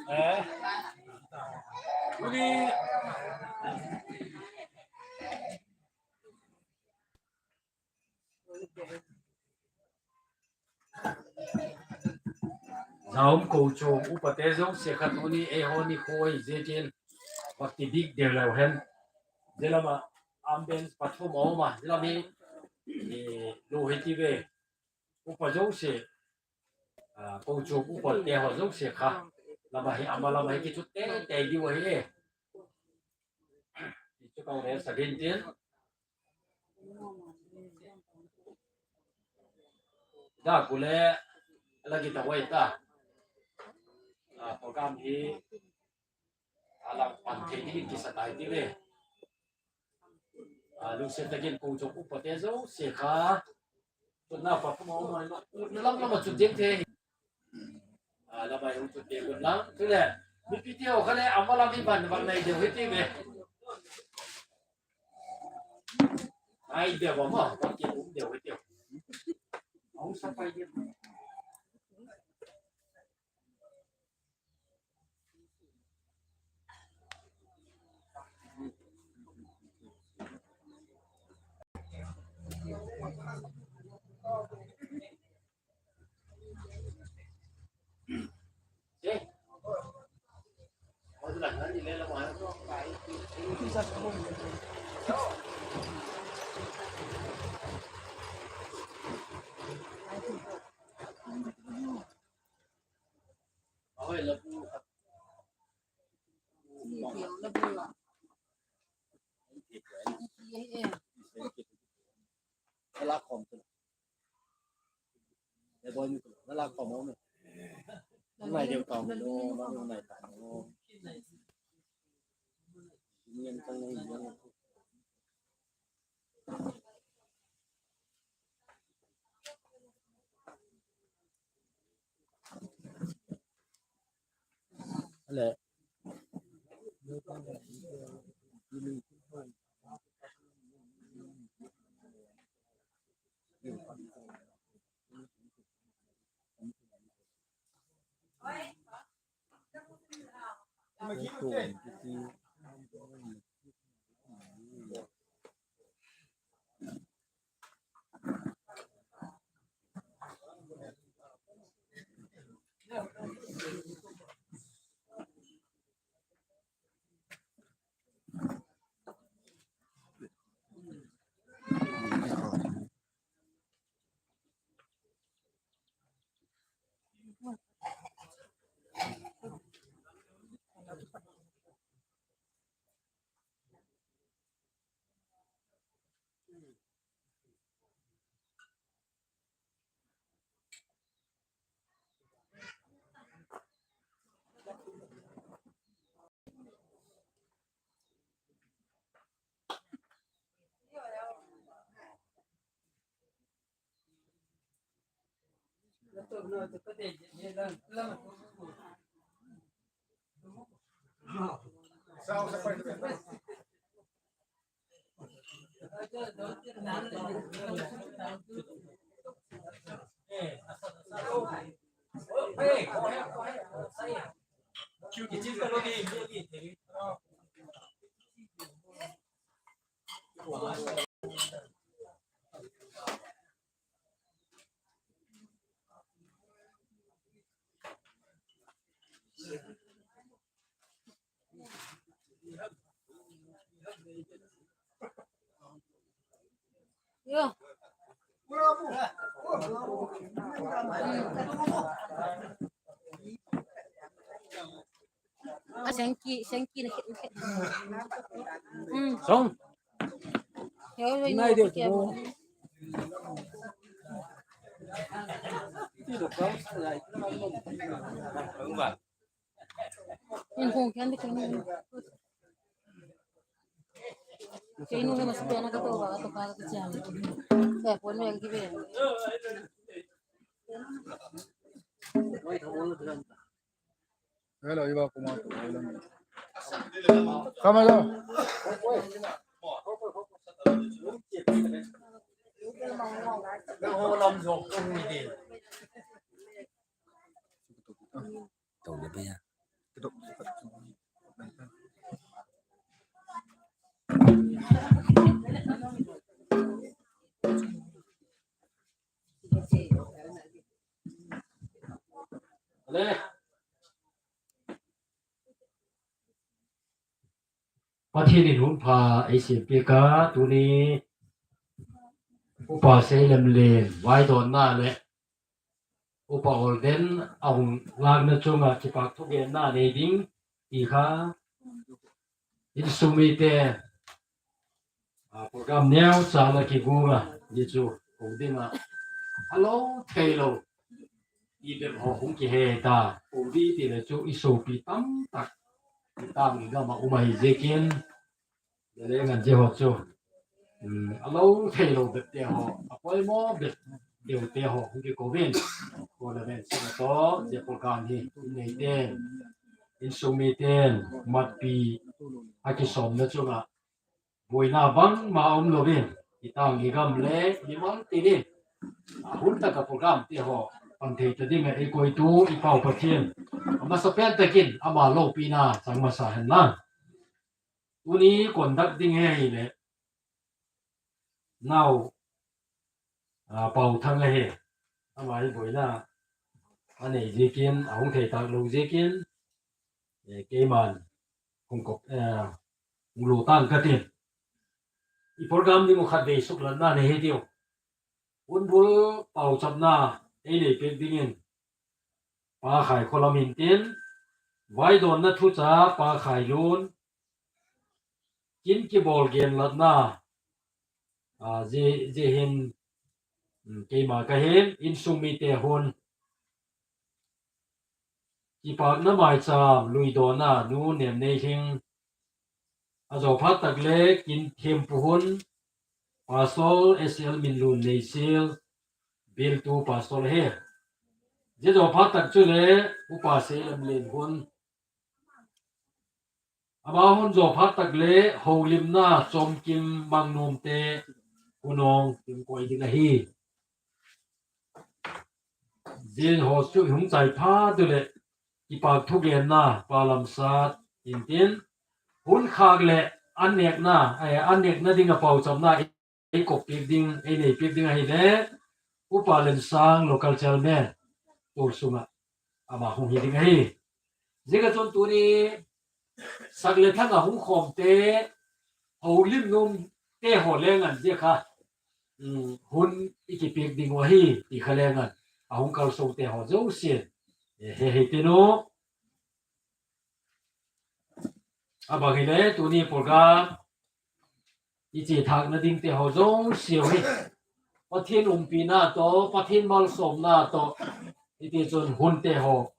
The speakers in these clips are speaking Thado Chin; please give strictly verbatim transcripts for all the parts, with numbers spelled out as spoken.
Eh. Uni. Jaum kou chom upate jouse kha tuni eiho nikho hi jeh in bhakti bih deu leu hen. Jeh lama ambience pathum aum a, jeh lam hi, eh, lo hiti ve. Upa jouse, ah, kou chom upate ho jouse kha. Lama hi, ama lama hi kichut teitei diu ahi e. Kichut kau le sa din tin. Da kule lagi ta wai ta. Ah, program hi alang pan thei ding kisa tai ti ve. Ah, lungset takin kou chom upate jouse kha. Tuna pa kuma uma na lam lama chu ding the. Ah, lama hi chu ding gun lang. Tule. Mipi te ho kha le ama lam hi ban ban nai deu hiti ve. Ai deu ba ma, ba ke um deu hiti. Au sa pai deu. Yo. A sengki, sengki na khit, khit. Mm. Song. Yo, yo, nai yo, de yo. Ko. Ti do ko. Ung ba. In kong kyan de kong. Kei nu he mas pena ka to ba, to ka ka chang. Sa pon me ki be. Hello, iba kuma to, hello. Come on. Pathen in hun pha eisempeh a, tuni Upa Seilemlen vaidonna le Upa Olden ahung lakna chunga kipak thugenna nei ding ti kha insung mite, a, program neocha la kigunga ni chu ko dinga alo theilou. Ibep ho hung kihe ta, ko di ti le chu isopi tamtak itang igam a um ahi jeh in, le ngan je ho chu, um, alo theilou bep te ho, apoimo bep deu te ho hung kikouvin, ko le ven sina to, je program hi nei ten, insung miten matpi akisomna chunga boina bangma umlouvin, itang igam le mimal tinin, a, hun taka program te ho pan thei ta dinga eikoitu iPau Pathen, amasapen takin ama loupina chang masa hen lang. Tuni conduct ding hi ahile, nao, a, Pau Thang ahi. Ama hi boina anei jeh in, ahung thei talou jeh in, eh, keiman hung kop, eh, hung lut tan katin. I program ding u khatvei suklatna nei hitiu. Hunbul pauchapna einei peh dingin Pa Khaikholam hintin, vaidonna thucha Pa Khailun, kin kibol genlatna, a, je, je hin, um, keima kahin, insung mite hun, kipakna maicham luidonna Nu Nemneihing, ajo phat tak le kin thempu hun, Pastor S L Minlun Neisel, biltu Pastor ahi. Je jo phat tak chu le Upa Seilemlen hun. Ama hun jo phat tak le houlimna Chomkim Mangnomte, Hunong, tin koi ding ahi. Jin ho chu hung chai phat u le, kipak thugenna Pa Lamsat hintin, hun khak le an nekna, eh, an nekna dinga pauchapna eikop peh ding, einei peh ding ahile, Upa Lemsang, local chairman, tol sunga ama hung hi ding ahi. Jeh a chun tuni sak le thang a hung khom te, houlim nom te ho lengan jeh kha, um, hun ikipeh ding u ahi, ti kha lengan, ahung kalsong te ho jouse, eh, he he te nu. Abang hile, tuni program iche thakna ding te ho jouse hi, Pathen umpina to, Pathen malsomna to, hiti chun hun te ho,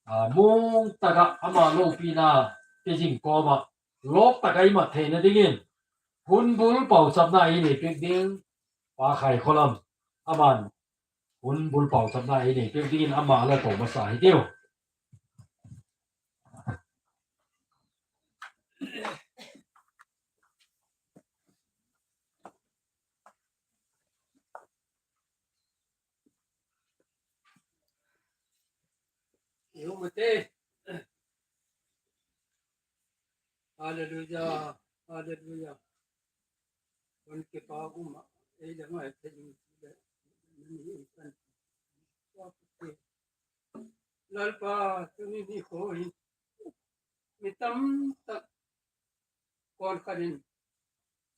a, mong taka ama loupina pe jing koma, lop taka imat theina dingin, hunbul pauchapna einei peh ding, Pa Khaikholam, aman, hunbul pauchapna einei peh dingin ama alo pau masa hitiu. Ihumte. Hallelujah. Hallelujah. Kon ke pa uma. Ei le ngai te ni le. Ni kan. Lalpa, tuni nikho hi mi tamtak kon khanin,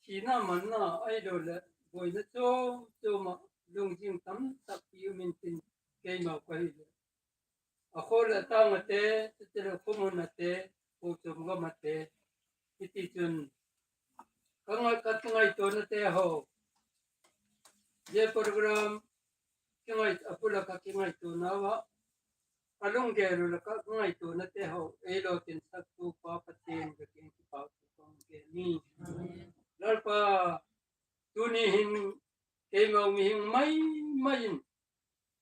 thina manna ahilou le, boina chom chom a lungjing tamtak pi umin tin keima kahile. Akho le atang ate, chutile khomun ate, khochom gam ate, hiti chun, ka ngai, ka ngaitona te ho. Je program, kingai, apula ka kingaitona uva, alunggel u le ka ngaitona te ho, eilo tin saktu Pa Pathen ka kin kipau tu kong ke ni. Lalpa, tuni hin keima mihing mai mai in,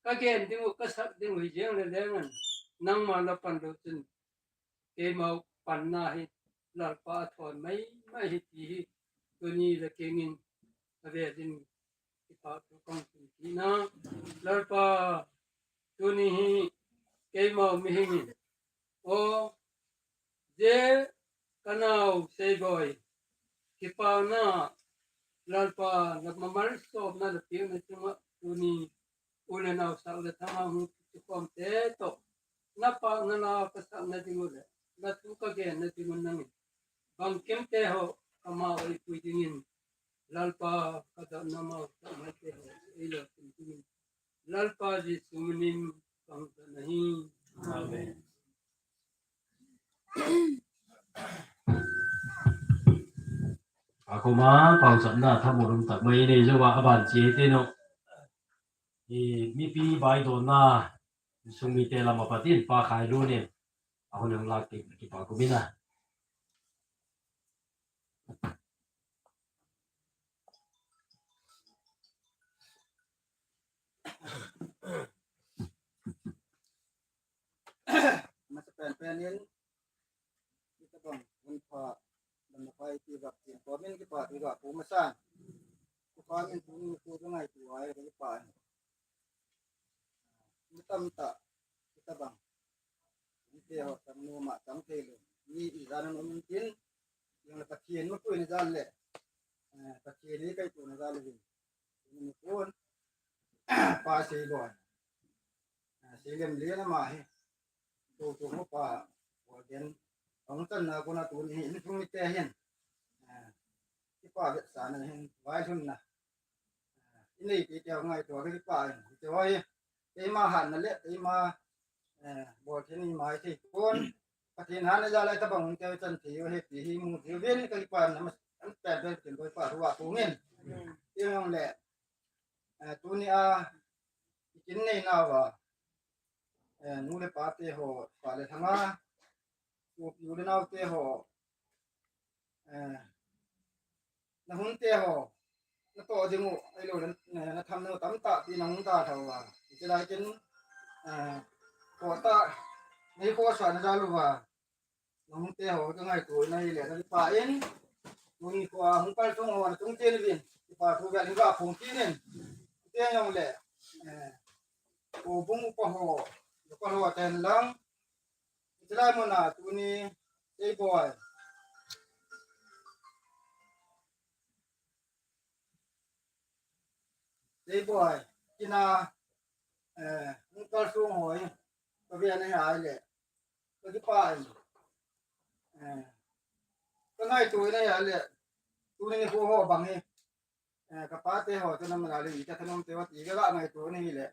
ka gen ding u, ka sak ding u hi jeng le lengan, nangma la pan lou chun, keima panna hi Lalpa athon maimai hi ti hi tuni le kengin avelin kipathu kong tung kit na. Lalpa, tuni hi keima mihingin, o, je kanao Seiboi, kipana Lalpa, na mamalsomna na piuna chunga tuni u le nao sah le thanga hung kikhom te to. Na pa na la ka sah na ding u le, na thu ka gen na ding u nangin. Bangkim te ho kama oi pui dingin. Lalpa ka da na ma ka mai te ho ei lo tum dingin. Lalpa Jesu minin kong ta nahi. Amen. Akoma pausatna thamulum tak mai nei jouva aban chi te no. I mipi baidona sung mite lama patin pa khai lu nin. Ahun ang lak ki pa kumina. Masa pen pen in, kita bang, unpa, dan na pai ti bak tin, ko min kipa ti bak, ko masa. Ko pa min tu ni ko ngai tu ai ko pa. Ni tam ta, kita bang. Ni te ho tam nu ma tam te lo. Ni i dan no min tin, yang la Pathian ma ko ni dan le. Eh, Pathian ni kai tu na dan le. Ni ko pa Seiboi. Ah, Seilem le na ma hi. Tu tu mo pa, wa den. Ang tan na ko na tu ni hi, ni tu ni te hin. Ah, kipa vetsa na hin, vai hun na. Ah, i nei ti te ngai tu kipa hin. Te hoi, te ma han na le, te ma, eh, bol te ni mai te kon. Pathian han na ja lai ta bang te chan te yo he ti hi mu te ven ka kipa na ma, an pe pe tin boi pa ruwa tu ngin. Te yong le. Eh, tuni a, i kin nei na va, eh, nu le pa te ho, pa le thanga, u pi u le nau te ho, eh, na hun te ho, na to ding u, ai lo na, na, na tham na tam ta pi na hun ta tha va. I te lai kin, eh, ko ta, nei ko sa na ja lu va. Nahung te ho ka ngaito na hi le, na pa in, tuni ko a hung kal tung ho na tung te ni vin, pa thu ga ling ga phung ti nin, te yong le, eh, ko bung upa ho, upa ho ten lang, te lai mo na tuni, te boy. Te boy, kina, eh, hung kal tung ho, ka ve na hi ai le, ka kipa in. Eh, ka ngaito na ya le, tuni ni ho ho bang hi. Eh, ka pa te ho, te nam la le, ka thanom te wa ti, ka ngaito na hi le.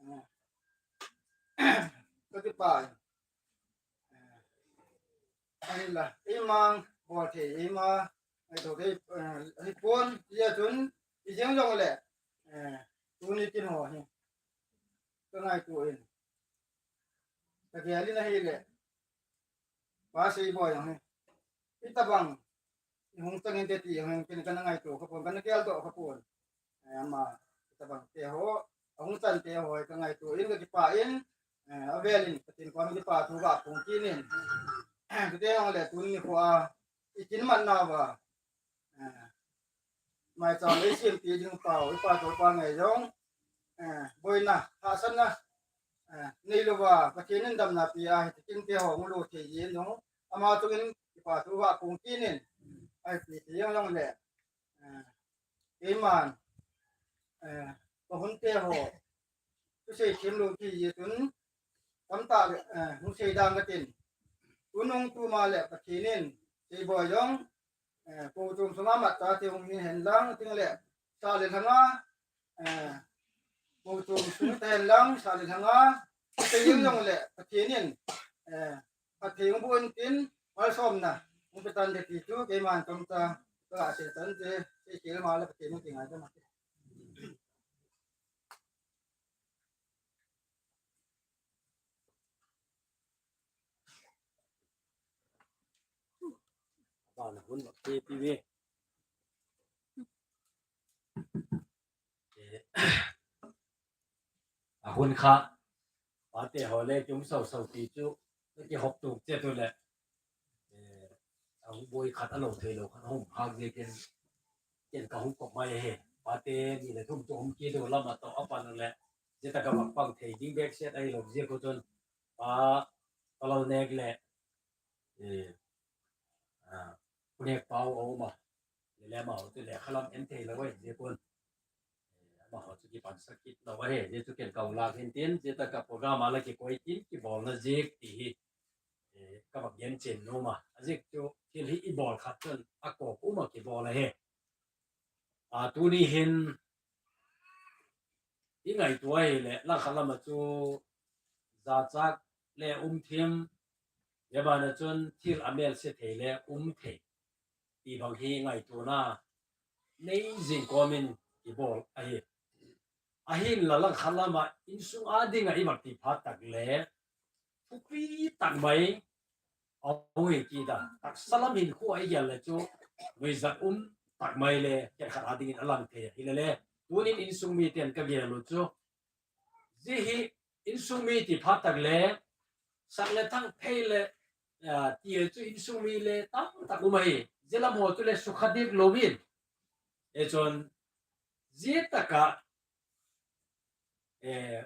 Eh, ka kipa in. Eh, ai la, i mang, bo te, i ma, ngaito te, eh, hi pon, ya tun, i jeng jong le. Eh, tuni kin ho hi. Ka ngaito in. Ka gel in ahile. Pa Seiboi jong hi. Itabang. I hung chang inte ti jong hi, ken kana ngaito kha pon, kana gel doh kha pon. Eh, ama, itabang te ho, ahung chan te ho, ka ngaito in, ka kipa in, eh, avel in, Pathen koma kipa thu ga phung kit in. Kute jong le, tuni nikho a, i kin mat na va. Eh, maicham lei siam pi ding pau, i pa to pa ngai jong, eh, boina, hahsatna, eh, nei lou va, Pathen in damna pi a, hi kin te ho, mu lou thei jin jong, ama chungin, i pa thu va phung kit in, ai pi te jong jong le, eh, keiman, eh, ka hun te ho, thusei them lou ti ji tun, tamtah, eh, hung sei dang ka tin, tunung tuma le Pathen in, Seiboi jong, eh, kou chom sunga mat ta te hung hi hen lang, ting le, sa le lhanga, eh, kou chom sung te hen lang, sa le lhanga, te jing jong le, Pathen in, eh, Pathen hung bu in tin, malsomna, hung pe tan te ti chu, keiman chom ta, ka la se tan te, se ke ma le Pathen hung ti ngai ta ma. Bana hun ma pe pi ve. Eh, a hun kha, pa te ho le, chung sau sau ti chu, ki hop tu, che tu le. Kahung boi khat alou thei lou khat hung phak jeh in, ken kahung kop mai ahi. Pate ni le thum chu hung kit lou lam a toh apan le, jeh a ka vak pang thei ding behseh ahilou jeh a kon chun, pa, pa lou nek le, eh, ah, Pu Nek Pau a um a, le le amaho chu lekha lam en thei lou ahi jeh a kon, eh, amaho chu kipansak kit lou ahi, jeh chu ken kahung lak hin tin, jeh a ka program a la kikoi tin, kibolna jeh ti hi, eh, ka vak gen chen nom a. Ajeh chu thil hi ibol khat chun akop um a kibol ahi. A, tuni hin i ngaito ahile, langkhat lam a chu jachat le um thim, le bana chun thil amelse thei le um thei, ti bang hi ngaitona nei jing kom in kibol ahi. Ahinla langkhat lam a insung a ding a i vak ti phat tak le, thupi tak mai, ahung hi kit a, taksa lam hin khu a i gel le chu, nuijat um tak mai le, khenkhat a ding in alang thei ahi le le, tunin insung miten ka gel u chu, jeh hi insung mi ti phat tak le, sak le thang phei le, ah, ti chu insung mi le tamtak um ahi, jeh lam ho chu le sukha dik lou in, e chun, jeh taka, eh,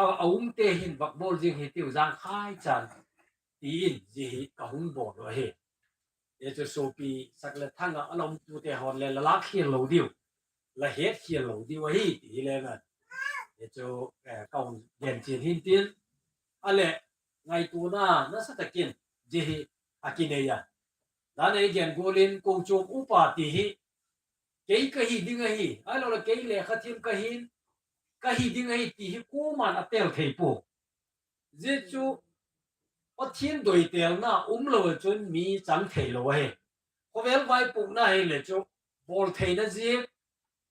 a, a um te hin vak bol jing hi tiu jang khai chan, tin jeh hi kahung bol u ahi. E chu sopi sak le thang a la um tu te hon le la lak khel lou diu, la het khel lou diu ahi ti hi le ngan. E chu, eh, kahung gen chen hin tin, ale ngaitona nasa takin jeh hi akinei a. Dan a i gen gol in kochom upa ti hi, kei kahi ding ahi, ahilou le kei lekha thim kahin, kahi ding ahi ti hi koiman atel thei poi. Jeh chu Pathen doitelna um lou chun mi chang thei lou ahi. Khovel vaipohna hi le chu bol theina jeh,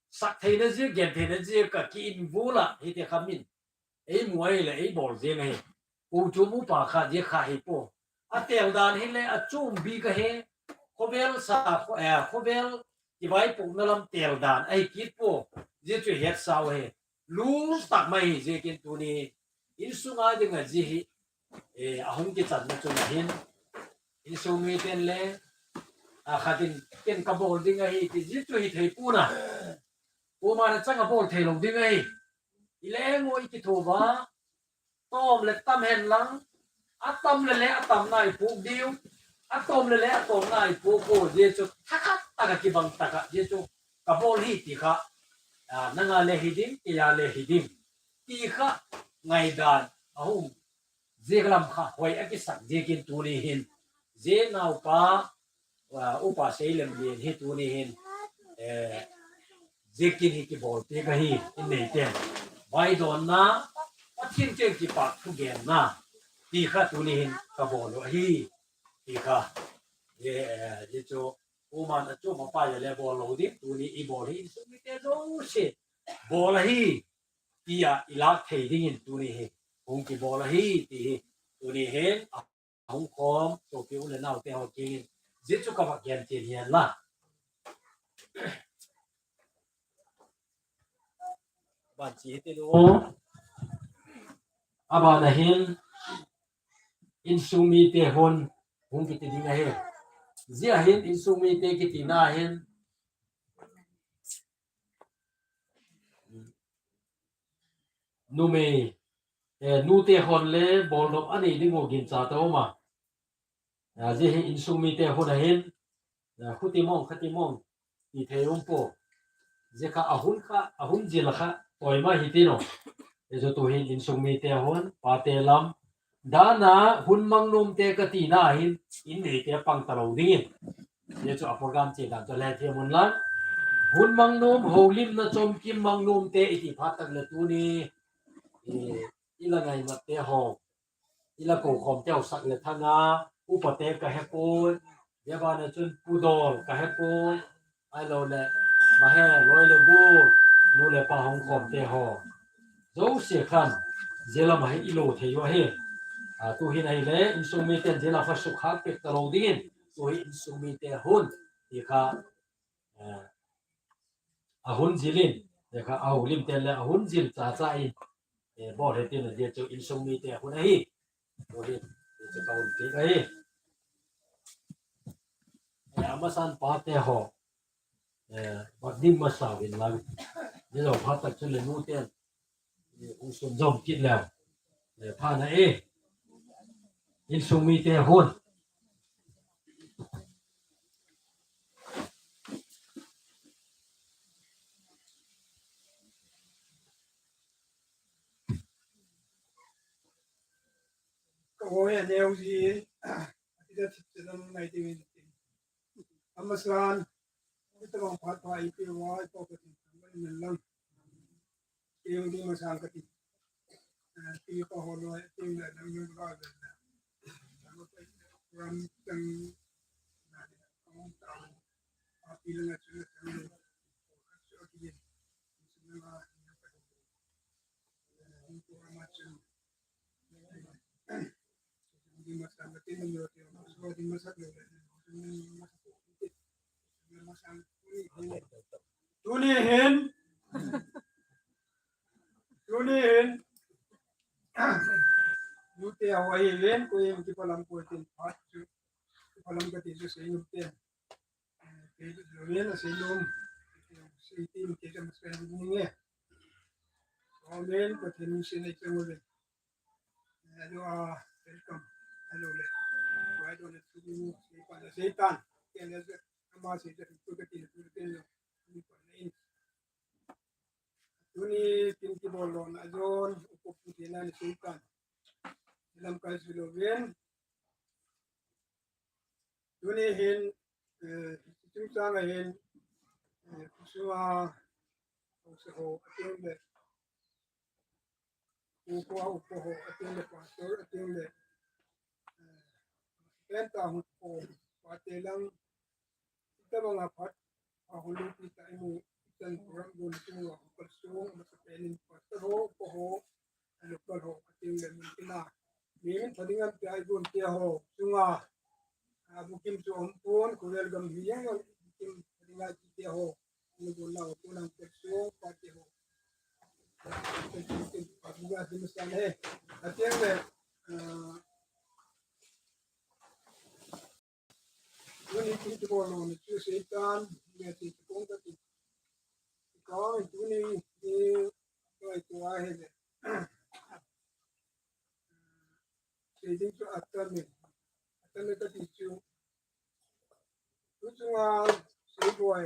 sak theina jeh, gen theina jeh a ki involve a hiti kha min ei mu ahi le ei bol jeng ahi. Kochom upa kha jeh kha hi poi. Atel dan hi le achom bik ahi. Khovel sa, kho-, eh, khovel kivaipohna lam tel dan ahi kit poi. Jeh chu het sau ahi. Lungtak mai hi jeh kin tuni insung a ding a jeh hi, eh, ahung kichan na chun ahin, insung miten le, a khat in ken ka bol ding ahi ti jeh chu hi thei pon a. Koiman achang a bol thei lou ding ahi. I leng u i kitho uva, tom le tam hen lang, atam le le atamna i pok diu, atom le le atomna i pok u, jeh chu thakhat taka kibang taka, jeh chu ka bol hi ti kha, a, nanga le hi ding, keiya le hi ding, ti kha ngaidan ahung, jeh lam kha hoi akisak jeh kin tuni hin, jeh naopa, a, upa Seilem Lian hi tuni hin, eh, jeh kin hi kibol ti kahi, in nei ten. Vaidonna, Pathen cheng kipa thugenna, ti kha tuni hin ka bol u ahi, ti kha. Jeh, eh, jeh chu, koiman achom apai le bol lou ding, tuni i bol hi insung mite jouse bol ahi, tia i lak thei ding in tuni hi hung kibol ahi, ti hi tuni hin, a hung khom, sopi u le nao te ho kiang in, jeh chu ka vak gen chen hihen la. Ban chi hiti lou. Abana hin, insung mite hon, hung kiti ding ahi. Jeh a hin, insung mite kitina hin, numei, eh, nute hon le bol nop anei ding u gincha ta um a. A, jeh hi insung mite hon ahin, a, khuti mong, khati mong, ti thei um poi. Jeh kha ahun kha, ahun jil kha, toima hiti lou. Jeh chu tuhin insung mite hon, pate lam, dan a hun mang nom te ka tina hin, in neite pang ta lou ding in. Jeh chu a program che dan chu le thei mun lang. Hun mang nom, houlimna chomkim mang nom te i ti phat tak le tuni, i, i la ngai mat te ho, i la kou khom te ho sak le thang a, upa te ka he poi, jeh ban a chun pudol ka he poi, ahilou le, ma he, loi le gol, nu le pa hung khom te ho. Jouse khan, jeh lam a hi i lo thei u ahi. A, tuhin ahile, insung miten jeh lam kha sukha pek ta lou ding in, tuhin insung mite hon, ti kha, eh, ahun jil in, jeh kha ahoulim ten le ahun jil cha cha in, eh, bol he tin jeh chu insung mite hon ahi. Tuhin, jeh chu ka hon pek ahi. eh, amasan pate ho, eh, bat ding masa uvin lang. Ni lo phat tak chu le nu ten, eh, u sun jom kit le, eh, pha na e, insung mite hon. Ka hoi a neo ji, a ti da thip te dam ngai te min. Amasan, itabang phat pha ipi wa, ipa ka tin, ka min lang. Ipi di masang ka tin. Eh, ipi pa ho lo, ipi la, dam yung ba, dam na. Ram tang, na, na, tang, tang. Api lang at sila, tang, tang. Tuni hin, tuni hin, nute ho hi len ko em ki palam ko tin phat chu, ki palam ka ti chu sei nute. Kei lo len a sei lom, sei tin kei ka mas ka ni nge. Amen, Pathen min in sei chang uve. Hello, ah, welcome. Hello le. Why don't you do me? Satan, Satan. Kei le ama sei ta tu ka tin tu ka tin lo. Ni pa nei. Tuni tin ki bol lo na jon, upo pu tin na ni Satan. Lam kai su lo ven. Tuni hin, eh, chungchang a hin, eh, khosung a, haosa ho, a teng le, upa, upa ho, a teng le, pastor, a teng le, eh, penta hon ko, pate lang, itabang a phat, a hon lupi ta imu, itan program gon tung a, kalsong, masa penin, pastor ho, upa ho, a local ho, a teng le, mun tina, mi min thading an te ai gon te ho, sunga, a bukim chu om pon, ko wel gam hi yang, bukim thading ai te ho, ni gon na, ko nang te so, pa te ho. Te, te, te, pa buga di masan he. A teng le, ah, Tuni tin ki bol lo ni chu Satan, ni ti kong ka ti. Ka tuni ni, ni tu a he le. Sei ding chu atame. Atame ka ti chu. Tu chunga sei boi.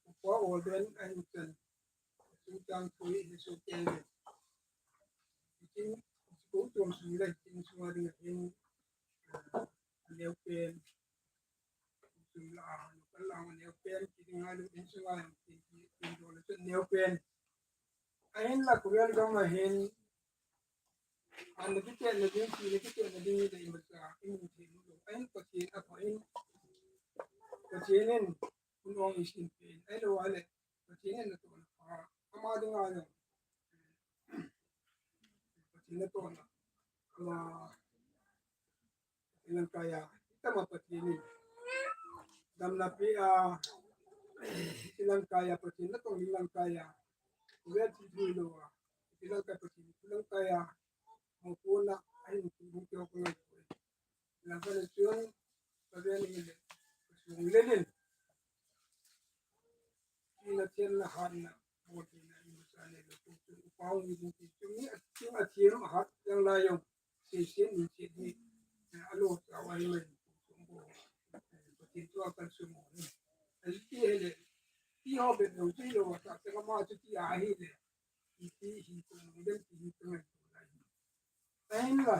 Upa Olden a hin chan. Chungchang thui hi so ke le. Tin, ko tuam sung le, tin sunga ding a hin, ah, neo pen. Sung la, ah, local la neo pen, ki ding a lu, tin sunga, tin, tin, tin do le, tin neo pen. A hin la, Korea gam a hin, an le kite le ding, ki le kite le ding, le ima sa, in, tin, lo. A hin Pathen a pha in, Pathen in, un ong isin pen. A lo a le, Pathen in natohna pha, ama dinga jong. Pathen natohna, ama, Sri Lanka a, itama Pathen in. Damna pe a, Sri Lanka a, Pathen natong Sri Lanka a. Vel thi thui lou a, Sri Lanka Pathen, Sri Lanka a. Mopohna, ahin tu hung keo ko ngai ko. Lampa le chun, ka ven in le, ka sung le nin. Ina thian na hat na, mo ti na i ma sa le lo ko chun, u pau ni bu ti chun, ni a chun a thiam a hat yang la yong, se se ni se ni, a lo sa wa hi mai, ko ti tu a kan su mo ni. A ti he le, ti ho bet lo ti lo wa ta, te ka ma chu ti a hi le, ti ti hi ko mo den ti hi ko ngai ko lai. Ahinla,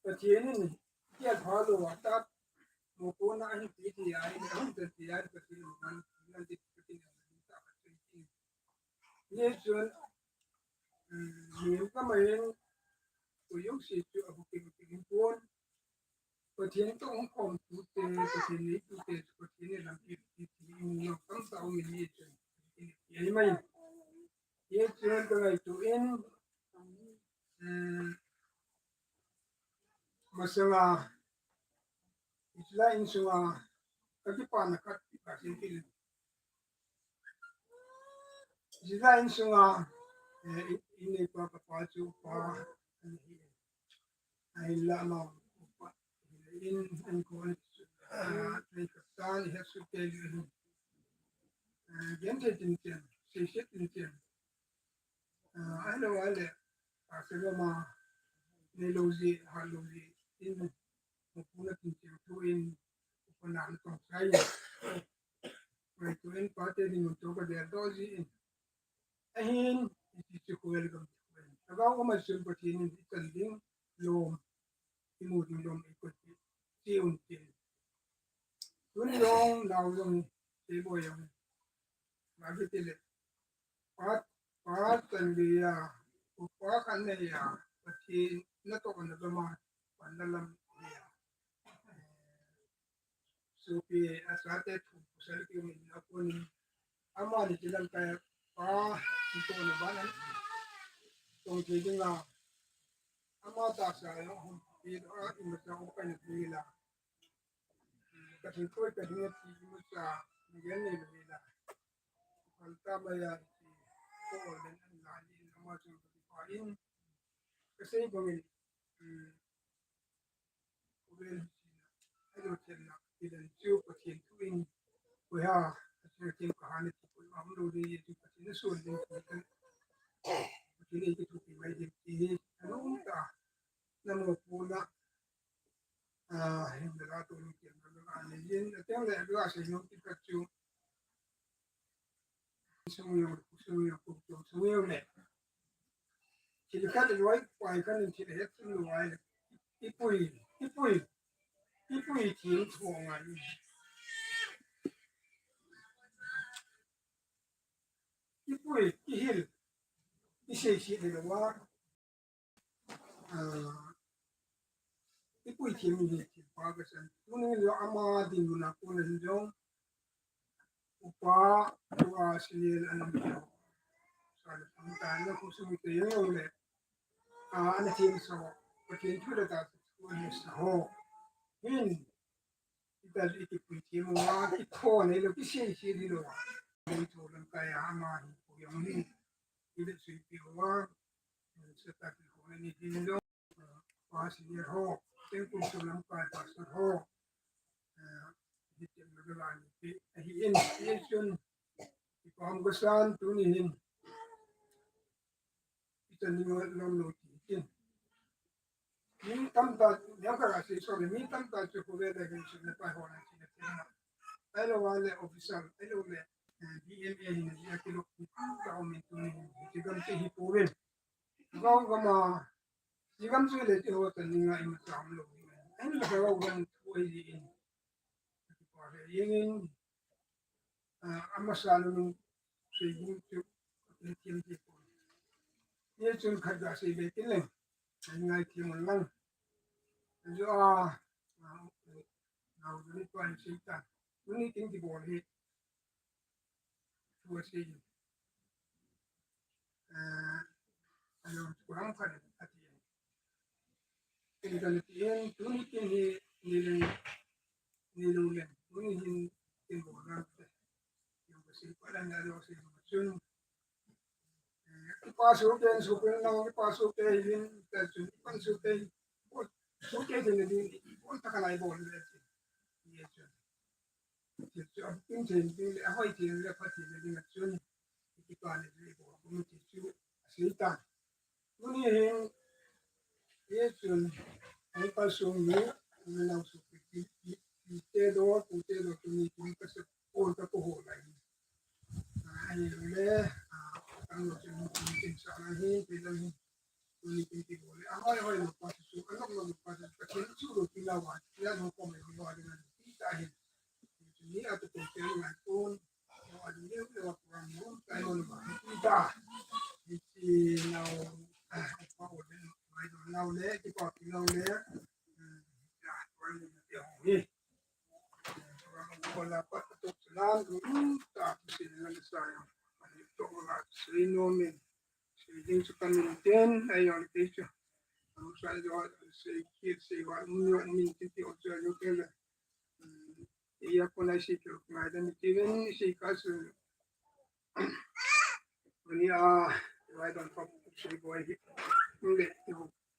Pathen in, kia pha lou a, tat, mopohna ahin pe thei a, ahin pe thei a, Pathen in, nan, nan ti, Pathen in, ta, Pathen in. Ni chun, um, ni ka ma in, ko yung si chu, abu ki, ki, ki, pon, Pathen toh hung khom tute, Pathen neitute, Pathen in lampi, pi, pi, pi, in, no, tamtah um in, ni chun, Pathen in, yai mai. Ye chun ka ngaito in, um, masanga, Israel insunga, ka kipana khat, ka sin til. Israel insunga, eh, in, in, pa, pa, pa, chu, pa, ahin la, ma, pa, in, in ko, ah, nei ka tan, he su te, ah, gen te tin tin, se se tin tin. Ah, ahilou le, ah, se ma, nei lou ji, ha lou ji, in, mo pu na tin tin, tu in, ko na ni tong sai. Mai tu in, pa te ni mo to ka de do ji in. Ahin, iti chu khuel gam chu khuel. Lhagao um a chun Pathen in i chan ding lom, i mu ding lom, i koi ti, ti un tin. Tun jong, nau jong, te bo jong. Ma bi ti le. Pa, pa chan gei a, pa khan nei a, Pathen na to na ba ma, pa na lam nei a. Sopi a sa te thu pasal ki min na ko ni. Ama ni ti lam kai pa ni to na ba na. Tong ke ding a. Ama ta sa yo hom pi a in ta o pa ni pi la. Ka tin ko ka ni ti mo sa ni gen ni ni la. Kal ta ma ya ti ko den an la ni ama sa pa in. Ka sei ko ni. Vel, ajo chenna, ilen chu Pathen thu in, koi ha, Pathen thu ka ha ni ti koi ma hung lo ding, chu Pathen na suon ding, Pathen ei kithupi mai ding ti hi, alung ta, na mo pu na, ah, hin da la to ni ken na la ni yin, a teng le, la se no ti ka chu, Sung yo, sung yo, sung yo le. Chili khat loi, pai khat in chili het sung lo ai. Ipui, ipui, ipui thim thuang ai. Ipui, ihil, isei si le wa. Ah, ipui thim ni thim pa ka san. Tuni lo ama ding na ko na jong. Upa, tua senior anam ko. Sa le pang ta na ko sung te yo le. Ah, ana thim so. Pathen thu le ta ko ni sa ho. Hin. Ita iti pui thim wa, ito ne lo ki si si ni lo. Ni to lam kai ama hi ko yo ni. Ida sui pi wa. Sa ta pi ko ni din lo. Pastor ho, tengku sulam kai pastor ho. Eh, hitin na la ni ti, eh, hi in, hi sun. Ipam ko san tuni hin. Ita ni lo lo ti tin. Ni tam ta, ya ka si sorry, ni tam ta chu ko le le hin sun le pa ho na ti na. Ai lo wa le official, ai lo le, eh, B M A hin ya ki lo ki ta o min tuni hin. Ti gam ti hi ko ven. Gam gam a, Ti gam chu le ti ho ta ni ngai ma cham lo. Ai la ka wan thu ai di in. Ti pa he yin in. Ah, ama sa lo nu sei bu chu le tiam ti ko. Ye chun khat ga sei be ti le. Ai ngai ti mon lang. Jo a, na, na ni pa ni sei ta. Ni tin ti bo ni. Thu a sei. Eh, ayo, kurang khat a ti. Tin kan ti in, tuni tin hi, ni le, ni lo le, tuni hin, tin bo na te. Yo ka sei pa la na lo sei ma chun. Eh, kipa su te, su te, na kipa su te, yin, ta chun, kipan su te, bo, su te, tin ni, bo ta ka lai bo le. Ye chun. Ti chu a tin chen tin le a hoi tin le pha tin le ding a chun. Ti pa le le bo ko ti chu a sei ta. Tuni hin, ye chun, ai pa sung ni, ni nau su ki ti, ti, ti te do, tu te do, tuni tin ka se pon ka ko ho lai. Ai le, a, tang lo chun tin tin sa na hi, ti lo hi. Tuni tin ti bo le. A hoi hoi lo pa su, a nok lo pa su, ka chen chu lo ti la wa, ya lo ko me lo wa de na ti ta hin. Ni a tu ko te ngai kon, lo a ni le wa ko mo, ta lo ma ti ta. Ni ti na o, pa o de, mai do na o le, ti pa ti na o le. Ya, wa ni na te ho ni. Ko la pa tu na, ta ti na sa ya. Ani to la, si no me. Sui ding chu ka min ten, ai ol te chu. Amu sa jo, sei ki, sei wa, um yo, min ti ti o chu jo ke le. Hmm, iya ko na sei ki, ma da mi ti ven, sei ka su. Ni a, wa don pa, sei boy hi. Ni le, ti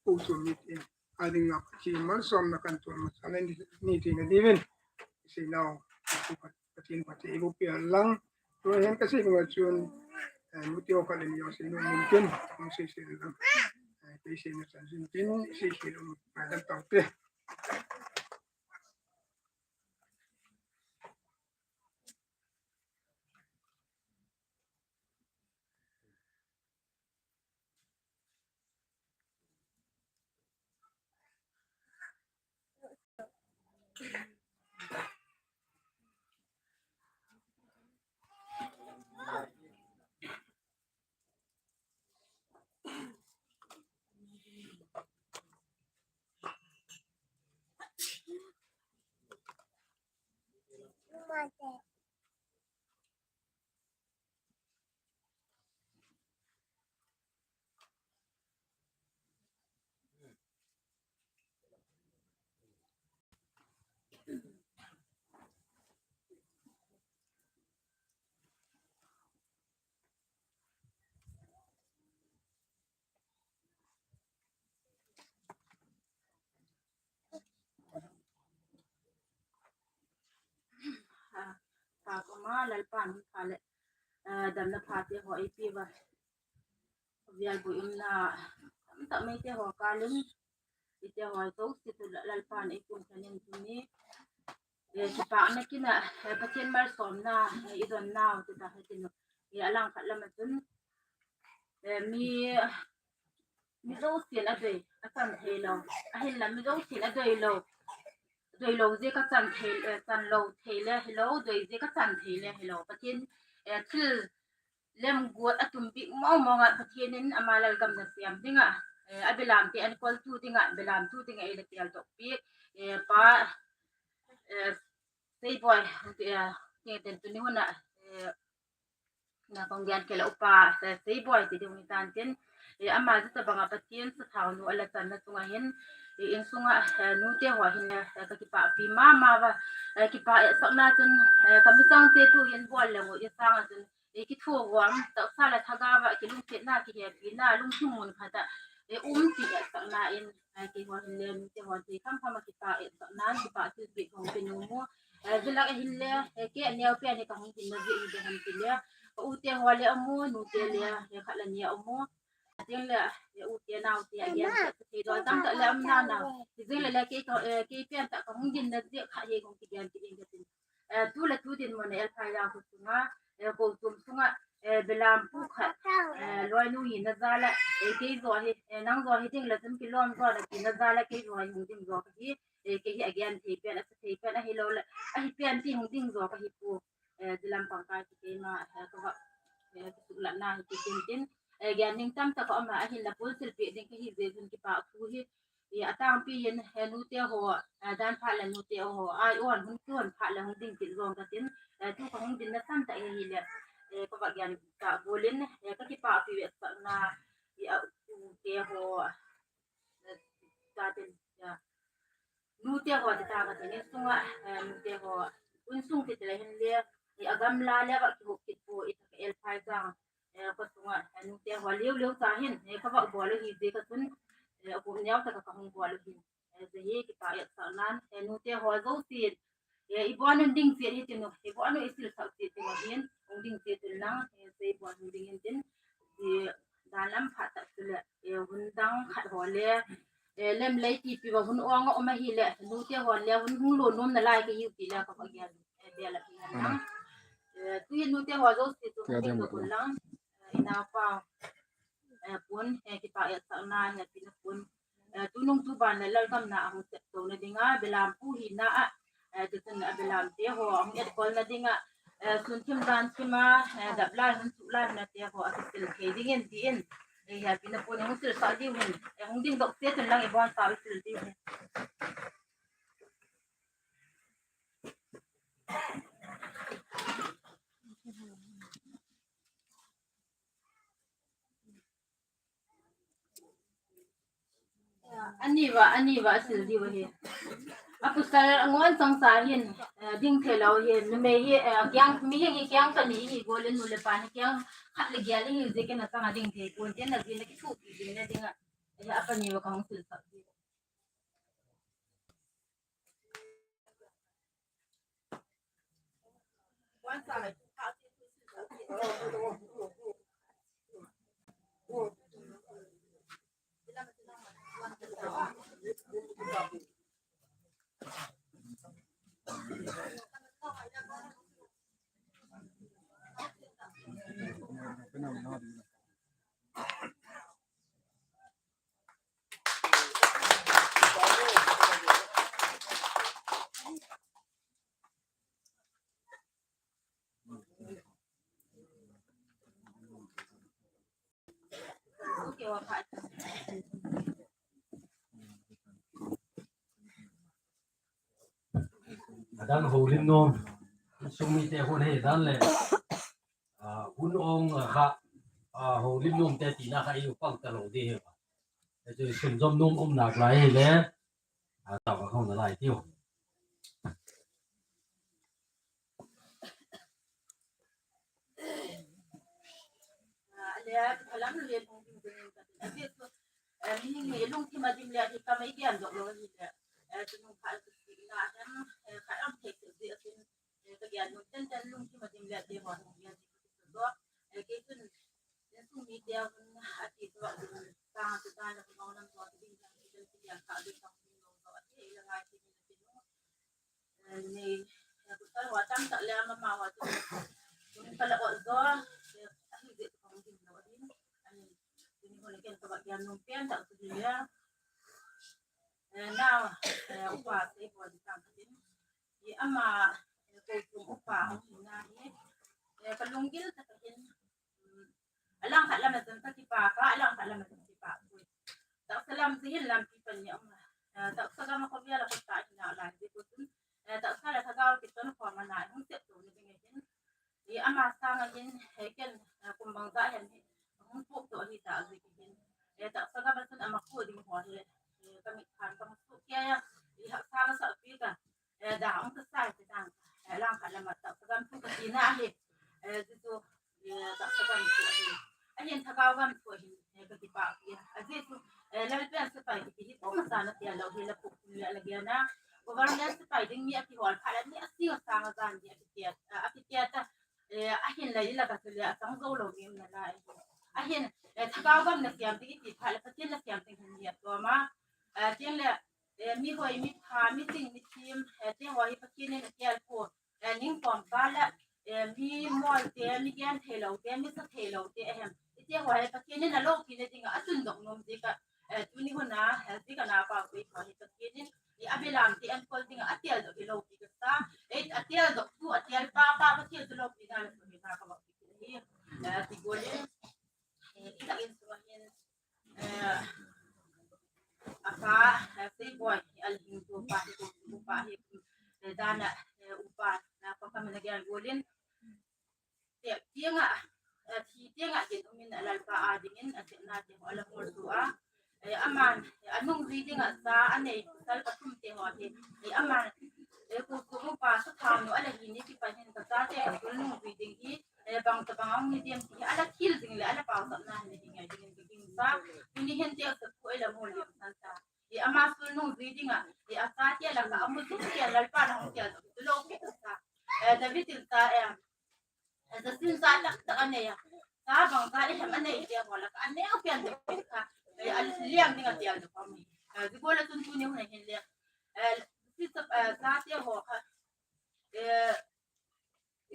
ko su mi ti. adinga Pathen malsomna kahin tol masat na ni, ni tina diuvin. Isei nau, Pathen phatthei eiboh peh hen lang. Tua hin kasei nung a chun, eh, nute ho khat le ni ho sei nung mun tin, hung sei sei lang. Eh, kei seina chan jin tin, sei sei lang, ngaidam taute. Pha koma Lalpan pha le, eh, damna pha te ho eipeh uva. Vial boi umna tamtah mai te ho kalin, ite ho jouse chu Lalpan eipui khen in tuni. Eh, kipana kin a, eh, Pathen malsomna, eh, idon nau te ta he tin. Eh, alangkhat lam a chun, eh, mi, mi jousen adei, achan thei lou. Ahinla mi jousen adei lou. Dei lou jeh a chan thei, eh, chan lou thei le hilou, dei jeh a chan thei le hilou. Pathen, eh, thil lemguat atum bik mong mong a Pathen in ama lalgam na siam dinga, eh, abelam te ankol tu dinga, belam tu dinga eina tel doh pi, eh, pa, eh, Seiboi, eh, tin tin tuni hun a, eh, Na kong gen kei le upa, eh, Seiboi ti ding hitan tin. Eh, ama jita banga Pathen sathau nu ala channa chunga hin, eh, insunga, eh, nute ho hin, eh, ka kipah pi mama uva, eh, kipah etsakna chun, eh, ka michang te tu hin bol le ngo i sanga chun, eh, kitho gom, tahsa le thagau va, kilungsetna, kihepina, lungthim mun khat a, eh, um ti etsakna in, eh, keiho hin le nute ho thei kham kham a kipah etsakna, kipah thilpeh kong pe nom u. Eh, jilak a hin le, eh, kei aneo pen hi ka hung dinna jeh hi ding ham ti le, ka u te ho le amu, nu te le, eh, khat le ni amu. Tin le, eh, u te nau te a gen, eh, thei dol tam tah le um na nau. Ti jing le le kei ka, eh, kei pen tah ka hung dinna jeh khat hi hung ti gen ti ding ka tin. Eh, tu le tu dinmun a Elphai Jang kho sunga, eh, kou tum sunga, eh, belam pu khat, eh, loinu hina jal a, eh, kei jo hi, eh, nang jo hi ding le chun kilom jo le tina jal a kei jo hi hung ding jo ka hi. Eh, kei hi agen thei pen, asa thei pen, ahilou le, ahi pen ti hung ding jo ka hi pu, eh, jilam pang kai ti keima, eh, ka va, eh, ka suklatna hi ti tin tin, eh, gen ning tam tah ka um a, ahinla pulsil pe ding ka hi jeh chun kipah thu hi, eh, atangpi hin, eh, nute ho, eh, dan phat le nute ho, ai on, hun chun phat le hung ding kit jong ka tin, eh, tu ka hung dinna tam tah hi hi le, eh, ka va gen ta bulin, eh, ka kipah pi vetsakna, eh, a u te ho, eh, ta tin, ya. Nute ho ti ta ka tin, insunga, eh, nute ho, insung ti le hin le, i agamla le va kihup kit pu i ta ka Elphai Jang, eh, kho sunga, eh, nute ho liu liu ta hin, eh, ka va bol u hi jeh ka chun, eh, akum neo ta ka ka hung bol u hin, eh, jeh hi kipah etsaknan, eh, nute ho jouse, eh, i bon un ding jeh hi tin u, i bon un i silsah jeh tin u hin, hung ding jeh tin lang, eh, jeh i bon un ding in tin, i dan lam phat tah chu le, eh, hun dang khat ho le, eh, lem lei ti pi va hun ong a um ahi le, nute ho le hun hung lo nom na lai ka hiu ti le ka va gen, eh, bel a pi lang. Eh, tu hi nute ho jouse tu ka ding ka bul lang, eh, i nau pa, eh, pun, eh, kipah etsakna, eh, pi na pun. Eh, tunung tuban le lalgam na ahung sep to na dinga, belam pu hina a, eh, ti chun a belam te ho, ahung etkol na dinga, eh, sun thim dan thim a, eh, dap lai hun chu lai na te ho, akisil thei ding in ti in, eh, ya pi na pun hung silsah diu hin, eh, hung ding dok te chun lang i bon sa u sil diu hin. Ani va, ani va, sil diu hi. A pasal ngon chang sa hin, eh, ding thei lou hin, numei hi, eh, kiang, mi hi kiang pani hi, golin nu le pa ni kiang, khat le gial hi, jeh kei na chang a ding thei, kon tin na jeh na kithupi ding na ding a, eh, a pani va ka hung silsah diu. Adang houlim nom, sung mite hon he dan le, ah, hun ong, ah, kha, ah, houlim nomte tina kha i upang talou di he. Achu sunjom nom um nak lai le, ah, tao ka khong na lai tiu. Ah, le, ah, phalam le lungthim ding ka tin. Ajeh chu, eh, mi ni lungthim adim le, hi ka mai dian dok lo hi le. Eh, chu nung pha chu si na hem, eh, kha am thek chu di atin. Eh, ka dian nung ten ten lungthim adim le, di ho nung dian di ka so. Eh, ke chun, eh, sung mite hun ati so, ka ta na ko nam so, di ka, di ka, di ka, di ka, di ka, di ka, di ka, Nei, eh, kusal ho tamtah le amama ho chu. Tun kala o jo, eh, ahi jeh chu kahung ding lou ahin. Ahin, tuni hon ken kaba kiam nom pen tah chu hile. Eh, nao, eh, upa Seiboi ding tang katin. I ama, eh, kou chung upa hung hina hi. Eh, kalunggil tah kahin. Alang khat lam a chun kakipa ka, alang khat lam a chun kipa poi. Tahsa lam chu hin lampi pan ni a um a. Eh, tahsa gam a khovel a kota hina lai jeh chun. Eh, tahsa le thagau kiton khom a na hung sep to ni ding ahin. I ama sang a hin, eh, ken, eh, kum bang ja hen hi, hung puk to hi ta jeh hin. Eh, tahsa gam a chun ama khu ding ho hi, eh, ka mit khan ka mu su kia ya. I hak sa ka sa pi ka. Eh, da ong ka sai te dang, eh, lang khat lam a tahsa gam thu ka tina ahi. Eh, chu chu, eh, tahsa gam thu ahi. Ahin thagau gam thu ahi, eh, ka kipa pi a. Ajeh chu, eh, Lalpian sepai kiti hi, koma sa na tia lou hi la puk le la gena. Government sepai ding mi a kihol phat le ni a si a sang a jan ni a kitia, eh, a kitia ta, eh, ahin la ila ka chu le a sang zo lou mi um na lai. Ahin, eh, thagau gam na siam ding i ti phat le Pathen na siam ding hin ni a to ma. Eh, tin le, eh, mi hoi, mi pha, mi ching, mi thim, eh, te ho hi Pathen in a kel pu, eh, ning kom ka le, eh, mi mol te, mi gen thei lou te, mi sa thei lou te, eh, hem. I te ho hi Pathen in a loupi na ding a, a tun dok nom ding ka, eh, tuni hun a, eh, ding ka na pa ko i ho hi Pathen in, i a belam te an kol ding a, a tel dok i loupi ka sa, eh, a tel dok tu, a tel pa, pa, Pathen tu loupi na le, loupi na ka ba pi hi, eh, ti go le, eh, i ta in su hin, Eh, apa, eh, Seiboi, alhing tu pa, tu pa hi, eh, dana, eh, upa, na pa kami na gyan golin. Te, tianga, eh, ti, tianga din umin Lalpa a dingin, a ti na ti ho ala mol tu a. Eh, aman, eh, anung ri dinga sa, anei, sal pathum te ho hi. Eh, aman, eh, ku, ku, upa, sa thang no, ala hi ni, ki pa hin, ka sa te, ku nung ri ding hi. Eh, bang ta bang ang ni diam ti, ala thil ding le, ala pau sap na ni ding, ding, ding, ding sa. Tuni hin te sa ku, ala mo liam san sa. I ama sul nung zui ding a, i a sa te la ka, amu zui te Lalpa na hong te, tu lo ke sa. Eh, David in sa, eh, eh, sa sin sa tak tak ane ya. Sa bang sa le hem ane te ho la ka, ane o pian de ka. Eh, al liang ding a te al de ka mi. Eh, di ko la tun tuni hin le. Eh, si sa, eh, sa te ho ka. Eh,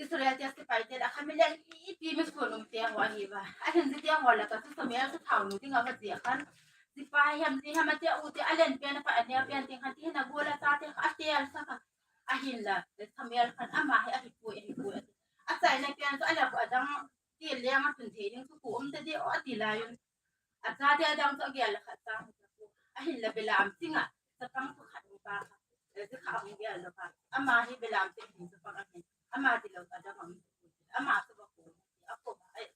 Israel te sepai te la kha mi le ipi mi sun um te ho ahi va. Ahin ji te ho la ka chu Samuel chu thau nu ding a va ji a khan. Sepai hem ji hem a te u te a len pen a pa a neo pen ding khan ti hin a gol a sa te kha a tel sa kha. Ahin la Samuel khan ama hi ahi pui ahi pui. A chai na pen chu a la ko a dang ti leng a sun thei ding chu ku um te de o a ti lai un. A chate adang chu agel le khat chang hi chu. Ahin la belam chinga, chapang chu khat ni pa kha. Eh, chu kha hung gel lo pa. Ama hi belam ching hi chapang ahin. Ama ti lo adang ang. Ama chu ba ko. A ko ba ai.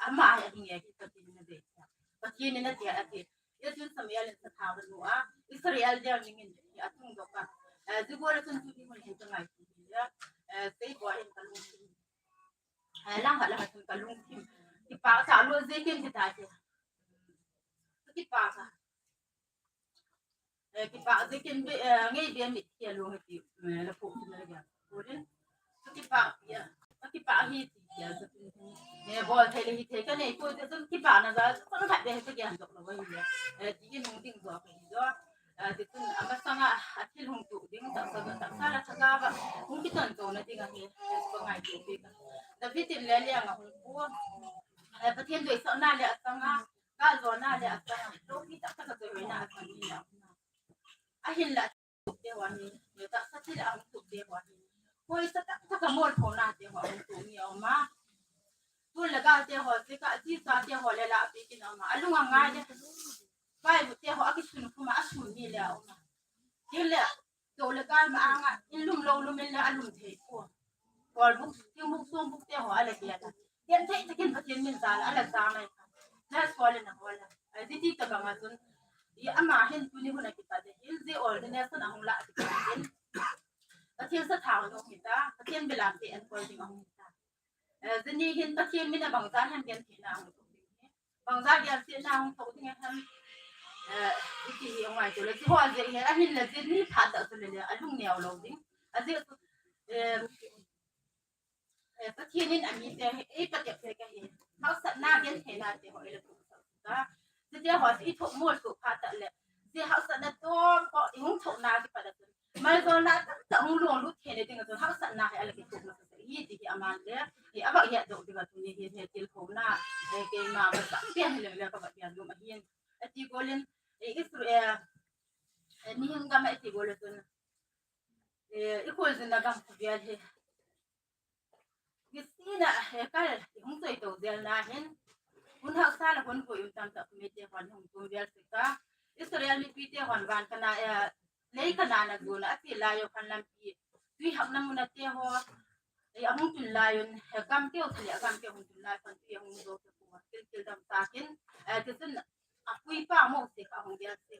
Ama hi ahin nge hi Pathen in a dei. Pathen in a dei a ti. Ya chun Samuel in sa tha ba nu a. Israel ding ning in hi a tung do ka. Eh, chu go le chun chu ni mun hin ka ngai chu ya. Eh, Seiboi in ka lung. Eh, lang ha lang ha chun ka lungthim. Kipa sa lo je kin kita ke. Kipa sa. Eh, kipa je kin be, eh, ngai be mi ke lo ha ti, eh, la ko na ga. Ko le. Kipa ya. Ka kipah hi ti, ti a, so, ne, bol thei le hithei ka nei poi, ti chun kipana jal, kon khat be ka gen jok lou ahi le. Eh, ti in hung ding jo ka hi jo. Eh, ti chun amasanga, a thil hung tuh ding, tahsa, tahsa le thagau va hung kiton tona ding ahi, eh, ka ngaito pi ka. David in le leng a hung pu. Eh, Pathen deisahna le asanga, galjona le asanga, loupi tahtah a koi hoina asang hi le. Ahinla, tup te ho hi, tahsa thil a hung tup te ho hi, hoisa tahtah a molpho na te ho hung tup ni a um a. Tui le gal te ho, jeh a, jisa te ho le la pi kin a um a. Alung angai le. Vai bu te ho akisun khum a, asun ni le a um a. Tin le, tui le gal ma anga, in lum lou lum in le alum thei poi. Kolbuk, thingbuk, songbuk te ho ala gel a. Genthei takin Pathen min jal a ala ja mai. Na sol in a hol a. Ajeh chu tabang a chun, i ama hin tuni hun a kipat ding hin, jeh ordination a hung la a kipat ding hin. Pathen sathau a hung hita, Pathen belam te enkol ding a hung hita. Eh, jeh ni hin Pathen min a bang jal hin gentheina a hung thou ding hi. Bang jal gentheina a hung thou ding ham. Eh, iti hi a ngaito le, chu ho jeh hi, ahinla jeh ni phat a chu le le, alung neo lou ding. Ajeh chu, eh, Eh, Pathen in amite hi, ei patep te ka hi. Hausatna, gentheina te ho ei la tup sah ta. Jeh te ho i thou mol sah phat tah le. Jeh hausatna to ko i hung thou na kipat a chun. Maljona tamtah hung long lut thei na ding a chun hausatna hi ala kitup masa sah hi ti hi aman le. Hi ava hi a dou ding a tuni hi, hi tilkhouna. Eh, keima ba sa pen hi le le ka ba pen lum ahin. Ati golin, eh, Israel, eh, mihing gam ati golin chun. Eh, i kol jin na gam ku bial hi. Kisina, eh, kal, i hung soi to del na hin. Hun hausa le hun pui um tamtah mite hon hung tum vel sika. Israel mipi te hon van Kana, eh, lei Kana na jon a ati lai o Khanlam pi. Tui hak na mun a te ho. Eh, a hung tun lai un, eh, gam te o thale, a gam te hung tun lai, kon tui hung do te ko. Kil kil dam takin, eh, ti sun a pui pa mo se ka hung vel se.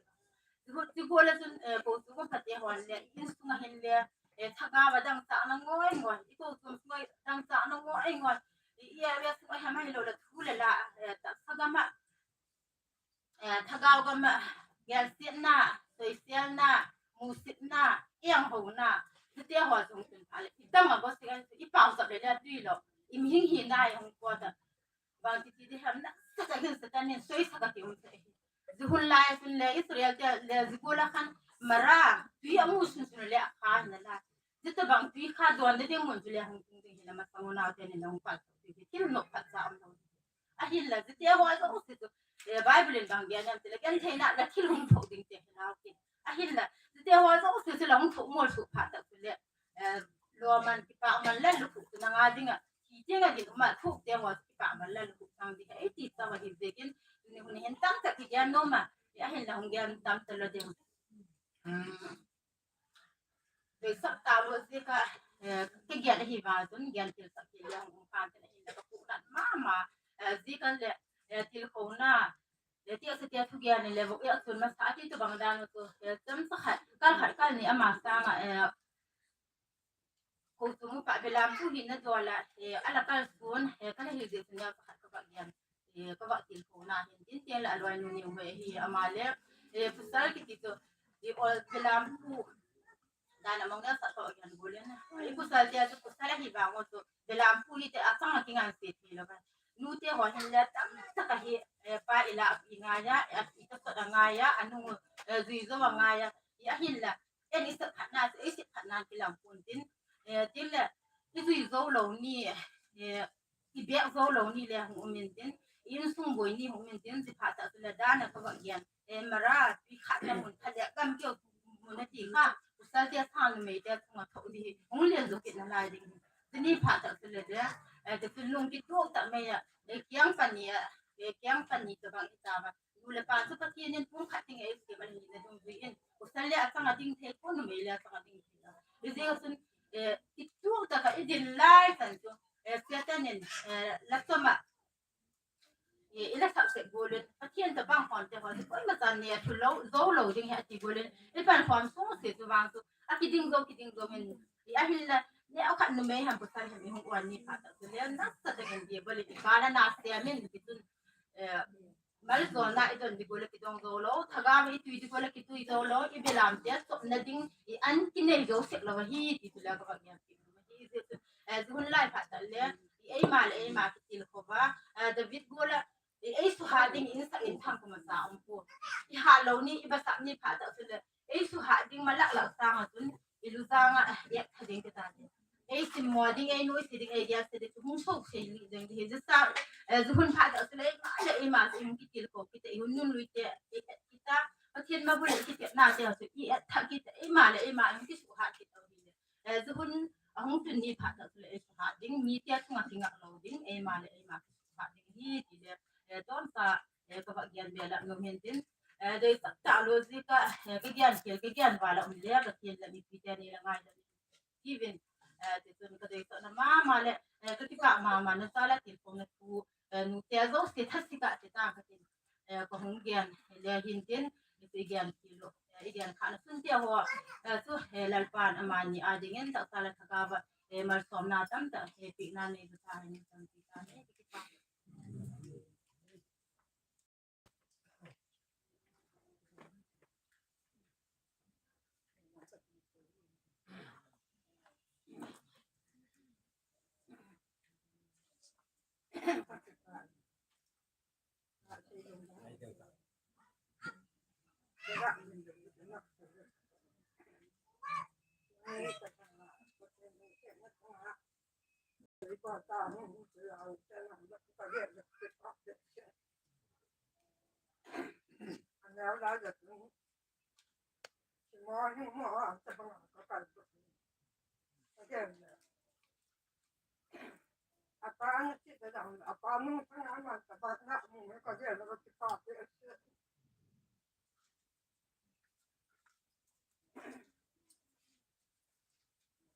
Ti go, ti go le sun, eh, ko su ko pa te hon le, in sunga hin le, eh, thagau va dang sa na ngoi ngoi, i ko su ngoi dang sa na ngoi ngoi, i, i area sunga ha mai lo le thu le la, eh, ta thagau ma, eh, thagau gam a, gelsetna, soiselna, musitna, enghouna, ti te ho jong tun pha le, i dang a bo si, i pau sap le le tui lo, i mihing hina i hung ko ta. Bang ti ti ding ham na, sa ka hin Satan in soi sa ka ki um te. Jeh hun lai sun le Israel te le jeh gol a khan Mara, tui a mu sun sun le a kha na la. Jeh tabang tui kha don de ding mun chu le hung tung ding hi la masang u nau te ni nong pat tui ki thil nok phat sa um nau. Ahinla jeh te ho jouse chu, eh, Bible in bang gen ham ti le gentheina la thil hung thou ding te hi lau ki. Ahinla jeh te ho jouse chu la hung thou mol sah phat tah chu le, eh, lo man kipah man la lukhuh chu na nga ding a. Ti te nga ding ma thuk te ho kipah man la lukhuh sang ding a. Ei ti sa wa hi jeh kin, tuni hun hin tamtah kigen nom a. Ahinla hung gen tam ta lo ding. Hmm. Dei sap ta lo jeh ka, eh, kigen ahi va chun, gen til sap til le hung pan te ahinla ka pu nat mama, eh, jeh kan le, eh, tilkhouna, eh, ti a sa ti a thu gen le vok, eh, a chun masa ti tu bang dan tu, eh, cham sa khat, kal khat kal ni ama sanga, eh, ko tu mu pa belam pu hi na dola, eh, ala kal sun, eh, kal hi jeh sun ya sa khat ka ba gen. Eh, ka va tilkhouna hin tin tin la aloi nu ni we hi ama le, eh, pasal kiti chu, i ol belam pu dan a mong na sa to yan gulen. I pasal te chu pasal hi ba ngo chu belam pu hi te a chang a kingan se ti lo ba. Nu te ho hin le tamtah a hi, eh, pa i la i ngai a, eh, i ta sot a ngai a, anu, eh, jui jo a ngai a. I ahinla, eh, i sep phat na, eh, i sep phat na kilang pun tin. Eh, tin le, i jui jo lo ni, eh, i bek jo lo ni le hung um in tin, i insung boi ni hung um in tin, jeh phat tah chu le dan a ka va gen. Eh, Mara, tui khat na mun khat le gam keu mun a ti kha, pasal te sang numei te chunga thou ding, hung len jo kit na lai ding. Tuni phat tah chu le de, eh, te chu lung kituak tah mai a, eh, kiang pani a, eh, kiang pani tabang i ta va. Nu le pa chu Pathen in pung khat ding ei sep a ni na dungjui in. Pasal le a chang a ding thei poi, numei le a chang a ding thei. I jeh chun, eh, kituak tah a i din lai san chu, eh, Satan in, eh, la chom a, eh, i la sap sep gulen, Pathen tabang hon te ho, koima chan ni a thu lo, jo lo ding hi ati gulen, i pan khom sung se chu vang chu, a kiding jo, kiding jo hin, i ahinla, ne a khat numei ham pasal ham i hung uan ni phat tah chu le, nasa tah in Bible i ba la na se min ki chun, eh, Maljona i don ding gulen kidong jo lo, thagau i tui ding gulen kitui jo lo, i belam te chopna ding, i an kinei jo sek lo hi, ti chu le ka va gen ti hi, Eh, jihun lai phat tah le, eima le eima kitilkhou va, eh, David Gol a, eh, eisuhat ding in sak in thang kuma sa um pu. Ihat lou ni, ibasap ni phat tah sule, eisuhat ding malak lak sang a chun, ilu sang a, eh, yak tha ding kita ni. Eisim mo ding, einoise ding, eidiase ding, hung sok sei li ding, hi jisa, eh, jihun phat tah sule, eima le eima, hung kitilkhou kita, ihun nunlui te, eh, kita, Pathen mabul le kitepna te, so, i, eh, tha kita, eima le eima, hung kisuhat kita, hi le. Eh, jihun, ahung tun ni phat tah sule, eisuhat ding, mi te chunga kingah lou ding, eima le eima, kisuhat ding, hi, ti le, eh, ton sa, eh, kava gian be la, nom hin tin, eh, dei sa, tah lou ji ka, eh, ka gian khel, ka gian va la, um le, ka khel la, mi pi te ni la ngai la, Kivin, eh, ti chun ka deisahna mama le, eh, ka kipah mama na sa le tilkhou na thu, eh, nu te jouse thasi ka ti ta ka tin, eh, ka hung gen le hin tin, i ti gen ti lo, eh, i gen kha na sun te ho, eh, chu, eh, Lalpan amani a dingin tahsa le thagau va, eh, malsomna tamtah, eh, pehna nei ta hen, tampi ta nei, kipah.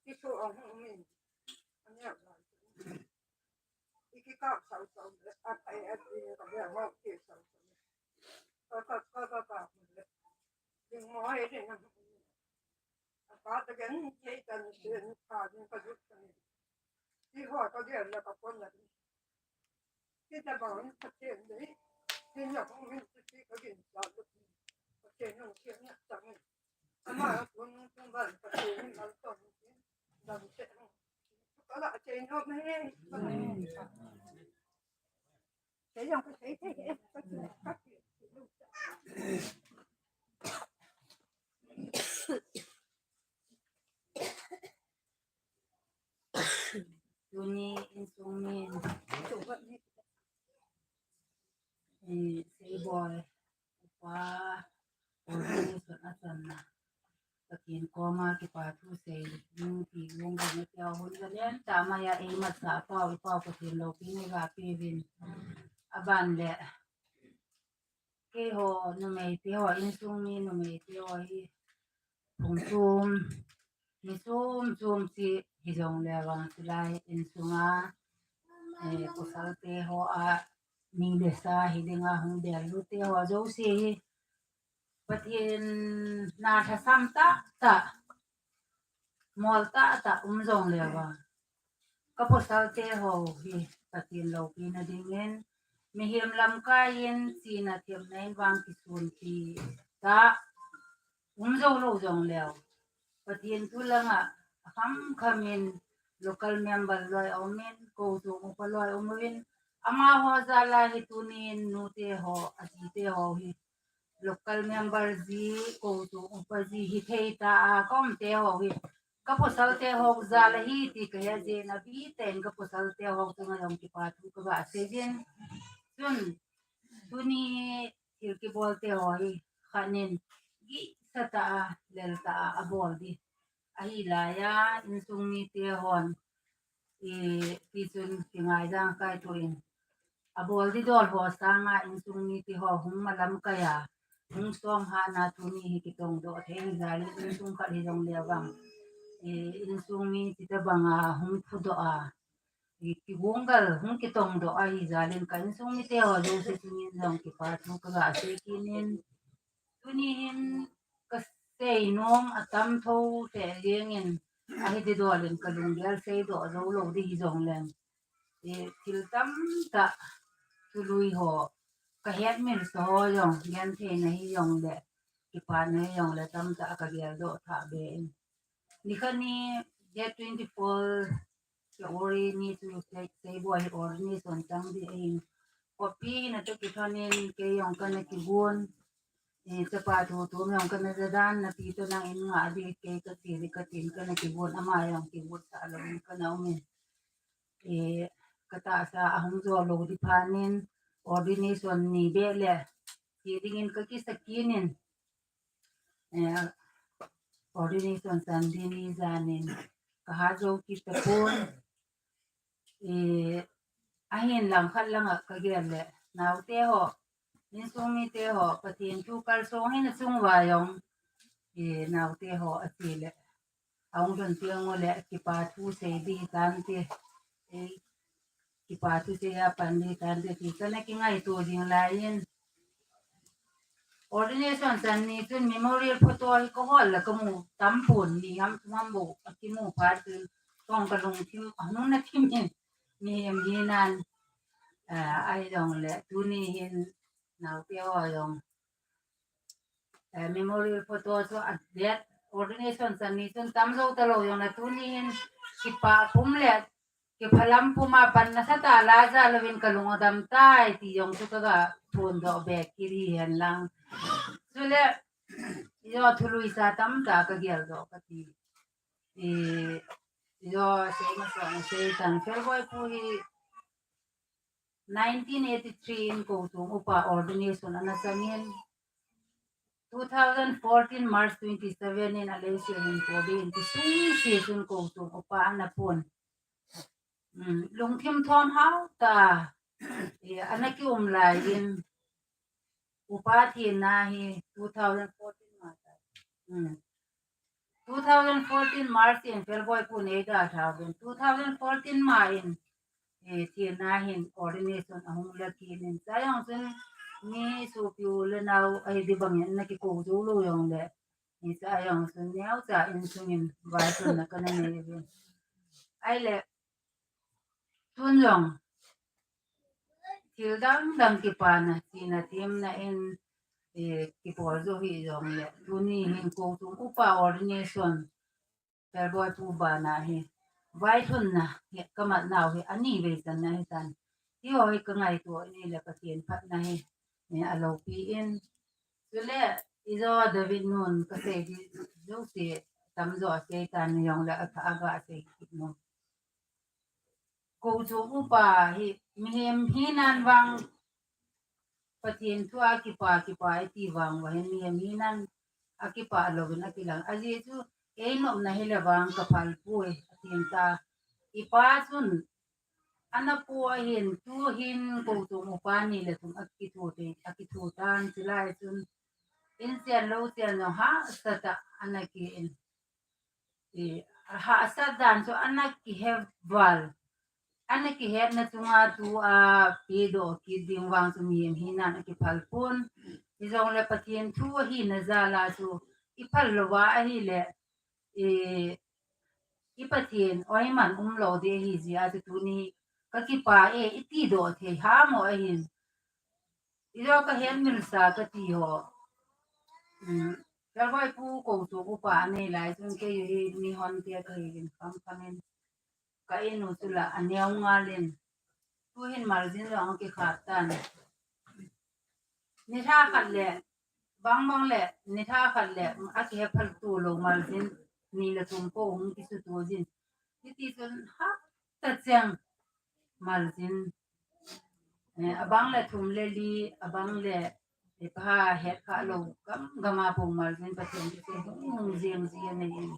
Kisu a hung min. Ani a lai. Iki ka sau sau le, a tai a ti ka be mo ki sau sau. Ka, ka, ka, ka, ka, le. Ding mo ai le na. A pa ta gen, ye ta ni se ni ka ni ka ju ta ni. Ti ho ka ge le ka pon la. Ti ta ba ni ka te ni. Ti na ko ni ti ka gen sa lu. Ka te no ti na ta ni. Ama ko ni ko ba ka te ni ka to ni. Da ni se. Ka la te no me. Tuni insung min, eh, Seiboi, upa, organization a channa. Pathen koma kipa thu sei, nu ti lung ka ne tia hun ka len ta ma ya ei mat sa pau, i pau Pathen loupina ga pe vin. Aban le, keiho numei te ho, insung mi numei te ho hi, phung chom, mi chom chom chi hi jong le vang silai insung a, eh, pasal te ho a, mi le sa hi ding a hung bel lu te ho jouse hi, Pathen na thasam tah tah, mol tah tah um jong le vang. Ka pasal te ho hi Pathen loupina dingin, mihem lamkai in china themna in vang kisun ti tah um jou lou jong leu. Pathen thu langa akham kham in local member loi a um in, kou chong upa loi a um in, amaho jal a hi tunin nu te ho, a ji te ho hi local member ji, kou chong upa ji hi thei ta a ka um te ho hi, ka pasal te ho jal a hi ti ka he jin, a bi ten ka pasal te ho chunga jong kipa thu ka ga sei jin. Chun, tuni thil kibol te ho hi khat nin gihsa tah a, lel tah a, a bol di. Ahi lai a, insung mi te hon, i, ti chun kingaidam kai thu in. A bol di dol ho sanga insung mi te ho hung malam kai a, hung som hana tuni hi kitong doh thei hi jal in insung khat hi jong le vang. I, insung mi ti ta banga hung phu doh a, i, kigong gal hung kitong doh ahi jal in ka insung mi te ho jouse tuni in jong kipa thu ka ga sei kit in. Tuni hin ka sei nom a tam tho te jeng in, ahi ti dol in ka lunggel sei doh jou lou di hi jong leng. E, thil tam tah, thului ho, ka het mil sa ho jong, gen thei na hi jong le, kipa na hi jong le, tam tah ka gel doh thah be in. Ni khat ni, date twenty-four, Ka ori ni chu sei, sei boi hi ordination chang di ahin. Kopi na to ki thonin kei jong kana kigon. E, chapa thu thu jong kana jadan na pi to nang in nga di kei ka ti di ka tin kana kigon ama jong kigon sa lo kana umin. E, ka tahsa ahung jo lo di phanin ordination ni be le ti dingin ka kisakinin. Eh, ordination Sunday ni janin ka ha jo kit tapon. Eh, ahin lang khat langa ka gel le naote ho, insung mite ho, Pathen thu kalsong hina chung uva jong, eh, naote ho ati le ahung don tiang u le kipa thu sei di tante. Eh, kipa thu sei a pan di tante ti kana kingaito ding laiyin. Ordination chan ni chun memorial photo hi ka hol la ka mu tam pon ni ham thum ham bou a kimu phat chun kong ka lungthim a nung na thim in ni em ni nan, eh, ahi jong le tuni hin naote ho jong, eh, memorial photo chu a det ordination chan ni chun tam jo ta lo jong le tuni hin kipa pum le kiphalam puma pan nasatah a la ja louvin ka lung adam tai ti jong chu ka ga phondoh be kiri hen lang. Chule, jo thului sa tamtah ka gel doh ka ti. I, jo sei ma sa sei tan Felboi pu hi nineteen eighty-three in Kochung upa ordination ana changin, two thousand fourteen March twenty-seven in a leiset hin podi in ti sui si chun Kochung upa ana pon. Mm, lungthim thom hao ta, eh, ana kium laiyin, upa thina hi two thousand fourteen ma ta. Mm. Two thousand fourteen March in Felboi pu nei da tha ben. Two thousand fourteen ma in, eh, thina hin ordination ahung la kit in. Cha jong chun mi sopi u le nao ahi di bangin ana kiko jou lou jong le. Ni cha jong chun neo cha insung in vailhunna kana nei ve. Ahile, tun jong thil dang dang kipana, chihna themna in, eh, kibol jou hih jong le, tuni hin Kochung upa ordination, Felboi pu bana hi, vailhunna hi ka mat nau hi, ani vei channa hi tan. Hiho hi ka ngaito ni le Pathen phatna hi, eh, a loupi in. Chule, ijo David nun ka sei di jouse, tamjo a sei tan jong le, a tha a ga sei kit nu. Kochung upa hi, mihem hinan vang, Pathen thu a kipa, kipa i ti vang uva hin mihem hinan a kipa louvin a kilang. Ajeh chu, ei nopna hi le vang ka phal poi, Pathen ta. I pa chun, ana pu ahin, tu hin Kochung upa ni le thum a kithu te, a kithu tan, chulai chun, in chen lou chen jong hahsat a ana ki in. I, hahsat dan chu ana kihe val. Ana kihetna chunga tua pedoh kit ding vang chu mihem hinan a kiphal pon. Hijongle Pathen thu ahina jal a chu i phal louva ahile, i, i Pathen oiman um lou ding ahi jeh a chu tuni ka kipa e, i tidoh thei ham o ahin. Ijo ka het mil sa ka ti ho. Um, Felboi pu Kochung upa anei lai chun kei hi mihon te ka hi in kham kham in. Ka in u chu la a neo ngal in. Tu hin maljin jong a kikhat tan. Ni tha khat le, bang bang le, ni tha khat le, a kihe phal tu lou maljin, ni le thum po hung kisutu jin. Hiti chun hapta cheng maljin. Eh, abang le thum le li, abang le, eh, pha het kha lou, gam, gam a po maljin Pathen kiti hung, hung jeng ji anei in.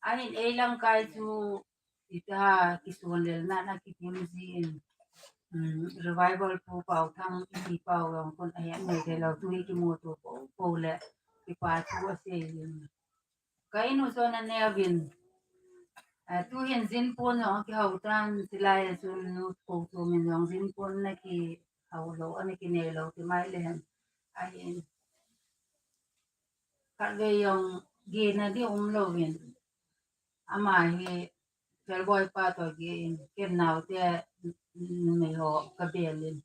Ahin ei lang kai chu, ita kisun lel na na kitim ji in. Um, revival pu pau thang, iti pau jong kon ahet nei thei lou, tu hi kimu tu po, po le, kipa thu asei in. Ka in u chun a neo vin. A, tu hin jin pon jong kihou tan, chulai a chun nu Kochung in jong jin pon na kihou lou, ana kinei lou, ti mai le hen. Ahin. Khatvei jong gena di um louvin. Ama hi Felboi pa to ge in, ken nao te numei ho ka bel in.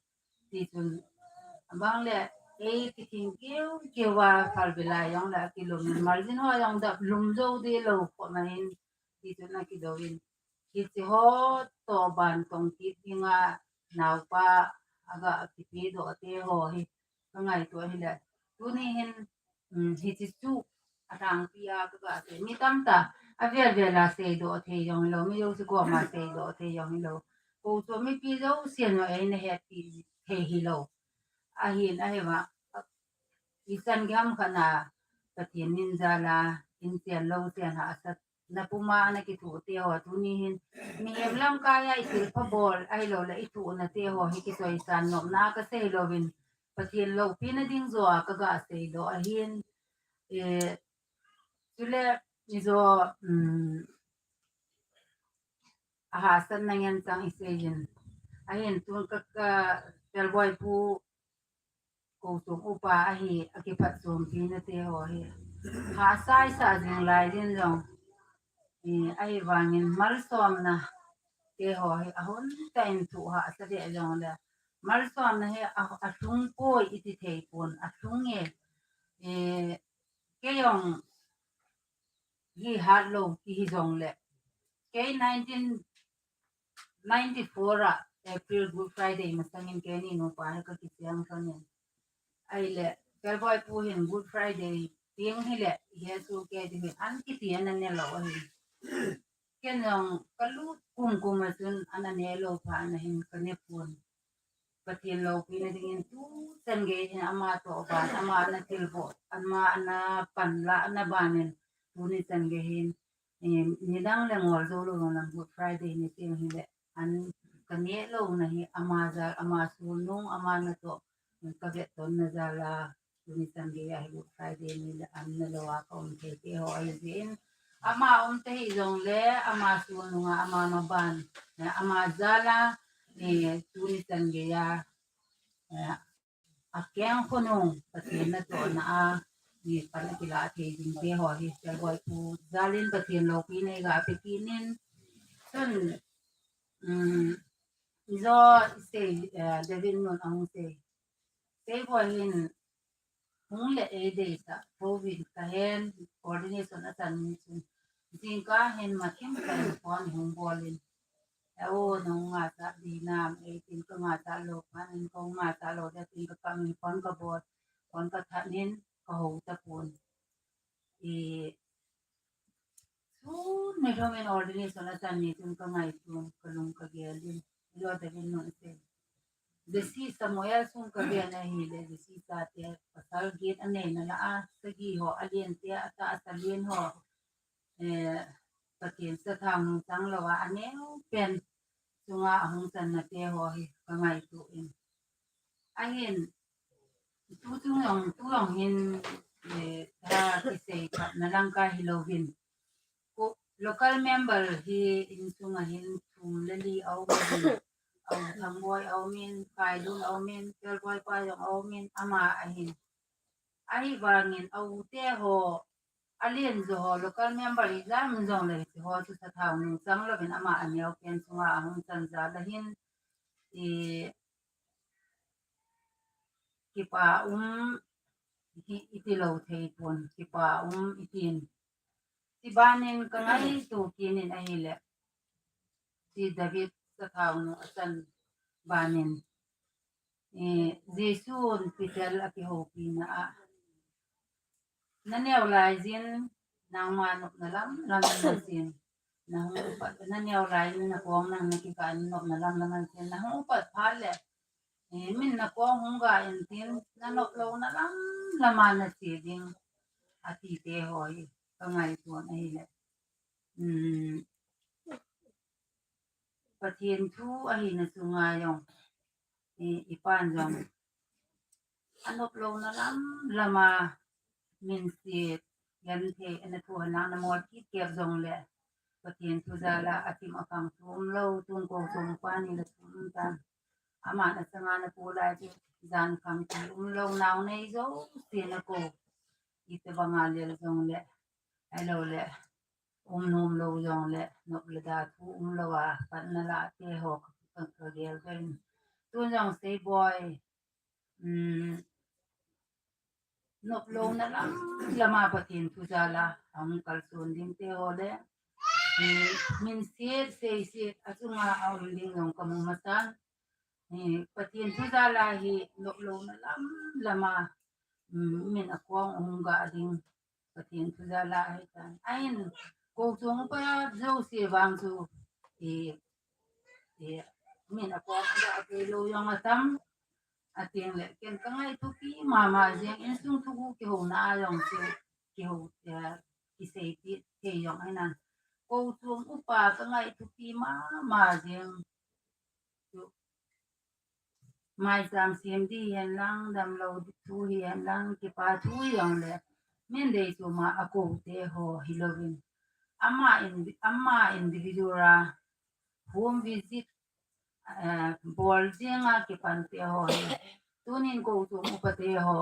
Ti chun, abang le, ei ti king kiu, kiu va phal be lai jong le, kilum in, maljin ho jong dap lum jou di lou ko na in, ti chun a kidou in. hiche ho toh ban tong kit dinga naopa aga kipe doh te ho hi ka ngaito ahile, tuni hin, um, hiche chu alhangpi a ka ga sei. Mi tamtah avel vel a seidoh thei jong hilou, mi jouse koma seidoh thei jong hilou. Kou chu mipi jousen eina hetpi thei hilou. Ahin, ahi va, ichan gei ham khat na Pathen min jal a, in chen lou chen hahsat na puma na kithoh te ho tuni hin mihem lamkai a ithilpha bol ahilou le ithohna te ho hi kichoisan nopna ka sei louvin, Pathen loupina ding joh a ka ga seidoh ahin, eh, chule ijo, um, ahahsatna ngen chang isei in. Ahin tun ka, ka Pelboi pu Kou Chung upa ahi, akiphatchompi na te ho hi. Hahsa isah jing lai din jong. Eh, ahivangin malsomna te ho hi ahon tah in thu hahsa deh jong le. Malsomna hi a, alhung poi iti thei pon, alhung e. Eh, kei jong hi hatlou kihi jong le. Kei nineteen ninety-four a April Good Friday masangin keini nupa hi ka kicheng lhon in. Ahile, Pelboi pu hin Good Friday ding hile, Jesu kei ding hi an kiti ana ne lou ahi. Ken jong ka lut kum kum a chun ana ne lou phat na hin ka ne pon. Pathen loupina dingin tuchan gei hin ama toh ban, ama ana thilboh, ama ana panlah na ban in tuni chan gei hin, eh, nidang le ngol jou lou jong lang Good Friday ni teng hile, an ka neh louna hi ama jal, ama sulnung, ama natoh, ka vetton na jal a, tuni chan gei a hi Good Friday ni le an na lou a ka um thei te ho ahi jeh in, ama um tahih jong le, ama sulnung a, ama maban, eh, ama jal a, eh, tuni chan gei a, eh, akeng khonung, Pathen natohna a, mi pan akilah thei ding te ho hi, Pelboi pu jal in Pathen loupina i ga pe kit in, chun, um, ijo isei, eh, David Nun ahung sei. Seiboi hin hung le eideisah, Covid kahen, coordination achan ni chun. Jingkah hin mathim kah in phone hung bol in. E o, nahung ngahsah ding nam, eitin ka ngahsah lou, phat in ka ngahsah lou, ding tin ka kam in phone ka bol, phone ka that in ka hou tapon. I, sun ni lhom in ordination achan ni chun ka ngaito, ka lung ka gel in. Ijo David Nun sei. Jesse Samuel sung ka gen ahile, Jesse chate pasal get anei na lah a, sagi ho, alen te, atahsa len ho. Eh, Pathen sathau nungchang lou a, aneo pen chunga ahung channa te ho hi ka ngaito in. Ahin, tu chung jong, tu jong hin, eh, tha kisei phatna lang ka hilou vin. Ko, local member hi insunga hin thum le li a um in, a u Thangboi a um in, Kailun a um in, Pelboi pa jong a um in, ama ahin. Ahivangin a u te ho, alen jo ho, local member ijat um jong le, hiche ho chu sathau nungchang louvin ama aneo pen chunga ahung chan jal a hin, i, kipa um, hi, iti lou thei pon, kipa um itin. Ti ban in ka ngaito kit in ahile, ti David sathau nu achan ban in, eh, Jesun Peter akihoupina a, na neo lai jin, nangma nopna lam lam na sin. Na hung upat, na neo lai in na kong nang na kikah in nopna lam lam na sin. Na hung upat phat le, eh, min na kong hung ga in tin, na nop louna lam lam a na che ding, ati te ho hi ka ngaito in ahile. Um, Pathen thu ahina chunga jong, i, i pan jong anop louna lam lam a min se, genthei, ana thu hanang na mol kit kep jong le, Pathen thu jal a atim akhang thu um lou, tun Kou Chung upa ni le thu um tan. Ama na changa na kou lai chu jan khang thu um lou, nao nei jouse na kou. Iti banga lel jong le, ahilou le, um nom lou jong le, nop le da thu um lou a, pan na lah te ho ka, ka, ka gel ven. Tun jong Seiboi, um, nop louna lam lam a Pathen thu jal a, ahung kalson ding te ho le, Min siet, sei siet, achunga aum ding jong kamu masan. Pathen thu jal a hi nop louna lam lama min akong hung ga ding Pathen thu jal a ahitan. Ahin, kou chung upa jouse vang chu, min akong ga thei lou jong atam. Atengle ken kangaithupi mama jeng, insung thu kihouna a jong chu kiho, kiseipeh thei jong ahinan. Kou chung upa kangaithupi mama jeng chu, maicham sem di hihen lang, damlou thu hihen lang, kipa thu hijongle, min dei choma akou teho hilouvin, ama in, ama individual a home visit bol jenga kipan teho hi, tunin kou chung upa teho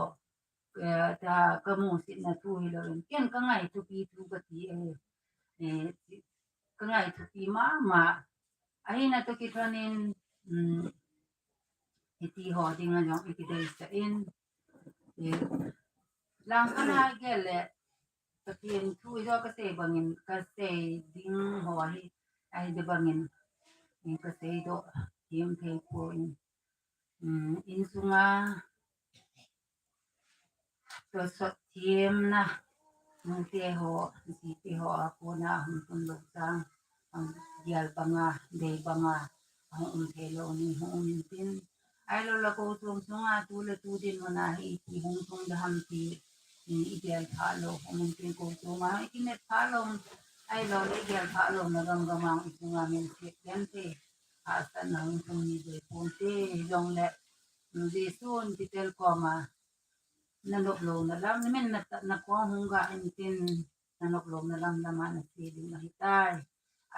ta kamusitna thu hilouvin, ken kangaithupi thu kati ahi. Kangaithupi mama. Ahina toh kilhonin, hitiho dinga jong ikideisah in, langkhat a gel le, Pathen thu ijo kasei bangin, kasei ding ho hi, ahi de bangin, kaseidoh them thei poi. Insunga tosot themna, nuteho, jiteho a kona hung tun lou chang, gel banga, dei banga hung um theilou ni hung um intin, ahiloule kou chung sunga tule tu dinmun a hi iti hung tung ding ham ti igel phah lou um intin, kou chunga ikimet phah lou, ahiloule igel phah louna gamgamang ichunga min siet genthei, hahsatna hung tung ni dei ponte. Hijongle Jesun Peter koma, nanop louna lam, min na, nakong hung ga intin, nanop louna lam lama nase ding ahitai,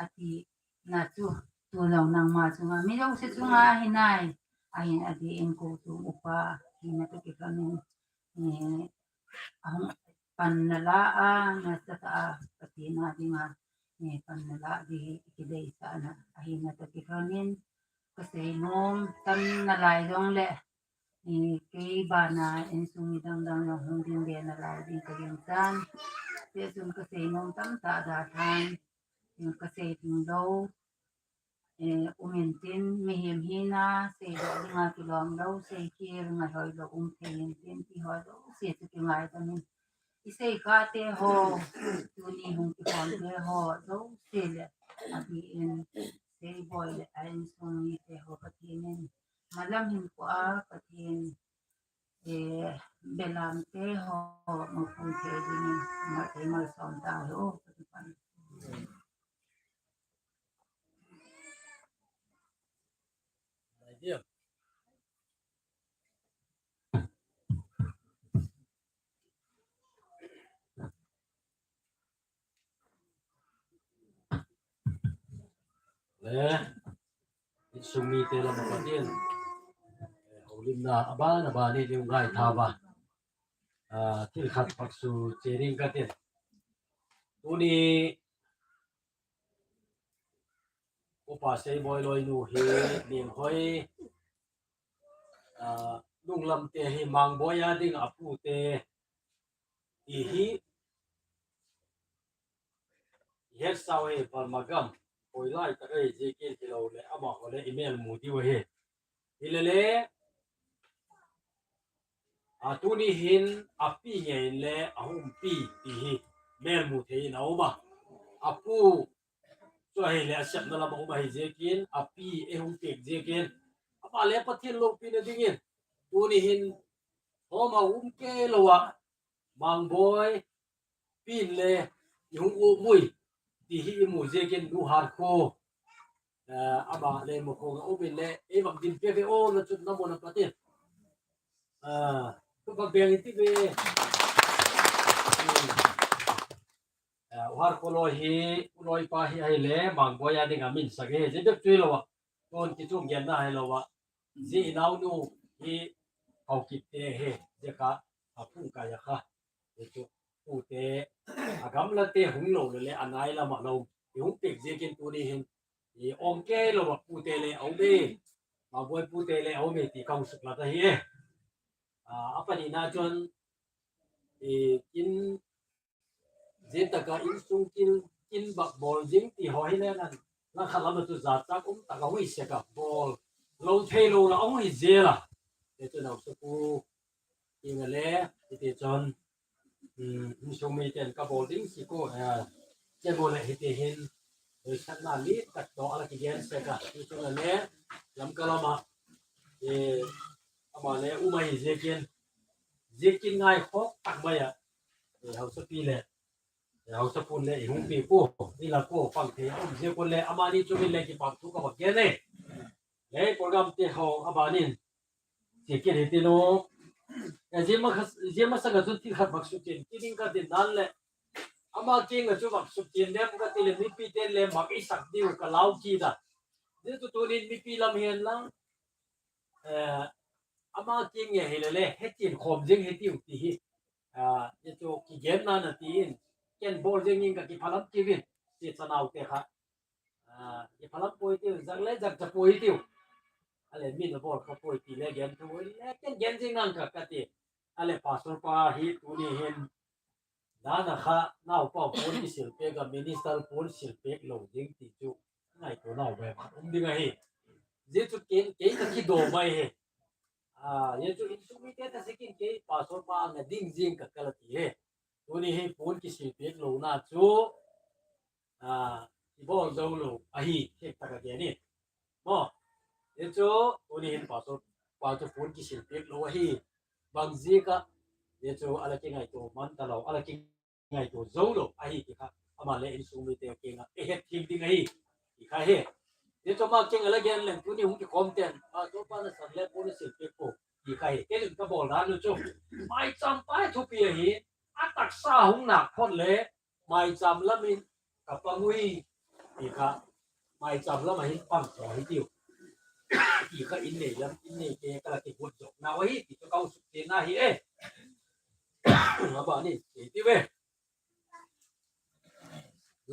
atina chu, tujong nangma chunga, mi jouse chunga ahinai. Ahin adeh in kou chung upa hina toh kilhonin, ahung pan nala a, nasatah a Pathen a dinga pan nala ding hi kideisahna ahina toh kilhonin, kasei nom tam nalai jongle, kei bana insung mi dangdang jong hung ding be nalai ding kagingchan. Hichun kasei nom tamtah dalhan, kasei ding lou um intin, mihem hina seidoh dinga kilom lou, seikhel ngaihoilou um thei intin, tiho jouse chu kingaidam in, iseikhah teho, tuni hung kikhom teho jouse le, adeh in seiboi le a insung miteho Pathen in malam hinkho a Pathen belamteho mapui thei dingin, malei malsom tauhen. Le, insung mite lama Pathen houlimna aban aban in eihung ngaitha uva, thil khat paksu che ding katin. Tuni Upa Seiboi loinu hi, Nenghoi, nunglamte hi Mangboi a dinga apute ti hi ihetsau hi, Burma gam, hoilai tah ahi jeh in hiloule amaho le imel mu diu ahi. Hilele, atuni hin api ngei in le ahung umpi ti hi melmu thei in aum a. Apu chu ahile asepna lama um ahi jeh in, api eihung peh jeh in, ama le Pathen loupina dingin tuni hin homa um kei louva, Mangboi pi in le ihung um ui ti hi imu jeh in, Nu Harkho, ama le mukhong a um in le eivang dinpi ve o, nachunna mun a Pathen, khut beng in ti ve. U Harkho loi hi, u loipa hi ahile Mangboi a dinga min sagi, jeh bep chu hilouva, tun kichung genna hilouva, jeh inaonu hi Haokip te hi, jeh kha, aphung kai a kha, jeh chu pute, agamlate hung lou le, le anai lama lou ihung peh jeh in tuni hin, iong kei louva pute le aume, Mangboi pute le aume ti kahung suklat ahi e. Apanina chun, kin, jeh tah a insung kin, kin bak bol jing ti ho hi le nan. Lang khat lam chu jat tak um tak a hui se ka bol. Lo thei lo la hui je la. Te chu nau se ku. Ti nga le, ti te chon. Hmm, insung mi ten ka bol ding si ko, eh, che bol le hiti hin. Oi sat na li tak to ala ki gen se ka. Insung le, lam ka lama. Eh, ama le, umai je kin. Je kin ngai khok tak mai a. Eh, hausa pi le. Eh, hausa pun le, i hung pi ko. I la ko, pang te, um je ko le, ama ni chu mi le ki pang tu ka ba gen le. Le, program te ho, aba nin. Sikit hiti no. Ya, jema khas, jema sanga chu thil khat bak sutin. Kiding ka din dan le. Ama kinga chu bak sutin le, ka ti le mipi te le mak i sak diu ka lau ki da. Di tu tunin mipi lam hian lang. Eh, ama kinga hi le le, hetin khom jing hiti u ti hi. Ah, ye chu ki gen na na tin. Ken bol jing in ka ki phalam ki vin. Si chanau te kha. Ah, i phalam poi tiu, zak le zak cha poi tiu. Ale min a bol kha poi ti le gen thu le ken gen jing nang ka ka ti. Ale pastor pa hi tuni hin. Dana kha nau pa pon ki sil pek a minister pon sil pek lo ding ti chu. Ngai to nau be phat um ding a hi. Je chu ken ke ka ki do mai he. Ah, ye chu insung mi te ta sikin ke pastor pa na ding jing ka kala ti he. Tuni hi pon ki sil pek lo na chu. Ah, i bol zo lo ahi, thek taka gen in. Mo, ye chu, tuni hin pastor pa chu pon ki sil pek lo ahi. Bang jika, ye chu ala ki ngai to man ta lo, ala ki ngai to zo lo ahi ki kha. Ama le insung mi te kinga, e het thim ding ahi. Ki kha he. Ye chu ma kinga la gen leng, tuni hung ki khom ten, pastor pa na san le pon sil pek ko. Ki kha he. Ke jun ka bol dan lu chu. Mai cham pa thu pi ahi. A taksa hung nak phot le. Mai cham lamin ka pang ui, ti kha, mai cham lam ahin pang cho hi tiu. Ti kha in nei lam, in nei te ka la ki gut jok na ui, ti chu kau suk te na hi e. Nga ba ni, ti ti ve.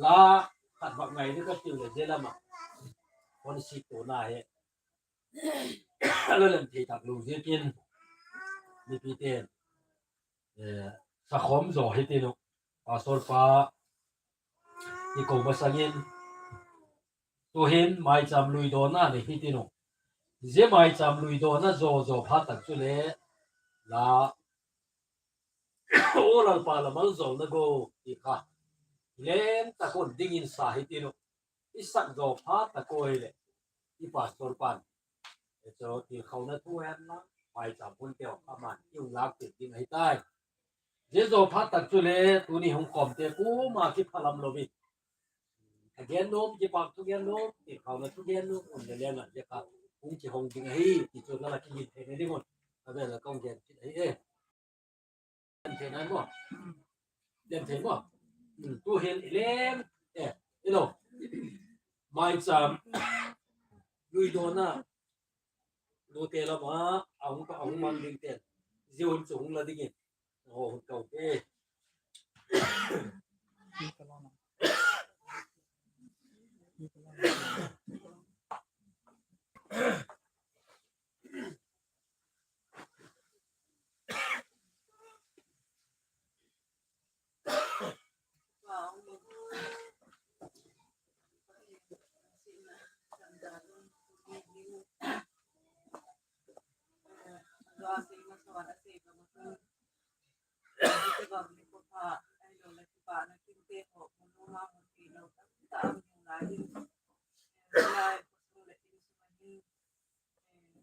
La, khat bak ngai ni ka tiu le je lama. Kon si to na he. Lo lem thei tak lo je kin. Ni pi ten. Eh, sa khom zo hi ti no. Pastor pa, i ko masangin, tu hin mai cham lui do na ni hi ti no. Je mai cham lui do na zo zo pha tak chu le, la, o lal pa la mal zo na go, ti kha. Len ta kon ding in sa hi ti no. I sak zo pha ta ko hi le. I pastor pan. E cho ti khau na thu hen na. Mai cham pun teo, aman, i ung lak ti ding ahi tai. Je zo phat tak chu le, tuni hung kom te, kuma ki phalam lo mi. A gen nom, ki pak thu gen nom, ki khau na thu gen nom, un le le na, je ka, hung ki hong ding ahi, ki chu na la ki yin the ne ding un. A ve la kong gen kit ahi e. Den the na mo. Den the mo. Hmm, tu hin i lem, e, i lo. Mai cham, lui do na, Lute lama, ahung ka, ahung mang ding ten. Ziun chu hung la dingin. Ho, hung kau te.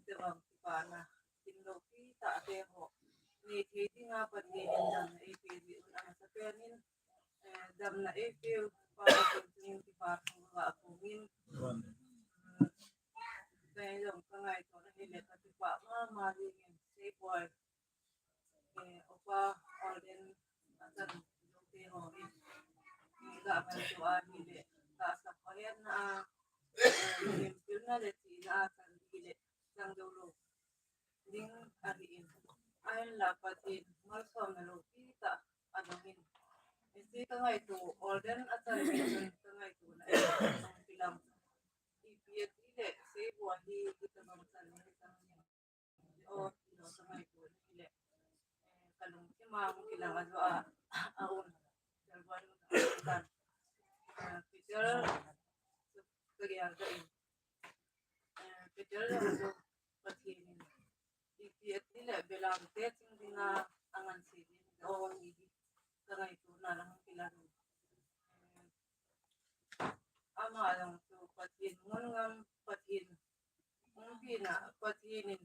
Te vang kipana, kin lo pi ta te ho. Nei thei dinga Pathen in damna ei pe di un a masa pen in, eh, damna ei pe u pa Pathen chungin kipa thu va a pungin. Mm, nei jong ka ngaito na hi le ka kipa mama dingin, sei boy. Eh, opa, Alden, a chan, lo te ho in. Ni ga ban to a hi le, ka sa ko hen na a, eh, lim pil na le ti na a chan hi le, sang do lo. Ding a hi in. A hin la Pathen, mal som na lo pi ta, a dong in. Isi ka ngaito, Alden a chan, ka ngaito na, eh, song pilam. I pi a ti le, sei bo a hi, i ta bang chan, ni sang ni. O, ino sa mai ko ni le. Eh, ka lungthim a hung kilang a jo a, a um. Jalwan kan. Eh, Peter, Peter, Peter, Peter, Pathen in ipi ati le belam te ching dinga angan se ding ahi hi ka ngaito na lang kilang. Ama jong chu Pathen mun ngam, Pathen hungpina, Pathen in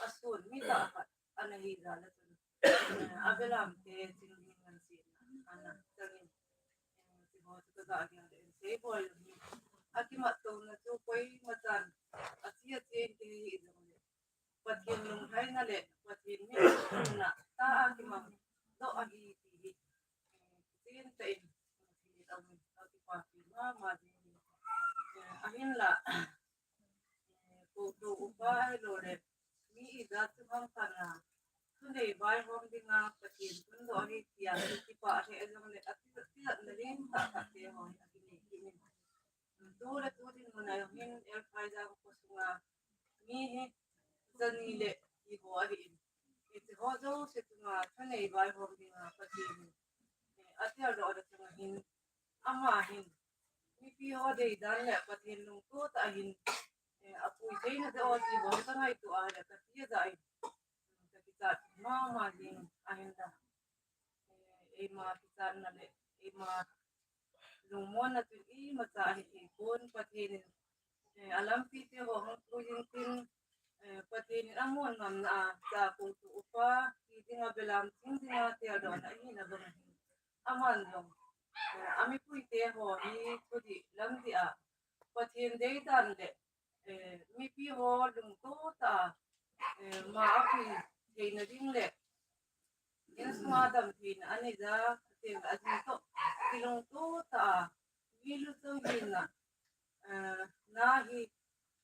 asun mi tah khat ana hi jal a chun, eh, abelam te ching ding ngan sina ana changin, eh, tiho chu ka ga gel le in sei boi lo hi. Akimat tona chu koima chan achi achi in kihi jong le Pathen lunglhaina le Pathen mitthupina tah a kimang doh ahi ti hi, eh, kichen tah in, eh, aum in, ka kipapi mama ding hi. Eh, ahinla, eh, koutou upa ahilou le mi ijat chu ham khat a thunei vaihom dinga Pathen phundoh ahi tia kipah ahi jong le, ati, ati na ding tah tah te ho hi akinei kit in. Tu le tu dinmun a jong hin L. Phaijang kho sunga mi hi jani le ti ho ahi in. Hiche ho jouse chunga thunei vaihom dinga Pathen in, eh, atel doh le chunga hin, ama hin mipi ho deidan le Pathen lungto tah a hin, eh, apui theina ding o ti ho ka ngaito a le ka ti a ja in, ka kichat mama ding ahinla, eh, eima kichatna le eima lungmonna chun imacha ahi thei pon. Pathen in, eh, alampi te ho hung pui jing tin, eh, Pathen in amun ngamna a cha koutou upa ti dinga belam ching dinga teldohna ahina bang ahin, aman jong, eh, amipui te ho hi thudih lamdih a Pathen deidan le, eh, mipi ho lungto tah a, eh, ma apui theina ding le insunga damtheina anei ja, ati a, ajing toh kilungto tah a, milu chonsetna, eh, na hi,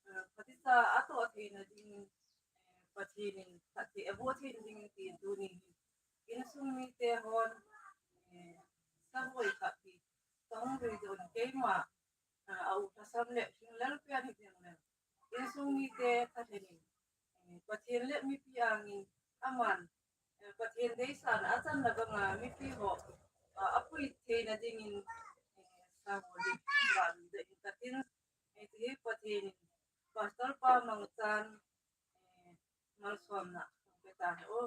eh, phatechan atoh theina ding, eh, Pathen in phatthei aboh theina ding tin tuni hi insung mite hon, eh, saboi khat hi kahung lui doh in keima, ah, a u lhasam le hing lalpi ahi jeng le, insung mite thalhen in, eh, Pathen le mipi angin aman, eh, Pathen deisahna achanna banga mipi ho, ah, apui theina dingin, eh, saho le ba lui doh in katin, eh, ti hi Pathen in Pastor pa Mangchan, eh, malsomna pe tahen o.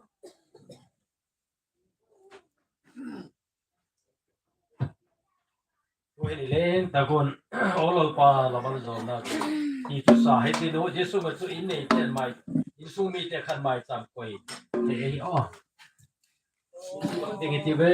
Ui, ni len takun, o Lalpa, la malsomna. Hiche sa hiti nu, Jesu ma chu in nei ten mai, insung mite khat mai cham koi. Te hi o. Ding iti ve.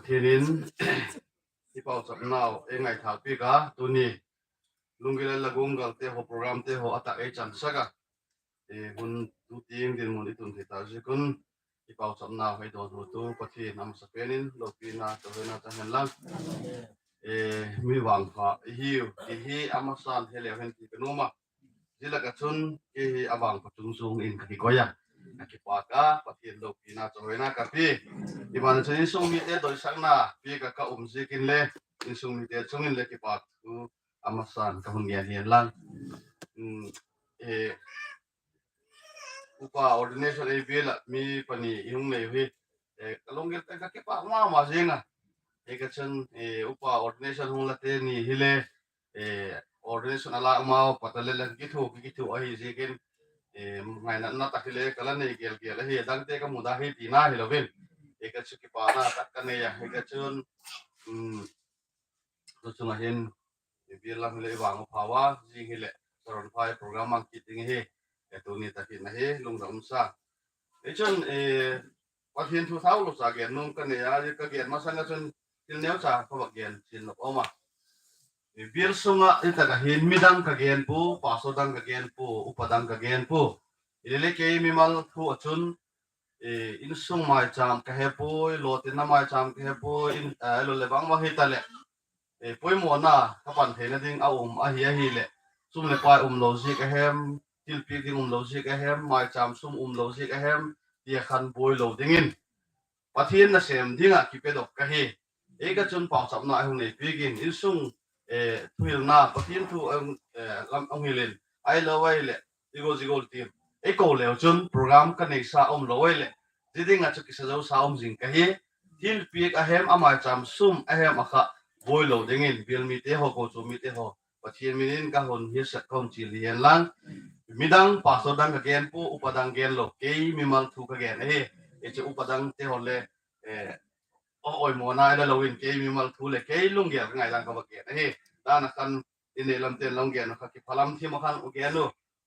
Pathen in i pauchapnau ei ngaithah peh a, tuni Lunggil le Lagong gal te ho program te ho atah ei chansak a, e, hun tu ting dinmun i tun thei tah jeh un i pauchapnau hei don ho tu Pathen amasapen in loupina, chonhoina chang hen lang. E, mi vangpha i hiu ti hi amasan he leu hen ti ka nom a. Jeh lak a chun kei hi avangpha chung chung in ka kikoi a, ka kipak a, Pathen loupina, chonhoina ka pe. I ban chun insung mite doisakna pe ka ka um jeh in le, insung mite chung in le kipak thu amasan ka hung ngen hen lang. Um, e, upa ordination ei vel a mi pani i hung nei u hi, e, ka lunggil pen ka kipak mama jing a. E, ka chun, e, upa ordination hung la teni hi le, e, ordination a la mau pata le lang kithu, kithu ahi jeh in, e, ngaina na tak hi le ka la nei gel gel ahi, dang te ka mu da hi ti na hi louvin. E, ka chu kipana tak ka nei a, e, ka chun, um, tu chung a hin, e, bilam hi le i vang u pha a, jing hi le, saron phai program mang kit ding hi, e, tuni tak hin ahi, lungdam sa. E, chun, e, Pathen thu thao lou cha gen nom ka nei a, ka gen masang a chun thil neo cha ka va gen chin lou um a. E, bial sung a i tak a hin midang ka gen pu, pastor dang ka gen pu, upa dang ka gen pu. I le le kei mimal thu a chun, e, insung maicham ka he poi, lotinna maicham ka he poi, in, e, lo le bang bang hi ta le. E, poimona ka pan theina ding a um ahi, ahi le. Sum le pai um lou jeh a hem, thilpeh ding um lou jeh a hem, maicham sum um lou jeh a hem, ti a khan boi lou ding in. Pathen nasem ding a kipe doh ka hi. E, ka chun pauchapna a hung nei peh in, insung, e, thuhilna, Pathen thu, e, lam hung hil in, ai lou ai le, jigol jigol ti. E, ko leu chun program ka nei sa um lou ai le, jiding a chu kisa jou sa um jing ka hi. Thilpeh a hem, amaicham sum a hem a kha boi lou ding in, bial mite ho, ko chu mite ho, Pathen min in ka hon hi sat ka hon chil hi hen lang. Midang pastor dang ka gen pu, upa dang gen lou, kei mimal thu ka gen ahi. E, chu upa dang te ho le, e, o, oimona i la lou in kei mimal thu le kei lunggel ka ngai dang ka va gen ahi. Dan a khan i nei lam ten long gen kha kiphalam thim a khan u gen u.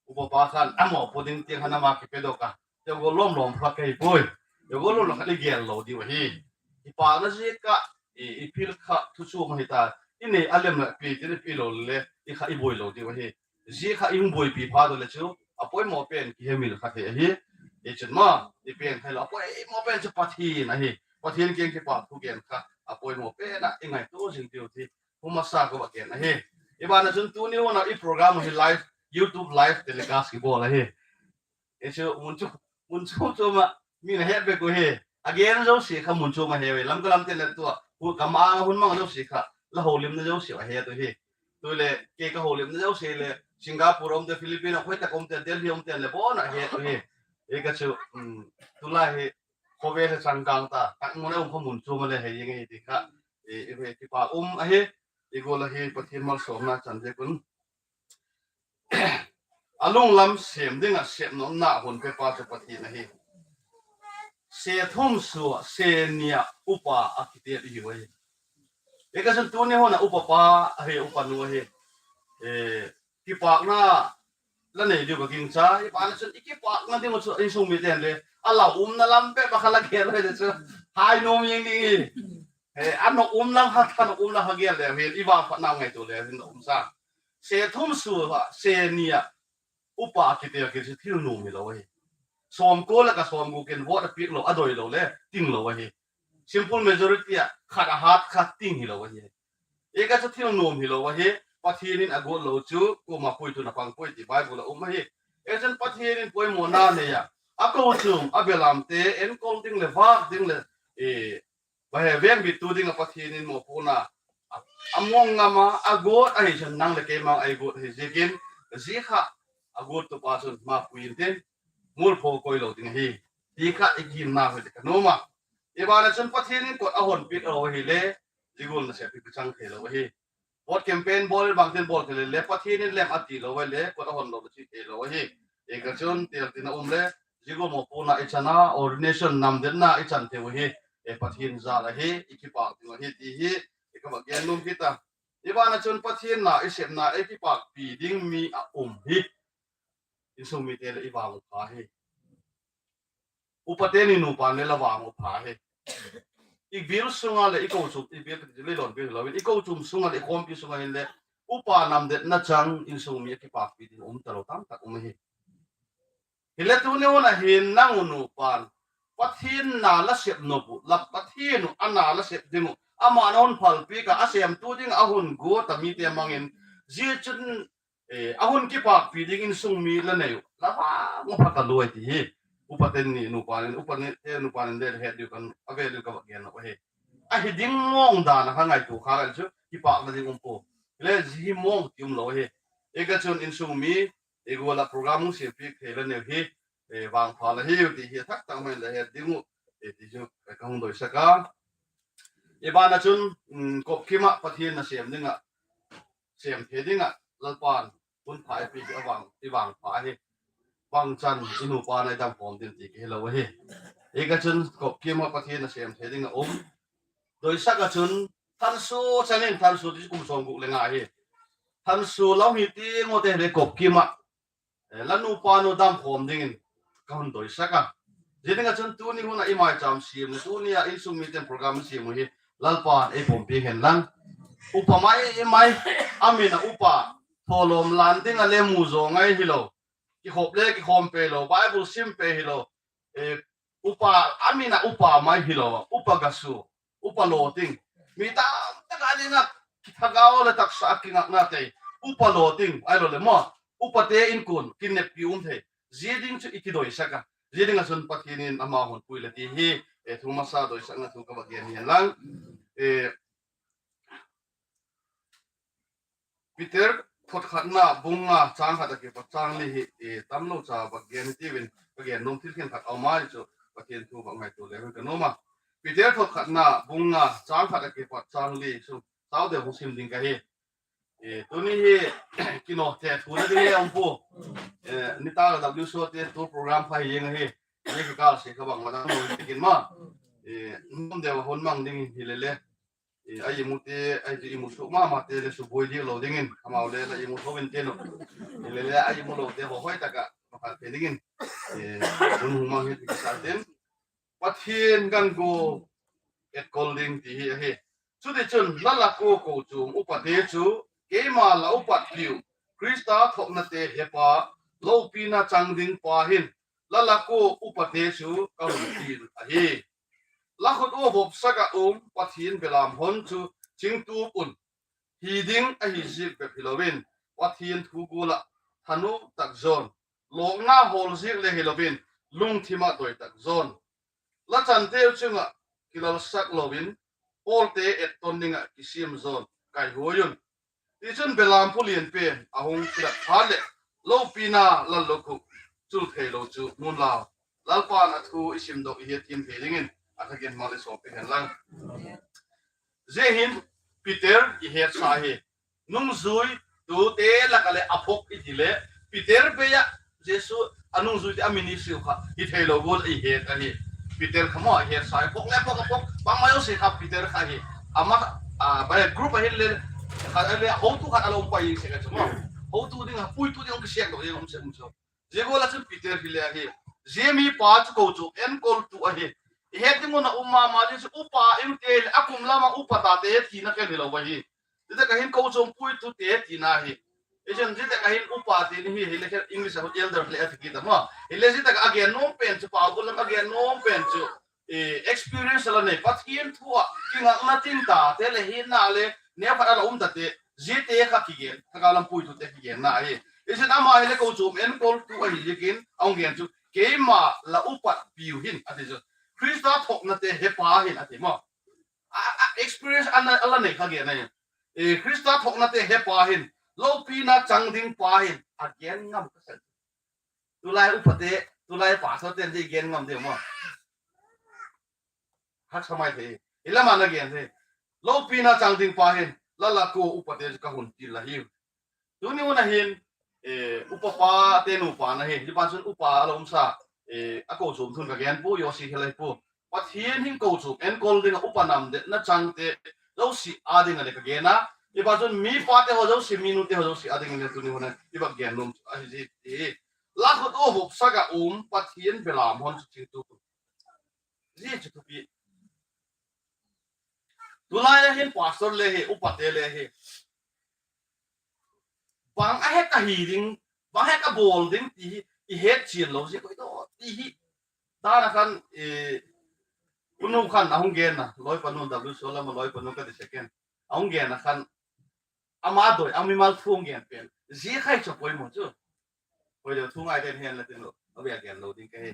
Upa pa khan amo pu ding tiang khan ama kipe doh a. Te go lom lom kha kei poi. Te go lom lom kha i gel lou diu ahi. Kipana jeh a, i, i phil kha thu chu ma hi ta. I nei a lem la pi, ti le pi lou le, i kha i boi lou diu ahi. Jeh kha i hung boipi pha doh le chu, a poimo pen kihemil kha thei ahi. I chun ma, i pen khai lou, a poimo pen chu Pathen ahi. Pathen kiang kipa thu gen kha, a poimo pen a i ngaito jing diu ti. Hu masa ka va gen ahi. I ban a chun tuni hun a i program hi live, YouTube live telecast kibol ahi. E, chu mun chu, mun chu chu ma, mi na het be ko he. A gen jouse kha mun chu ma he ve. Lam ka lam te le tua, hu ka ma hun mang jouse kha, la holimna jouse a het u hi. Tu le, kei ka holimna jouse le, Singapore um te, Philippines, khoi tak um te, Delhi um te le, bon a het u hi. E, ka chu, um, tulai hi, khovel he changkang ta, tak mun a um kho mun chu ma le he jing ahi ti kha. E, e, e, kipa um ahi, i gol a hi Pathen malsomna chan jeh un. A lunglam sem ding a sem nom na hon pe pa chu Pathen ahi. Se thum sua, se ni a upa a kitel i hi uve. E, ka chun tuni hun a upa pa ahi, upa nu ahi. E, kipakna la nei diu ka gingcha, i ban a chun i kipakna ding u chu insung miten le, a la umna lam pe pa kha la gel le chu, hai nom jing ding hi. E, a na um lam kha, tha na um lam kha gel le, hin i vangphat na ngaito le, hin na um sa. Se thum sua, se ni a upa a kitel kit chu thil nom hi lou ahi. Som ko le ka som ko kin vote a piak lou, a doi lou le, ting lou ahi. Simple majority a, khat a hat khat ting hi lou ahi. E, ka chu thil nom hi lou ahi. Pathen in a got lou chu, ko ma pui tu na pang pui ti Bible a um ahi. E, chun Pathen in poimo na nei a. A ko chum, a belam te, enkol ding le, vak ding le, e, Ba he veng bit tu ding a Pathen in mopohna a, a mong ngam a, a got ahi chun nang le keima a i got ahi jeh in, jeh kha a got tu pa chun ma pui in tin, mul pho koi lou ding ahi. Ti kha i gimna hi ka nom a. I ban a chun Pathen in kot a hon pit lou ahi le, jigol na se pi chang thei lou ahi. Vote campaign bol bang tin bol thei le, Pathen in lem a ti lou le, kot a hon lou ti thei lou ahi. E, ka chun tel tin a um le, jigol mopohna i chan a, ordination namdetna i chan thei u ahi. E, Pathen jal ahi, i kipak ding ahi ti hi, i ka va gen nom kit a. I ban a chun Pathen na i sepna, i kipakpi ding mi a um hi. Insung mite le i vang u pha hi. Upa teni nupa le la vang u pha hi. i bill sunga le i kochum, i bill kati leilon bill lo, i kochum sunga le i khompi sunga hin le upa namdetna chang insung mi a kipakpi ding um talou tamtak um ahi. Hile tuni hun a hin nang u nupan Pathen na la sep nop u, la Pathen u ana la sep ding u, ama na hun phalpi ka a semtu ding a hun go ta mite mangin, zia chun eh, a hun kipakpi ding insung mi la nei u, la vang u pha ka loi ti hi. Upa ten ni nupa nen, upa ni te nupa nen le het diu kan, a ve diu ka va gen lo hi. A hi ding mong dan a kha ngaitu kha chu kipakna ding um po. Le zi hi mong ti um lo hi. E ka chun insung mi, e go la program hung siam pi thei la neu hi, e vang pha la hi u ti hi thak tak mai la het ding u, e ti chu ka hung doi saka. E bana chun, um, kop kima Pathen na siam ding a, sem thei ding a, Lalpan hun pha i pi a vang, i vang pha hi. Bang chan i nupa na i dam khom ding ti ki lo hi. I ka chun kop kima Pathen na sem thei ding a um. Doi saka chun thansu chanin thansu ti kum som guk le nga hi. Thansu lo hi ti ngo te le kop kima. Eh, la nupa nu dam khom dingin ka hun doi saka. Zia ding a chun tuni hun a i mai cham siam le tuni a insung mi ten program siam u hi Lalpan ei pumpi hen lang. Upa mai mai, a min a upa, tholom lan ding a le mu zo ngai hi lo. Ki khop le ki khom pe lo, Bible sim pe hi lo. Eh, upa, a min a upa mai hi lo, upa gasu, upa lo ting. Mi tam tak a ding a, ki thagau le taksa a ki ngak na te, upa lo ting, ai lo le mo, upa te in kun, ki nep ki um thei. Zia ding chu i ki doi saka. Zia ding a chun Pathen in ama hun pui le ti hi, eh, thu masa doi sakna thu ka va gen hi lang. Eh, Peter thot khatna bung nga chang khat a kipat chang li hi, eh, tam lo cha va gen hi ti vin, va gen nom thil khen khat a um a chu Pathen thu va ngaitu le ka nom a. Peter thot khatna bung nga chang khat a kipat chang li chu tau de hung sim ding ka hi. Eh, tuni hi kino te thu na ding le um pu. Eh, ni ta la W S O te tu program pha hi jeng hi. Ni ka kal se ka bang ma dang lo kin ma. Eh, nom de va hon mang ding hi le le. Eh, a imu te, a imu su mama te le su boi di lo dingin, amau le la imu tho vin te no. Eh, le le a imu lo te ho hoi taka, ma kal pe dingin. Eh, hun hung mang hi ti sa ten. Pathen gan go et kol ding ti hi ahi. Chuti chun la la ko ko chung upa te chu, keima la upat piu, Krista thokna te hepa, lopina chang ding pa hin, la la ko upa te chu ka hun til ahi. La khut u vop saka um Pathen belam hon chu chingtup un. Hi ding ahi zik bep hi lovin, Pathen thu gula thanu tak zon. Lokna hol zik le hi lovin, lungthima doi tak zon. La chante u chunga kilal sak lovin, Paul te et ton dinga kisim zon. Kai huoi un. Tichun belam pu lian pen a hung kilat pha le lopina lal lo khu chul thei lo chu mun lau. Lalpan a thu i sim dok i het thim thei dingin a thakin mal i sawm pe hen lang. Zia hin Peter i het sa hi. Nungzui tu te laka le a phok i ti le Peter pe ya Jesu a nungzui te a ministry kha hi thei lo gol i het ahi. Peter kha mo i het sa i phok le phok a phok bang ma yo se kha Peter kha hi. Ama a ba group a hin le kha le ho tu kha a lo pa i se ka chu mo. Ho tu ding a pui tu ding ki se lo ye um se um so. Zia gol a chun Peter hi le ahi. Zia mi pa chu ko chu enkol tu ahi. I het ding un a um mama zia chu upa in te le a kum lama upa ta te tina khen hi lo ahi. Zia taka hin ko chu pui tu te tina hi. I chun zia taka hin upa te ni hi, hi le khen English a elder le a ti ki ta ma. Hi le zia taka a gen nom pen chu pa gol lam a gen nom pen chu. Eh, experience la nei, Pathen thu a kingakna ting ta te le hi na le, ne phat a la um ta te, zia te kha kigen, thakau lam puitu te kigen na hi. I chun ama hi le ko chu enkol tu ahi ziakin, a hung gen chu, keima la upat piu hin, a ti chu. Krista thokna te hepa hin, a ti mo. A, a experience a la, a la nei kha gen na hi. Eh, Krista thokna te hepa hin, lopina chang ding pa hin, a gen ngam ka sa. Tulai upa te, tulai pastor te, di gen ngam de mo. Haksa mai thei. I lama na gen thei. Lopina chang ding pa hin, la la ko upa te ka hun til la hi. Tuni hun a hin, eh, upa pa te nupa na hi. Hi pa chun upa a la um sa, eh, a ko chom thun ka gen pu, yo si helai pu. Pathen hin ko chom enkol ding a upa namdetna chang te, zo si a ding a le ka gen a. Hi pa chun mi pa te ho zo si, mi nu te ho zo si a ding a le tuni hun a, hi pa gen nom a hi ji, hi. La khut u vop saka um, Pathen belam hon chu chingtup. Zia chu thupi. Tulai a hin pastor le hi, upate le hi, bang a he ka hi ding, bang he ka bol ding ti hi i het chian lo jeh koi to ti hi. Tana khan, eh, unu khan ahung gen na, loi panu W Solomon loi panu ka ti second. Ahung gen na khan, ama doi, a mimal thu hung gen pen. Jeh khai cho poimo chu. Koi lo thu ngai den hen la tin lo. A bia gen lo ding ka hi.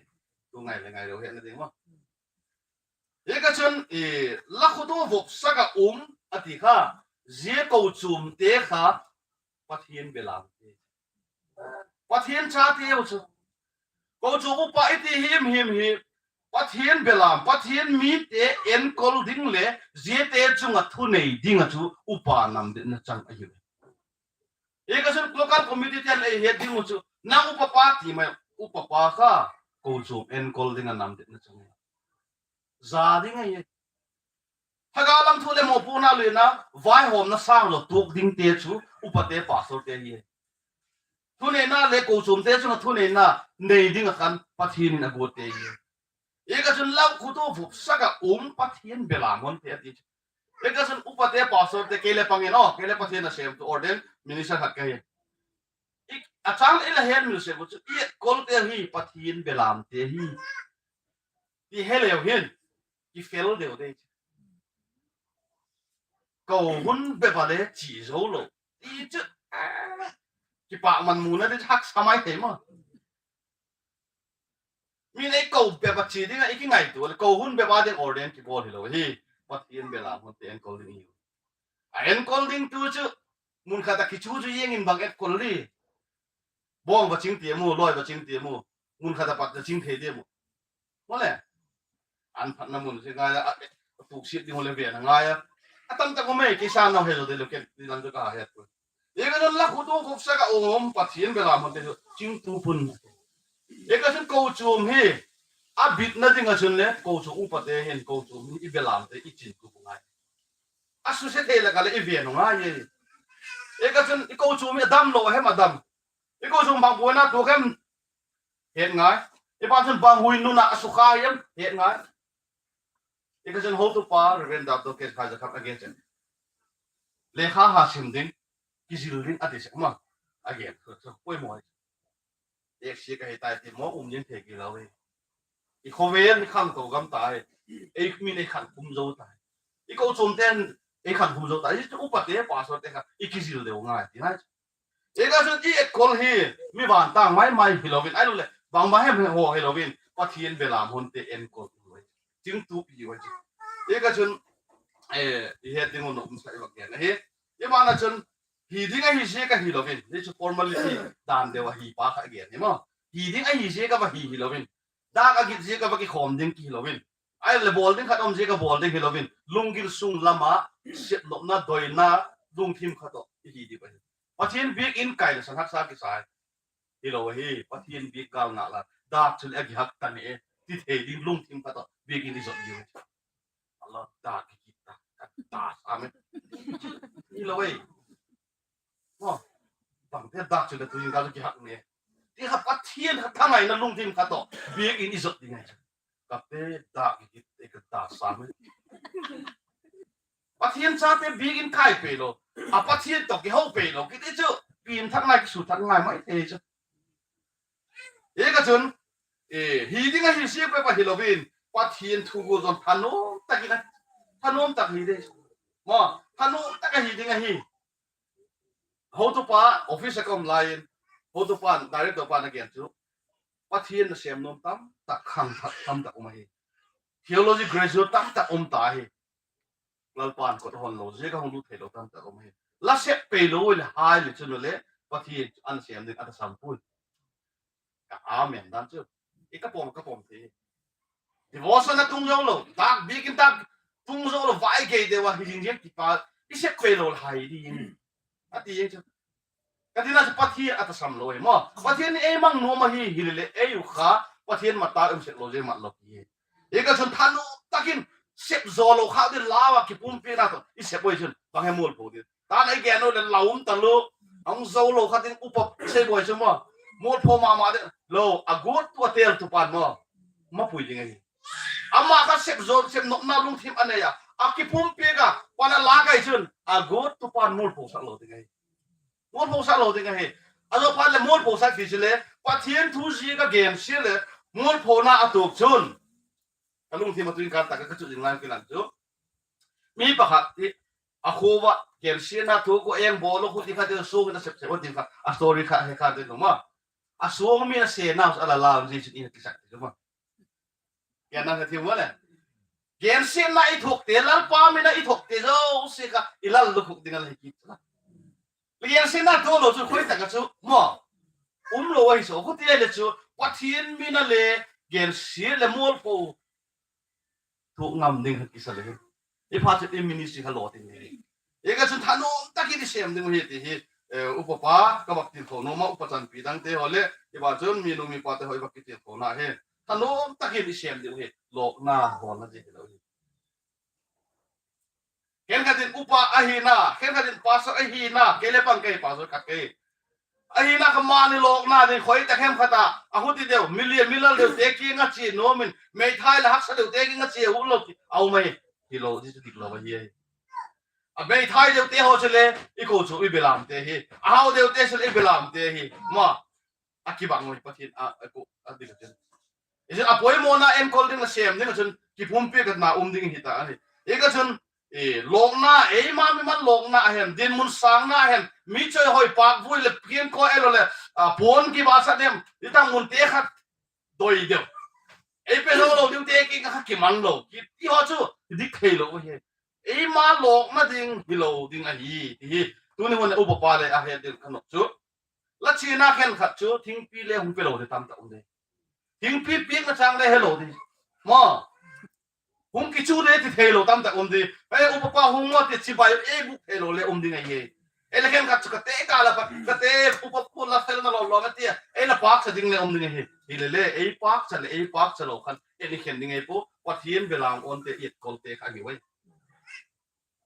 Thu ngai le ngai lo hen la ding mo. Hi ka chun, i, la khutu vop saka um, ati kha, jeh ko chum te kha, Pathian belam te. Pathian cha te u chu. Ko chu upa iti him him hi, Pathian belam, Pathian mi te enkol ding le, jeh te chunga thu nei ding a chu, upa nam de na chang a hi. Hi ka chun local committee ten ei het ding u chu, nang upa pa ti mai, upa pa kha, ko chum enkol ding a nam de na chang. Ja ding ahi. Thagau lam thu le mopohna lena, vaihomna sang lo tuak ding te chu, upate pastor te hi. Thuneina le kochom te chunga thuneina nei ding a khan Pathian in a got te hi. Hi ka chun lau khutu vop saka um Pathian belam hon te ati chu. Hi ka chun upate pastor te kei le pang in o, kei le Pathian a sem tu ordain minister khat ka hi. I, a chang i la hen mil se ko chu, i kol te hi Pathian belam te hi. Ti he leu hin, ki fel deu de. Ko hun be ba le chi zo lo. Ti chu, ah, ki pa man mu na de hak sa mai te mo. Mi nei ko be ba chi ding a i ki ngai tu, ko hun be ba ding ordain ki bol hi lo hi. Pathian belam hon te enkol ding hi. A enkol ding tu chu, mun khat a ki chu chu yeng in bang enkol li. Bong ba ching ti mu, loi ba ching ti mu. Mun khat a pat na ching thei ti mu. Mo le. An phat na mun se ngai a, a, a tuk sit ding le ve na ngai a. A tam ta ko mai, ki sa na he lo de lo ke, ti lam chu ka he tu. Hi ka chun la khutu vop saka um Pathian belam hon te chu ching tu pun. Hi ka chun kochom hi, a bit na ding a chun le, kochom upate hin kochom hi i belam te i chin tu ngai. A suse thei le ka le i ve ngai ye. Hi ka chun i kochom hi a dam lo hem a dam. I kochom bang boina tu hem het ngai. I pa chun bang hui nuna a sukha hem het ngai. Hi ka chun hotupa Reverend Doctor K. Kaiser khat a gen chen. Lekha ha sim ding, ki zil ding a ti se ma. A gen, poimo. Ek si ka hi tai ti mo um ding thei ki lo hi. I khovel ni khang to gam tai. Ei mi nei khan kum zo tai. I kochom ten ei khan kum zo tai. I upate pastor te kha i ki zil deu ngai ti nai. Hi ka chun i enkol hi, mi van tang mai mai hi lo vin, ai lo le, bang ma hem ho hi lo vin, Pathian belam hon te enkol. Ching tu pi wai. Hi ka chun, eh, i het ding un um sa i va gen hi. Hi ma na chun, hi ding a hi se ka hi lo vin. Hi chu formality dan deu a hi pa kha gen hi mo. Hi ding a hi se ka va hi hi lo vin. Dak a git jeh ka va kikhom ding ki hi lo vin. Ai le bol ding khat um jeh ka bol ding hi lo vin. Lunggil sung lama, sep nopna, doina, lungthim khat to, i hi di pa hi. Pathian biakin kai le san haksa ki sai. Hi lo hi, Pathian biak gal nga la. Dak chun a ki hak ta ne, ti thei ding lungthim khat to, biakin i zot di. Allah, dak ki ki ta, ka ta sa me. Hi lo hi. Mo, bang te dak chu le tu in ka ki hak ne. Ti ha Pathian ha thangai na lungthim khat to. Biakin i zot ding ngai. Ka te dak ki te ka ta sa me. Pathian cha te biakin kai pe lo. A Pathian to ki ho pe lo. Ki te chu pin thak ngai ki su thak ngai mai te chu. Hi ka chun, eh, hi ding a hi se pe pa hi lo vin. Pathian thu gu zon thanom tak in a. Thanom tak hi de. Mo, thanom tak a hi ding a hi. Hotupa office a ka um lai in, hotupa director pa na gen chu, Pathian na sem nom tam tak khang tak tam tak um ahi. Theology graduate tam tak um ta hi. Lalpan kot hon lo, jeh ka hong lut thei lo tam tak um ahi. La sep pe lo le hai le chun le, Pathian an sem ding a ta sam pui. Ka amen dan chu. I ka pom, ka pom te. Devotion a tung zo lo. Dak biakin dak tung zo lo. Vai gei deu a hi jing jing ti pa. I sep pe lo hai di. A ti jing chu. Ka ti na chu Pathian a ta sam lo e mo. Pathian ni ei mang nom a hi hi le le ei u kha. Pathian ma ta um sep lo je mat lo ki. Hi ka chun thanom takin sep zo lo kha di lawa ki pumpi na to. I sep oi chun. Bang he mol po di. Tan ei gen u le laum ta lo. Ang zo lo kha ding upa sei boi chu mo. Mol pho ma ma de lo. A gut tu a tel tu pan mo. Ma pui ding ahi. Ama kha sep zo, sep nopna lungthim a nei a. Akipumpi ka, pana la kai chun, agot tu pan mol po sa lo ding ahi. Mol po sa lo ding ahi. Ajo pan le mol po sa ki chile, Pathian thu ji ka gen si le, mol po na atuk chun. Ka lungthim a tuin kan ta ka chu jing lang kilang chu. Mi pakhat ti, a khuwa, gen si na thu ko eng bolo khu ti kha ti su na sep sep ti kha, a story kha he kha ti no ma. A suang mi a se na ala la ji chun in ti sak ti ma. Gen na thi mo le. Gen si na i thok te, Lalpa mi na i thok te jo si kha, i lal lu khuk ding a le ki. Lian sin na to lo chu khoi ta ka chu mo. Um lo ai so khu ti le chu Pathian mi na le gen si le mol po. Thu ngam ding ki sa le. I pha chu i ministry kha lo tin ni. I ka chun thanom ta ki di sem ding hi ti hi. Eh, upa pa ka bak tin tho no ma upa chan pi dang te ho le. I ba chun mi nu mi pa te ho i bak ki tin tho na he. Thanom ta ki di sem ding hi. Lo na ho na ji lo hi. Khenkhat in upa ahina, khenkhat in pastor ahina, kei le pang kei pastor khat kei. Ahina kha mani lokna ding khoi ta khem khata, ahuti deu, milia milal deu te ki nga chi nomin, meithai la haksa deu te ki nga chi hu lo ki, au mai, ki lo, di chu dik lo ba hi. A meithai deu te ho chele, i ko chu i belam te hi. A hau deu te chele i belam te hi. Ma, a kibang ngoi Pathian a, a ko, a dik a chen. Isin a poimo na enkol ding la sem ding a chun kipumpi ka na um ding hi ta ani. I ka chun, e, lokna, eima mi man lokna ahem, din mun sangna ahem, mi choi hoi pak vui le pian ko elo le, a, pon ki ba sa dem, i tang mun te khat doi deu. Ei pe lo lo ding te ki ka ki man lo, ki, i ho chu, dik thei lo he. Eima lokna ding, hi lo ding ahi, hi. Tuni hun upa pa le a he ding ka nok chu. La china khen khat chu, thingpi le hung pe lo de tam ta um de. Thingpi piak na chang le he lo de. Mo. Hung ki chu de ti thei lo tam ta um de. E upa pa hung mo ti chi bai e bu thei lo le um ding ai ye. E le khen khat chu ka te ka la pa, ka te upa pu la fel na lo lo ma ti. E la pak sa ding le um ding ai ye. Hi le le, e pak sa le, e pak sa lo khan. E ni khen ding ai pu, Pathian belam on te it kol te kha hi wai.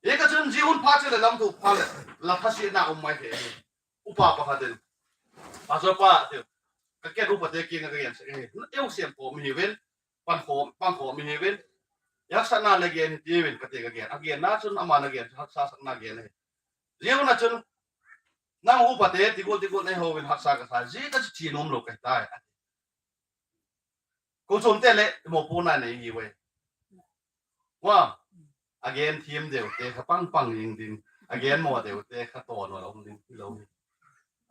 Eka chun ji hun pha chele lam thu pha le, la pha si na um mai he. Upa pa kha den. Pastor pa te. Ka ke upa te ki nga ka gen se he. Eu siam ko mi hi ven. Pan ko, pan ko mi hi ven. Ya sa na le gen ti ven ka te ka gen. A gen na chun ama na gen, haksa sa na gen he. Ji hun na chun. Nang upa te, ti gol, ti gol ne ho ven haksa ka sa. Ji ka chi nom lo ka tai. Ko chom te le, mo po na nei hi we. Wa, again thiem deu te kha pang pang ing ding. Again mo deu te kha to no lo ding lo.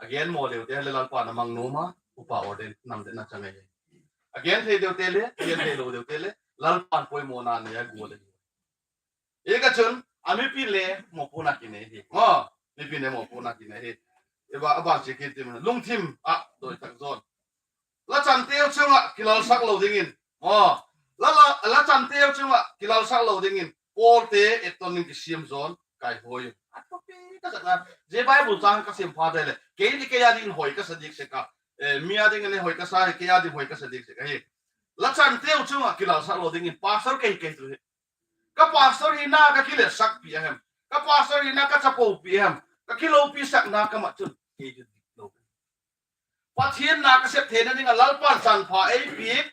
Again mo deu te le Lalpa na mang no ma, upa orden nam de na chang ai. Again thei deu te le, again thei lo deu te le, Lalpa poimo na nei a gu le. Eka chun, a mipi le mo po na ki nei hi. Mo, mipi le mo po na ki nei hi. Eba, aba chi ki tim, lungthim, a, doi tak zon. La chan teu chunga kilal sak lo dingin. Oh, la, la, la chan teu chunga kilal sak lo dingin. Paul te etton ning ki siam zon kai hoi. A to pi ka sak na. Je Bible chang ka siam pha de le. Kei ni kei a ding hoi ka sa dik se ka. Eh, mi a ding ne hoi ka sa, kei a ding hoi ka sa dik se ka hi. La chan teu chunga kilal sak lo dingin. Pastor kei kei tu hi. Ka pastor hi na ka kile sak pi a hem. Ka pastor hi na ka chapo pi a hem. Ka kilo pi sak na ka ma chun. Kei tu dik lo. Pathian na ka sep theina dinga Lalpan chanpha ei pi,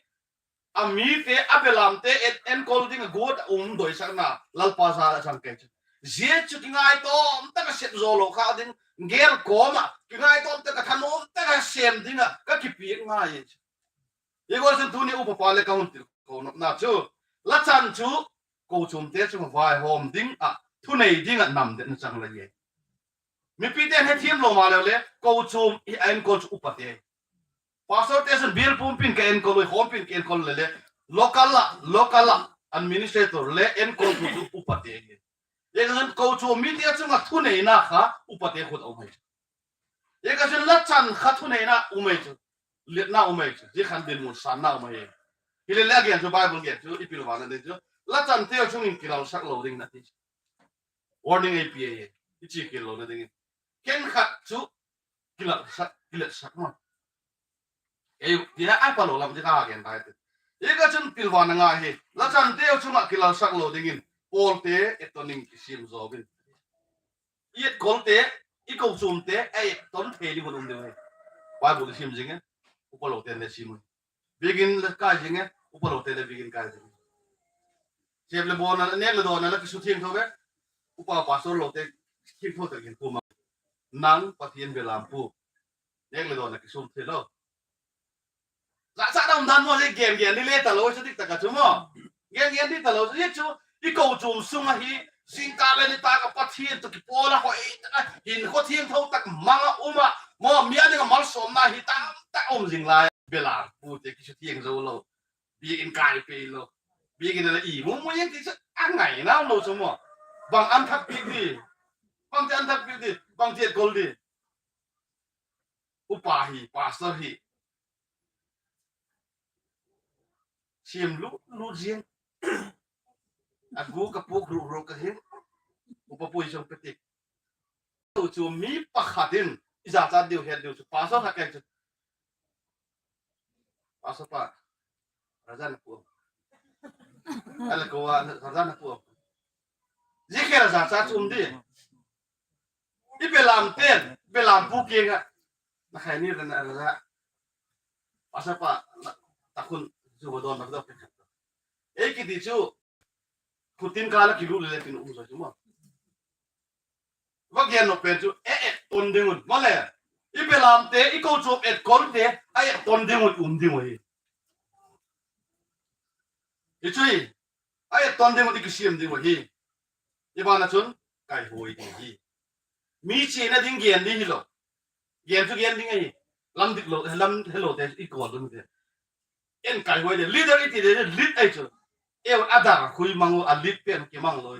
a mi te, a belam te, en, enkol dinga got a um doi sakna, Lalpa za la chang kei chu. Zia chu kingai tom taka sep zo lo kha ding, gel koma, kingai tom taka thanom taka sem dinga, ka kipi ngai chu. I gol sin tuni upa pa le ka hun til ko nop na chu. La chan chu, ko chum te chu vai hom ding a, thunei ding a nam de na chang la ye. Mipi te he thiam lo ma le le, ko chum i a enkol chu upa te. Pastor te sun bil pumpin ka enkol, hom pin ka enkol le le. Local la, local la, administrator le enkol chu chu upa te. Ye sun ko chum mi te chunga thunei na kha upa te khut a um hai. Ye ka sun la chan kha thunei na um hai chu. Liat na um hai chu. Ji khan din mun san na um hai. Hi le le again chu Bible again chu i pil va na ding chu. La chan te chungin kilal sak lo ding na ti. Warning A P A. I chi kil lo na ding. Ken khat chu kilal sak, kilal sak ma. Ei, ti ha ai pa lo lam ti ka gen tai te. Ye ka chun pil va na nga hi. La chan te chunga kilal sak lo dingin. Paul te etton ning ki sim zo bin. I etkol te, i ko chum te, ei etton thei ding hun um ding. Bible sim jing e. Upa lo te ne sim. Bigin le kai jing e, upa lo te le bigin kai jing. Chep le bona, nek le dona la kisu thieng tho ve. Upa pastor lo te, thieng tho te kin kuma. Nang Pathen belam pu. Nek le dona kisu thei lo. Za za dam dan mo le gen gen ni le ta lo, chu dik ta ka chu mo. Gen gen ni ta lo, ye chu, i ko chum sung a hi, sing ka le ni ta ka Pathen to ki pola ho e, hin ko thieng tho tak manga uma, mo mi a ding a mal som na hi tam tak um jing lai, belam pu te kisu thieng zo lo. Biakin kai pe lo. Biakin la i mu mu yang ti sa angai na lo so mo. Bang an thak pi di. Bang ti an thak pi di. Bang ti kol di. Upa hi, pastor hi. Sim lu, lu jing. Agu ka puk ru ru ka hin. Upa pui song petik. Tu chu mi pakhat in, i jachat diu het diu chu, pastor khat keng chu. Pastor pa, raja na pu. Ala ko wa, raja na pu. Ji khe raja cha chum di. I belam ten, belam pu kenga. Na khai ni raja. Pastor pa, ta khun chu ba don ba don. Ei kiti chu, khutin ka la kilu le tin um so chu ma. Va gen no pen chu, e, e, ton ding un. Male, i belam te, i ko chu et kol te, a et ton ding un, um ding un hi. I chu hi, a et ton ding un, i kisim ding un hi. I bana chun, kai hoi ding hi. Mi chi na ding gen ding hi lo. Gen chu gen ding hi. Lam dik lo, lam hello te, i kol ding te. En kai hoi de, leader i ti de, lead ai chu. Eu adar khui mang u, a lead pen ki mang lo.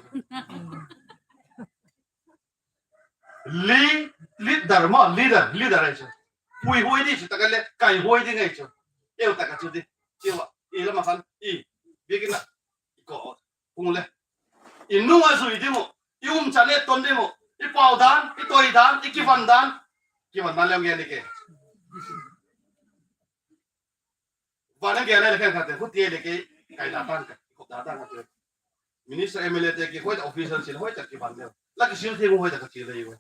Li, leader mo, leader, leader ai chu. Pui hoi di chu, ta ka le, kai hoi di ngai chu. Eu ta ka chu di. Chu wa, i lama khan, i, bigin na, i ko, kung le. I nung a zui di mo, i um chan e ton di mo, i pau dan, i toi dan, i kivan dan. Kivan dan le nge ni ke. Vana gei na le khen khat te, khu te le ke, kai da tang ka, khu da tang ka te. Minister M L A te ke, hoi ta official sil, hoi ta ki ban de. La ki sil te hoi ta ka sil de.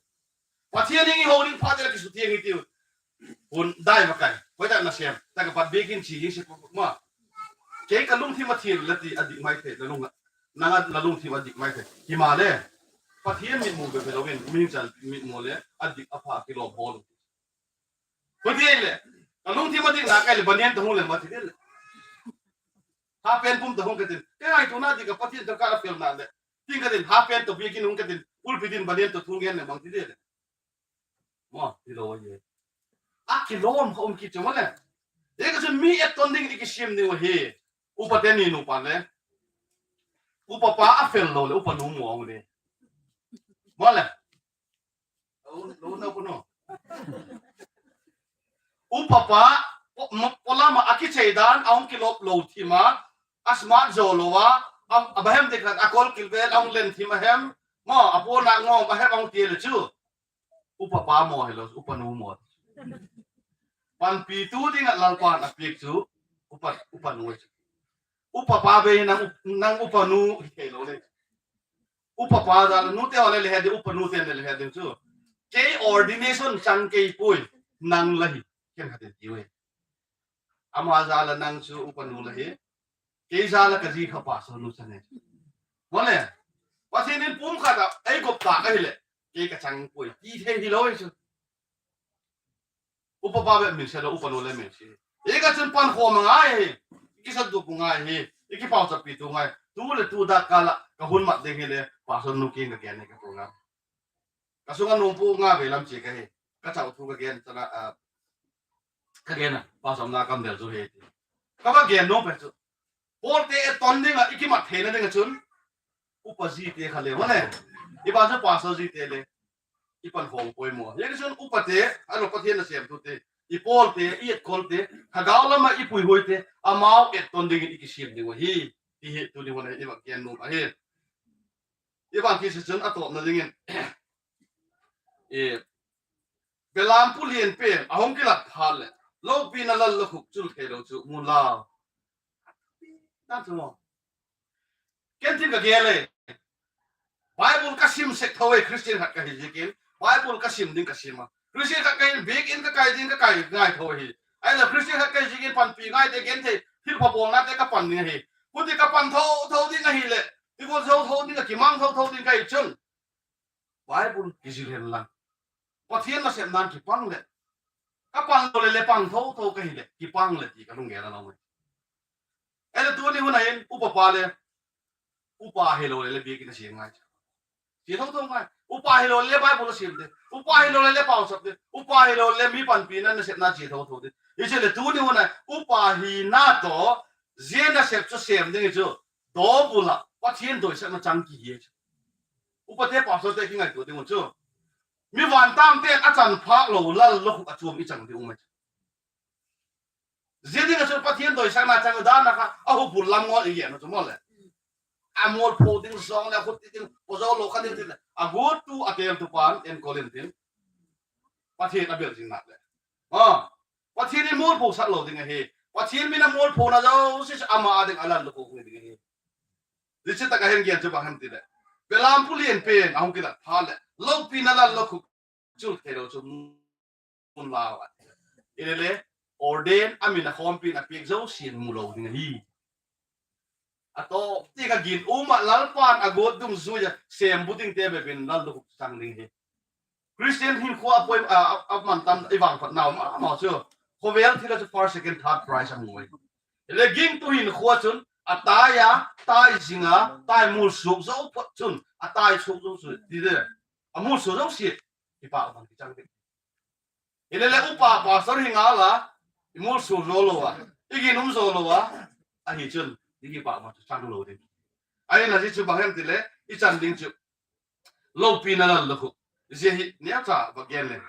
Pathian in i houlim phat te la ki su te ngi tiu. Hun dai ma kai, hoi ta na sem, ta ka pat be kin chi yin se ma. Ke ka lung thi ma thi la ti a dik mai the, la lung a. Nang a la lung thi ma dik mai the. Hi ma le. Pathian mit mu be be lo win, min chal mit mu le, a dik a pha ki lo bol. Hoi ti le, ka lungthim a dik na kai le, banian to hung le ma ti le. Ha pen pum to hung ka tin. Ke ai tu na di ka Pathian to ka la pel na le. Tin ka tin, ha pen to bi kin hung ka tin, pulpit in banian to thung gen le bang ti le. Mo, ti lo ye. A ki lom ka um ki chu mo le. Ye ka chun mi et ton ding di ki sim ni wa he. Upa te ni nu pa le. Upa pa a fel lo le, upa nu mo le. Mo le. Lo, lo na ko no. Upa pa, po-, mo-, polama a kichei dan, a hung kilop lo thima, a smart zo lo a, a, a bahem te khat, a kol kilvel, a hung len thima hem, mo, a po na ngom, a hem a hung ti le chu. Upa pa mo hilo, upa nu mo. Panpi tu ding a Lalpan a piak chu, upa, upa nu chu. Upa pa be nang, nang upa nu hi kei lo le. Upa pa da le nu te ho le le he de, upa nu te le le he de chu. Kei ordination chang kei poi, nang la hi, ken kha te ti we. Ama ja la nang chu upa nu la hi. Kei ja la ka ji kha pa so nu chang e. Mo le. Pathian in pum khat a, ei gop ta ka hi le. Kei ka chang poi, ti thei hi lo chu. Upa pa be min se lo, upa nu le min se. I ka chun pan khom ngai hi. I ki sat du pu ngai hi. I ki pau chap pi tu ngai. Tu le tu da ka la, ka hun mat ding hi le, pa so nu kin ka gen ni ka tu nga. Ka sunga nung pu nga ve lam chi ka hi. Ka chau thu ka gen, chana, a, ka gen a, pa som na kam del chu hi. Ka ba gen nung pe chu. Paul te e ton ding a, i ki mat thei na ding a chun. Upa ji te kha le, mo le. I ba chu pastor ji te le. I pan hong poi mo. Ye chun upa te, a lo Pathian na sem tu te. I Paul te, i et kol te, ka gau lama i pui hoi te, amau et ton ding i ki sim ding wa hi. Ti hi tu ni wa na i va gen nung a hi. I bang ki se chun a tawpna dingin, e, belam pu lian pen, a hong kilat phat le, lopi na lal lo khuk chul thei lo chu, mun la. Tan chu mo. Ken tin ka gel e. Bible ka sim sek tho e, Christian khat ka hi zikin. Bible ka sim ding ka sim a. Christian khat ka hin bik in ka kai ding ka kai ngai tho hi. Ai la Christian khat ka hi zikin panpi ngai te gen thei, thil pha bol na te ka pan ding hi. Puti ka pan tho, tho ding a hi le. Igol thotho ding, kimang thotho ding kahi chun, Bible kijil hen lang, Pathen nasepnan kipang le, kapang lou le, le pang thotho kahi le, kipang le ti kalunggel a nau mai. Ele tuni hun a hin, upa pa le, upa hilou le, le biakin asem ngai. Che thotho ngai. Upa hilou le Bible asem te. Upa hilou le, le pausap te. Upa hilou le, mi panpina nasepna che thotho te. Hiche le tuni hun a, upa hina toh, jia nasep chu sem ding chu, dobul a Pathen doisakna chang kihi chu. Upate pastor te kingaito ding chu, mi vantang ten achan phah lou lallukhuh a chom ichang ding um ahi. Jia ding a chu Pathen doisakna chang dan a kha, ahubul lam ngol igel chu mo le. Amol pho ding jong le, akhut ti ding, po jo lou kha ding ti le. Agutu, ateltu pan enkol intin, Pathen abel jing nale. Ah, Pathen in molpho sak lou ding ahi. Pathen min amolphona jouse ama a ding a lallukhuh ding ahi. Hiche tah a hin gen chu bang ham ti le, belam pu lian pen ahung kilat phat le, loupina lallukhuh chul thei lou chu mun lau a. Ile le, ordain a min a khompi in a pek jousen mu lou ding ahi. Atoh, ti ka gin um a, Lalpan agot dungjuia sem bu ding te bep in lallukhuh chang ding ahi. Christian hinkho a poi, a, a, a mantam i vangphat nau mama chu, khovel thil a chu first, second, third prize amu ahi. Ile gingtu hinkho a chun, atai a, tai jing a, tai mul suk jou phot chun, atai suk jou chu, ti de. Amul suk jouse, kipah bang kichang ding. Ile le upa pastor hi ngal a, imul suk jou lou a, igin um jou lou a, ahi chun, ikipah bang chu chang lou ding. Ahina jia chu bang ham ti le, ichan ding chu, loupina lallukhuh. Jia hi neocha va gen le,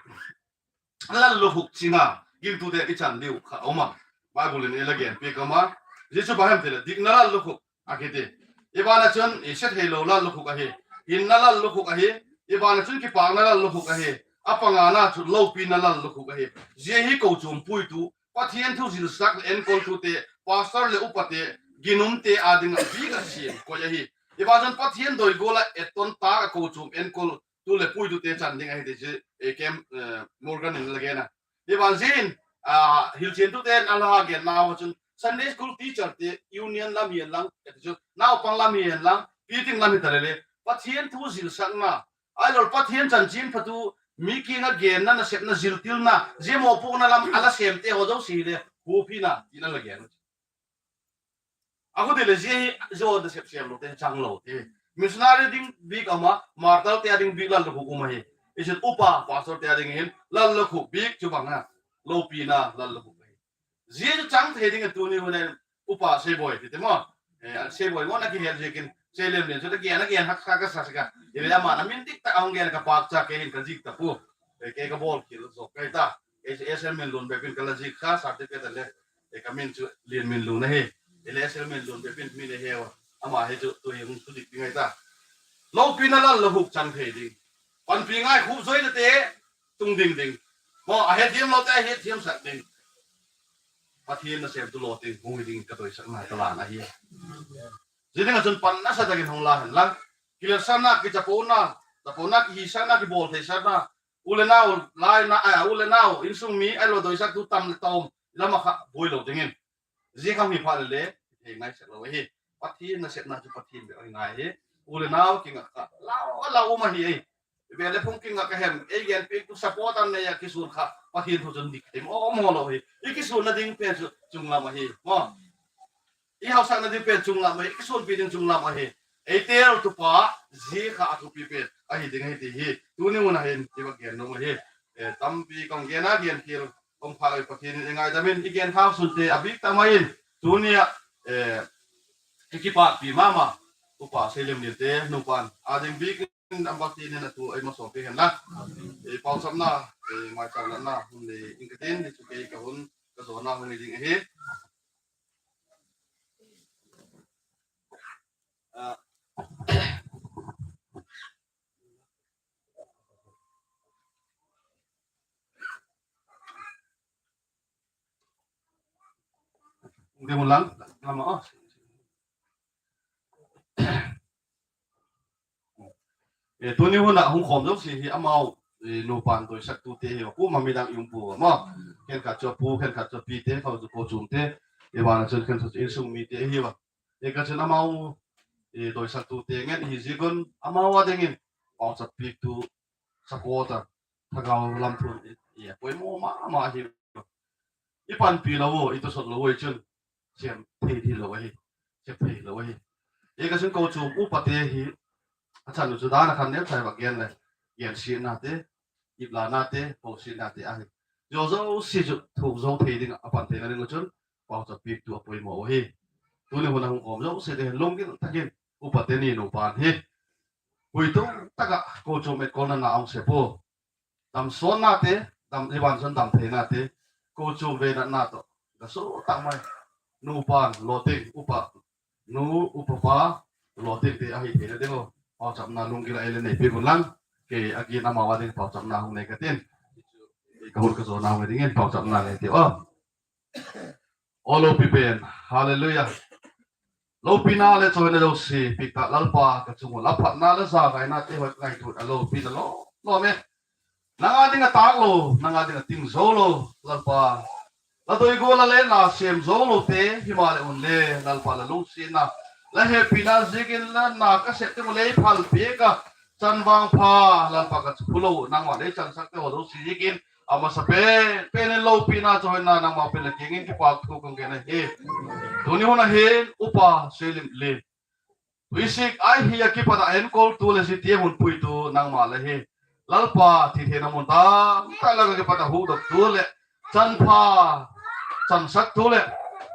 lallukhuh ching a gingtu te ichan diu kha um a, Bible in eila genpeh kama. Jia chu bang ham ti le, dikna lallukhuh akiti. Iban a chun, ise thei lou lallukhuh ahi. Hinna lallukhuh ahi. Iban a chun, kipakna lallukhuh ahi. Apangana chu loupina lallukhuh ahi. Jia hi kochom puitu, Pathen thu jilsak le enkoltu te, pastor le upa te, ginum te a ding a bik a sem koi ahi. Iban chun Pathen doi gol a etton tah a kochom enkol tu le puitu te chan ding ahi ti chu, eh, Kem, eh, Morgan in la gen a. Iban jin, ah, hilchen tu ten ala gen nau chun Sunday school teacher te union lam hi lang, eh, chu naupang lam hi lang, piting lam hi ta le le. Pathen thu jilsakna, ahilou le Pathen chanchin phatu, mi kinga genna, nasepna, jiltilna, jia mopohna lam ala sem te ho jouse le, hupina, tina la gen. Akhut ti le jia hi, jo nasep sem lou te, chang lou te. Missionary ding bik ama, martyr te a ding bik lallukhuh um ahi. Ijeh inem upa, pastor te a ding hin, lallukhuh bik chu bang a, loupina lallukhuh ahi. Jia chu chang thei ding a tuni hun a upa Seiboi ti te mo. Eh, Seiboi mo na kihel jeh in, Seilem nen chu na gen, na gen hak kha kasa sika. Ile ama na min dik tah a hung gen ka pakcha kei hin ka jik ta pu. Eh, kei ka bol khel jo kei ta. Kei S L Minlun bep in ka la jik kha certificate le. Eh, ka min chu Lianminlun ahi. Ile S L Minlun bep in min ahi uva. Ama hi chu tu hi hung tu dik ding ahi ta. Loupina lallukhuh chang thei ding. Panpi ngai khup joi te tung ding ding. Mo, ahethem lou te ahethem sah ding. Pathen nasem tu lou te hung hi ding ka doisakna ka lan ahi. Jia ding a chun pan nasatah in hung la hen lang. Kiletsahna, kichapona, chapona, kihisahna, kibol theisahna. U le nau, laina, a, u le nau, insung mi, ahilou doisaktu tam le tom, lam a kha boi lou ding in. Jia kha hi pha le le, hi ngai sek lou hi. Pathen nasepna chu Pathen bep a ngai hi. U le nau kinga kha, lau, lau um ahi. Ve le phung kinga ka hem, ei genpeh tu support an nei a kisun kha, Pathen thu chun dik thei mo mo lou hi. I kisunna ding pen chu chunglam ahi. Mo. I haosakna ding pen chunglam ahi, i kisunpi ding chunglam ahi. Ei teltupa, jia kha athupi pen ahi ding ahi ti hi. Tuni mun a hin, i va gen nom ahi. Eh, tampi kong gen a gen thil, kong pha le Pathen in i ngaidam in, i gen khah sun te, abik tah mai in. Tuni a, eh, i kipahpi mama, upa Seilem nen te, nupan, a ding bik in, Lamka ti nen a tu, ei ma so pe hen la. Eh, pausapna, eh, maicham natna, hun le, in ka tin, ni chu kei ka hun, ka jona hun ding ahi. Ah. Ding lang, lama, oh. Eh, tuni hun a hung khom jouse hi amau, eh, nupan doisaktu te hi, pu ma midang i um pu ma. Khenkhat chu pu, khenkhat chu pi te, kho chu kochom te. Eh, vana chun khenkhat chu insung mi te hi va. Eh, ka chun amau, i doisah tu te ngen hi zigon, amau a dingin, pauchap pi tu, support a, thagau lam thun, i, i, poimo mama hi. I panpi lou, i tusot lou, i chun, siam thei thei lou ahi, siam thei lou ahi. I ka chun ko chu, upa te hi, a chan chu dan a khan nem thai va gen le, gen si na te, ip la na te, po si na te ahi. Zo zo si chu, thu zo thei ding, a pan thei na ding chun, pauchap pi tu a poimo ahi. Tuni hun a hung kom zo si te, lungin takin, upa te ni nu pan hi. Hui tu, taka, ko chu met kol na na ong se po. Dam son na te, dam i van son dam thei na te, ko chu ve na na to. Ka so tak mai. Nu pan, lo ting, upa. Nu, upa pa, lo ting te ahi thei na ding o. Pauchap na lungin a ele nei pi gun lang. Ke a gin ama wa ding pauchap na hung nei ka tin. Ka hul ka zo na hung ding in pauchap na nei ti o. O lopi pen. Hallelujah. Lopi na le choi na lo si, pi ka Lalpa ka chung u la phat na le za kai na te hoi ngai tu a lopi na lo. Lo me. Nanga ding a tak lo, nanga ding a ting zo lo, Lalpa. La doi go la le na sem zo lo te, hi ma le un le, Lalpa la lung si na. La he pi na zikin la na ka se te mo le phal pi ka, chan vang pha, Lalpa ka chu lo, nangma le chan sak te ho zo si zikin, amasa pen, pen in lopi na choi na, nangma pen le kingin ki pak thu kong ke na he. Tuni hun a hin, upa, se lim lim. Tuisik ai hi a kipat a enkol tu le si ti a hun pui tu nangma le hi. Lalpa thi thei na mun tam tak la ka kipat a hu dok tu le. Chan pha, chan sak tu le.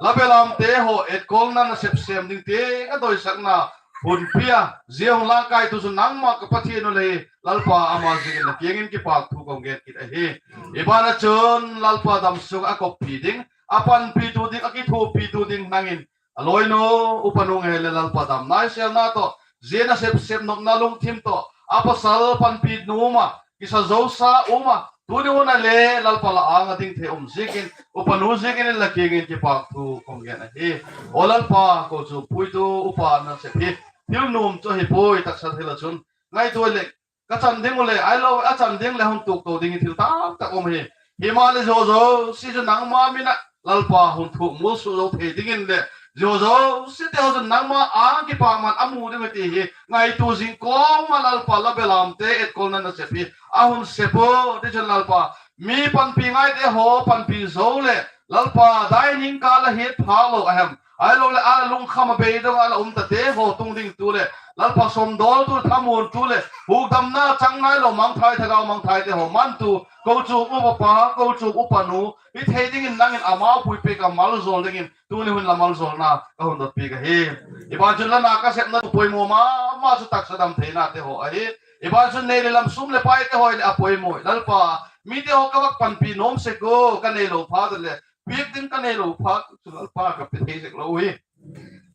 La belam te ho etkol na na sep sem ding te ka doi sak na hun pia. Zia hung lang kai tu su nangma ka Pathian u le hi. Lalpa ama zikin na kiangin kipak thu kong gen kit ahi. I ban a chun Lalpa dam sung a kop pi ding. A pan pi tu ding, a kithu pi tu ding nangin. A loi nu, upa nu nge le Lalpa dam nai sel na to, zia na sep sep nop na lungthim to, a pasal panpi nu ma, kisa zo sa u ma, tuni hun a le Lalpa la anga ding the um zikin, upa nu zikin in la kingin kipak thu kong gen ahi. O Lalpa, ko chu pui tu upa na sep hi, thil num chu hi pui taksa thil a chun, ngai tu le, ka chan ding u le, ai lo, a chan ding le hung tuk to ding thil tam tak um hi. Hi ma le zo zo, si zo nangma mina, Lalpa hung thuk mul su zo thei ding in le, zo zo, si te ho zo nangma a kipak man a mu ding ti hi. Ngai tu zing kong ma Lalpa la belam te etkol na na sep hi. A hun sep u, ti chun Lalpa, mi panpi ngai te ho, panpi zo le, Lalpa, dai ning ka la hiat pha lo a hem. Ai lo le a lungkham a beidong a la um ta te ho tung ding tu le. Lalpa somdol tu thamun tu le. Hukdamna chang nai lo mangthai thagau mangthai te ho man tu. Ko chu upa pa, ko chu upa nu. Hi thei ding in nangin ama pui pe ka mal zol ding in. Tuni hun la mal zol na ka hun dot pi ka hi. I ban chun la na ka sep na tu poimo ma, ma chu taksa dam thei na te ho ahi. I ban chun nei le lam sum le pai te ho le a poimo. Lalpa, mi te ho ka vak panpi nom se ko, ka nei lo pha tu le. Piak ding ka nei lo pha, chu Lalpa ka pe thei sek lo hi.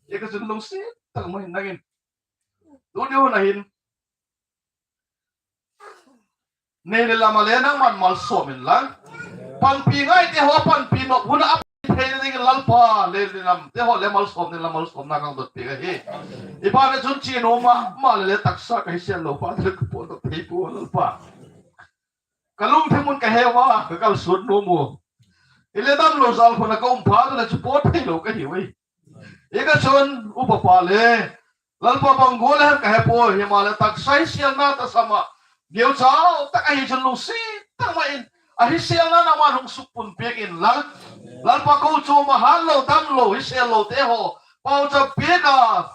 E ka chun lungsi, tak mai nangin. Tuni hun a hin. Nei le lam a le nangman mal som in lang. Panpi ngai te ho panpi no, hun a thei ding Lalpa, le le lam, te ho le mal som ding la mal som na kang dot pi ka hi. I ban a chun chi no ma, ma le le taksa ka hi sian lo pa, te ka po dot thei pu Lalpa. Ka lungthim un ka he va, ka kal sun no mu. I le dam lo zal khun a ka um pha tu le chu pot thei lo ka hi ui. I ka chun upa pa le. Lalpa bang go le hem ka he po, hi ma le taksa hi sial na ta sama. Geu chau, tak a hi chun lungsi, tak ma in. A hi sial na na ma lung suk pun piak in lang. Lalpa ko chu ma han lo, dam lo, hi sial lo te ho. Pau cha piak a.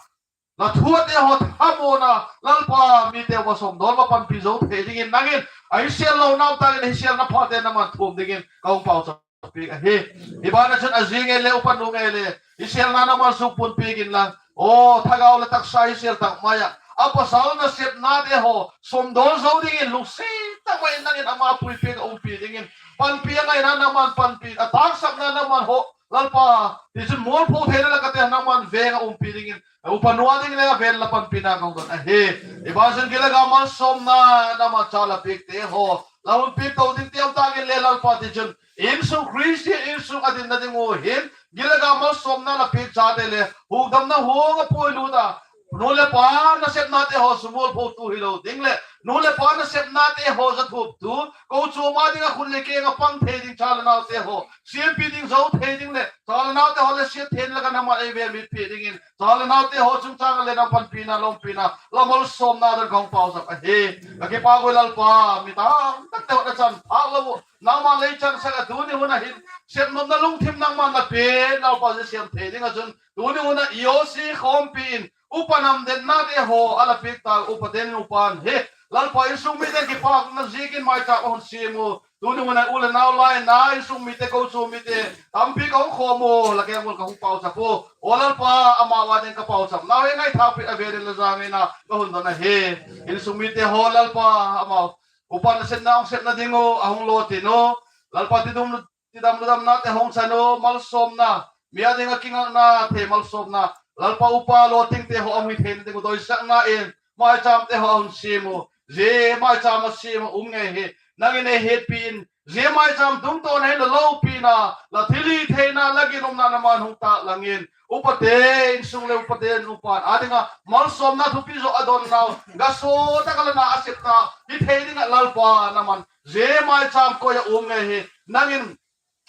La thu a te ho thamona, Lalpa mi te va somdol va panpi zo thei ding in nangin, a hi sial lo nau ta in, a hi sial na pha te na man thum ding in, ka ung pau cha pi ka hi. Hi ban a chun a zi nge le, upa nu nge le, hi sial na na man suk pun pi gin lang. O, thagau le taksa hi sial tak mai a. A pasal na sep na te ho, somdol zo ding in, lungsi tak mai in nangin ama pui pi ka um pi ding in. Panpi a ngai na na man panpi, a tak sap na na man ho, Lalpa, ti chun mol pho thei na la ka te na man ve nga um pi ding in. Upa nu a ding le a ven la panpi na kong don ahi. I ban chun gil le gam malsomna na ma cha la piak te ho. La hun piak to ding te um ta gin le Lalpa ti chun. Insung Christian, insung a din na ding u hin. Gil le gam malsomna la piak cha te le. Hukdamna hung a pui lu ta. Nu le pa na sep na te ho sumol pho tu hi lo ding le. Nu le pa na sep nate ho ja thup tu, ko chu ma ding a khun le keng a pang thei ding cha le nau te ho, siam pi ding zo thei ding le, cha le nau te ho le siat thei la ka na ma ei ve mi pi ding in, cha le nau te ho chung chang le nam pan pi na, lom pi na, la malsomna dan kong pau sak a he. Ka ki pa ko Lalpa, mi ta, tak te ho na chan, phak lo, na ma lei chan sa ka tu ni hu na hin, siam nom na lung thim nang man na pe, Lalpa je siam thei ding a chun, tu ni hu na io si khom pi in, upa nam den nate ho, ala pik ta, upa den upan, he, Lalpa insung mi den ki phak na zikin mai chak a hun siam u, tu ni hu na u le nau lai na, insung mi te ko chu mi te, tampi ka hung khom u, la ke ngul ka hung pau chap u, o Lalpa, ama wa den ka pau chap, nau he ngai thak pi a ve den la za ngai na, ka hun don a he, insung mi te ho, Lalpa, ama, upa na sen na hung sep na ding u, a hung lo ti no, Lalpa ti dum, ti dam lu dam na te hong chan u, malsomna, mi a ding a kinga na, the malsomna, Lalpa upa lo ting te ho a hung hi thei na ding u, doi sak na in, mai cham te ho a hun siam u, je mai cham a siam u, um ngai he, nang in ei het pi in, je mai cham tung to na hin la lo pi na, la thili thei na, la gin um na na man hung ta lang in, upa te, insung le upa te, upa a ding a, malsomna thupi zo a don nau, ga so ta ka la na a sep ta, hi thei ding a Lalpa na man, je mai cham ko ya um ngai he, nang in,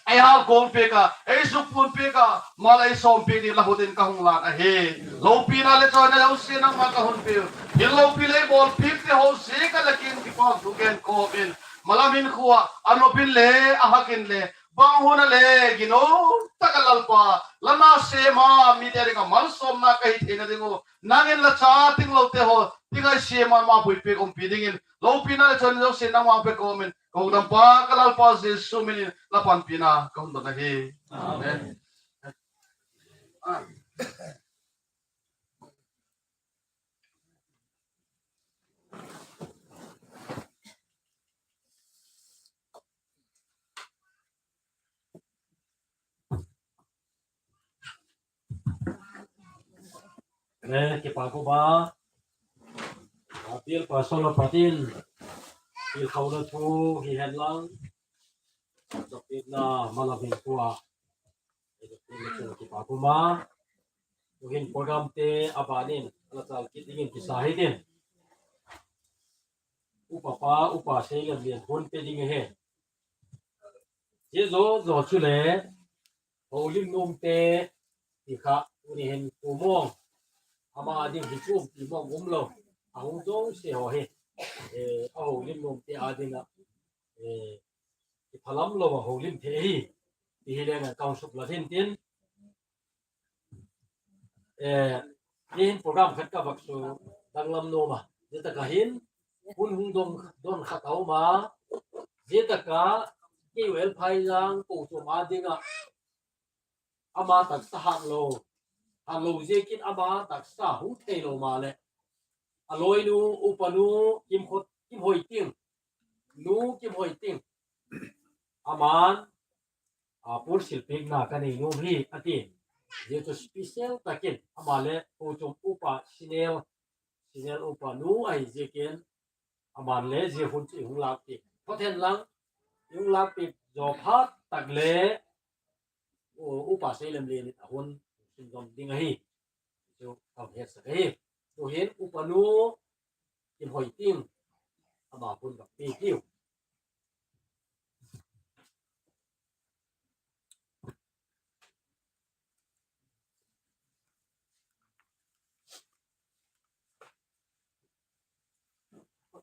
ei hal kong pe ka, ei suk pun pe ka, mal ei som pe ni la hudin ka hung lan a he. Lo pi na le choi na lo si nang ma ka hun pe. Hin lo pi le bol pi te ho si ka la kin ki pang tu gen ko min. Malam in khua, a no pin le, a hakin le, bang huna le, gino, ta ka Lalpa, la na se ma, mi te ri ka malsomna ka hi thei na ding u. Nang in la cha ting lo te ho, ting ai se ma, ma pui pe kom pi ding in. Lo pi na le choi na lo si nang ma pe ko min. Ko dam pa ka Lalpa Jesu min in la pan pi na ka hun don a he. Amen. Eh, kipa ko ba. Apil pa solo patin. Pil kau na thu hi hen lang. Chapit na malam hin tua. Kipa ko ma. Tuhin program te abanin. Ala chal kit dingin kisa hi din. Upa pa, upa sei lem lien hun te ding he. Je zo zo chu le. Holim nom te ti kha, tuni hin pu mong. Ama a ding hi chum ti mong um lo. A hung jong se ho hi. Eh, a holim nom te a ding a. Eh, ki phalam lo a holim the hi. Ti hi le ngan kong suk la hin tin. Eh, ni hin program khat ka vak su dang lam nom a. Zeta ka hin. Hun hung dong, don khat a um a. Zeta ka K U L phai lang ko chu ma ding a. Ama taksa hat lo. Hat lo ziakin ama taksa hung thei lo ma le. A loi nu, upa nu, Kim Khot, Kim Hoi Ting. Nu Kim Hoi Ting. Aman, a, pur silpik na ka nei nu hi, a ti. Zia chu special takin, ama le, u chum upa, Sinel, Sinel upa nu ahi ziakin, aman le zia hun chu i hung lak pi. Thothen lang, i hung lak pi zo phat tak le, u, upa sei lem le ni a hun, sun zom ding ahi. Chu kam het sak ahi. Tuhin upa nu, Kim Hoi Ting, ama hun ka pi tiu.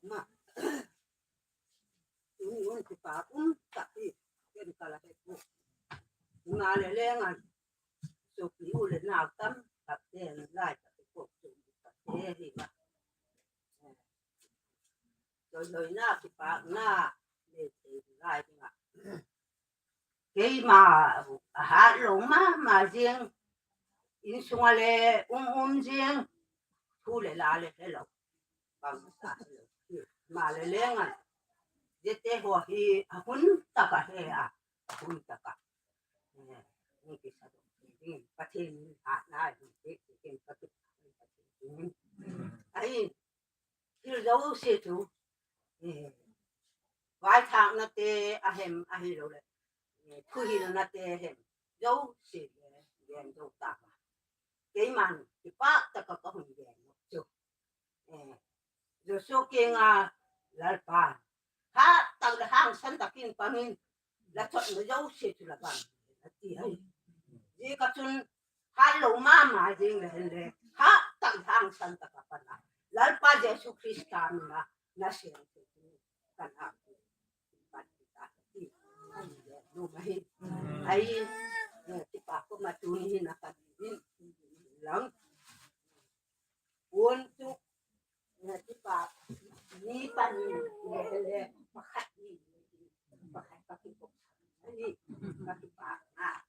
Ma. Uni un kipa um tak hi. Ken kala he ku. Ma le le ngan. Sopi u le nau tam tak te lai tak te ko tak te hi ma. Loi loi na kipa na le te lai ma. Keima a hat lo ma, ma zing. Insung a le um um zing. Thu le la le he lo. Bang sa he lo. Ma le le ngan. Zete ho hi a hun taka he a. A hun taka. Eh, ni ki sa do. Ni Pathen a na ni te te ken ka tu. Ai. Thil jouse chu, eh, vaithakna te ahem ahilou le, eh, thuhilna te ahem, jouse le gen jou tauva. Keiman kipah tah a ka, ka hung gen chu. Eh, Joshua kinga, Lalpa, hatah le hangsan tah in pangin, la chotna jouse chu la bang, ati ahi. Hijeh a chun, hat lou mama jing le hen le, hatah le hangsan tah a pan a, Lalpa Jesu Christa mina, nasem chu, kan a, pan ta, ti, lou ma hi. Ahi, eh, kipa ko ma tuni hin a kan in, lang. Pon chu, eh, kipa, ni pan ni, ni le, pakhat ni, pakhat pakhat ko. Ani, pakhat pa, ah.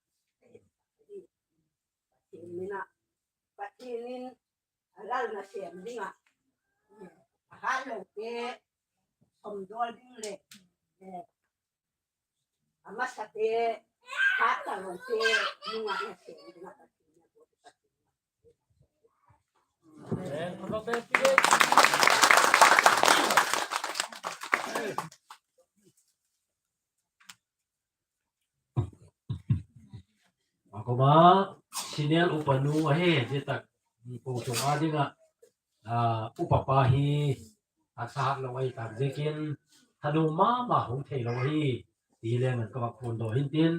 Pathen mina, Pathen in, alal nasem dinga. Ahat lou te, somdol ding le, eh, Amasa te, hatah lou te, nungah nasem dinga. Akoma, senior upanu ahi, jitah, pu chung a dinga, ah, upa pa hi, asa lou ahi tak jeh in, thanom mama hung thei lou ahi, ti le ngan ka vak phondoh hin tin,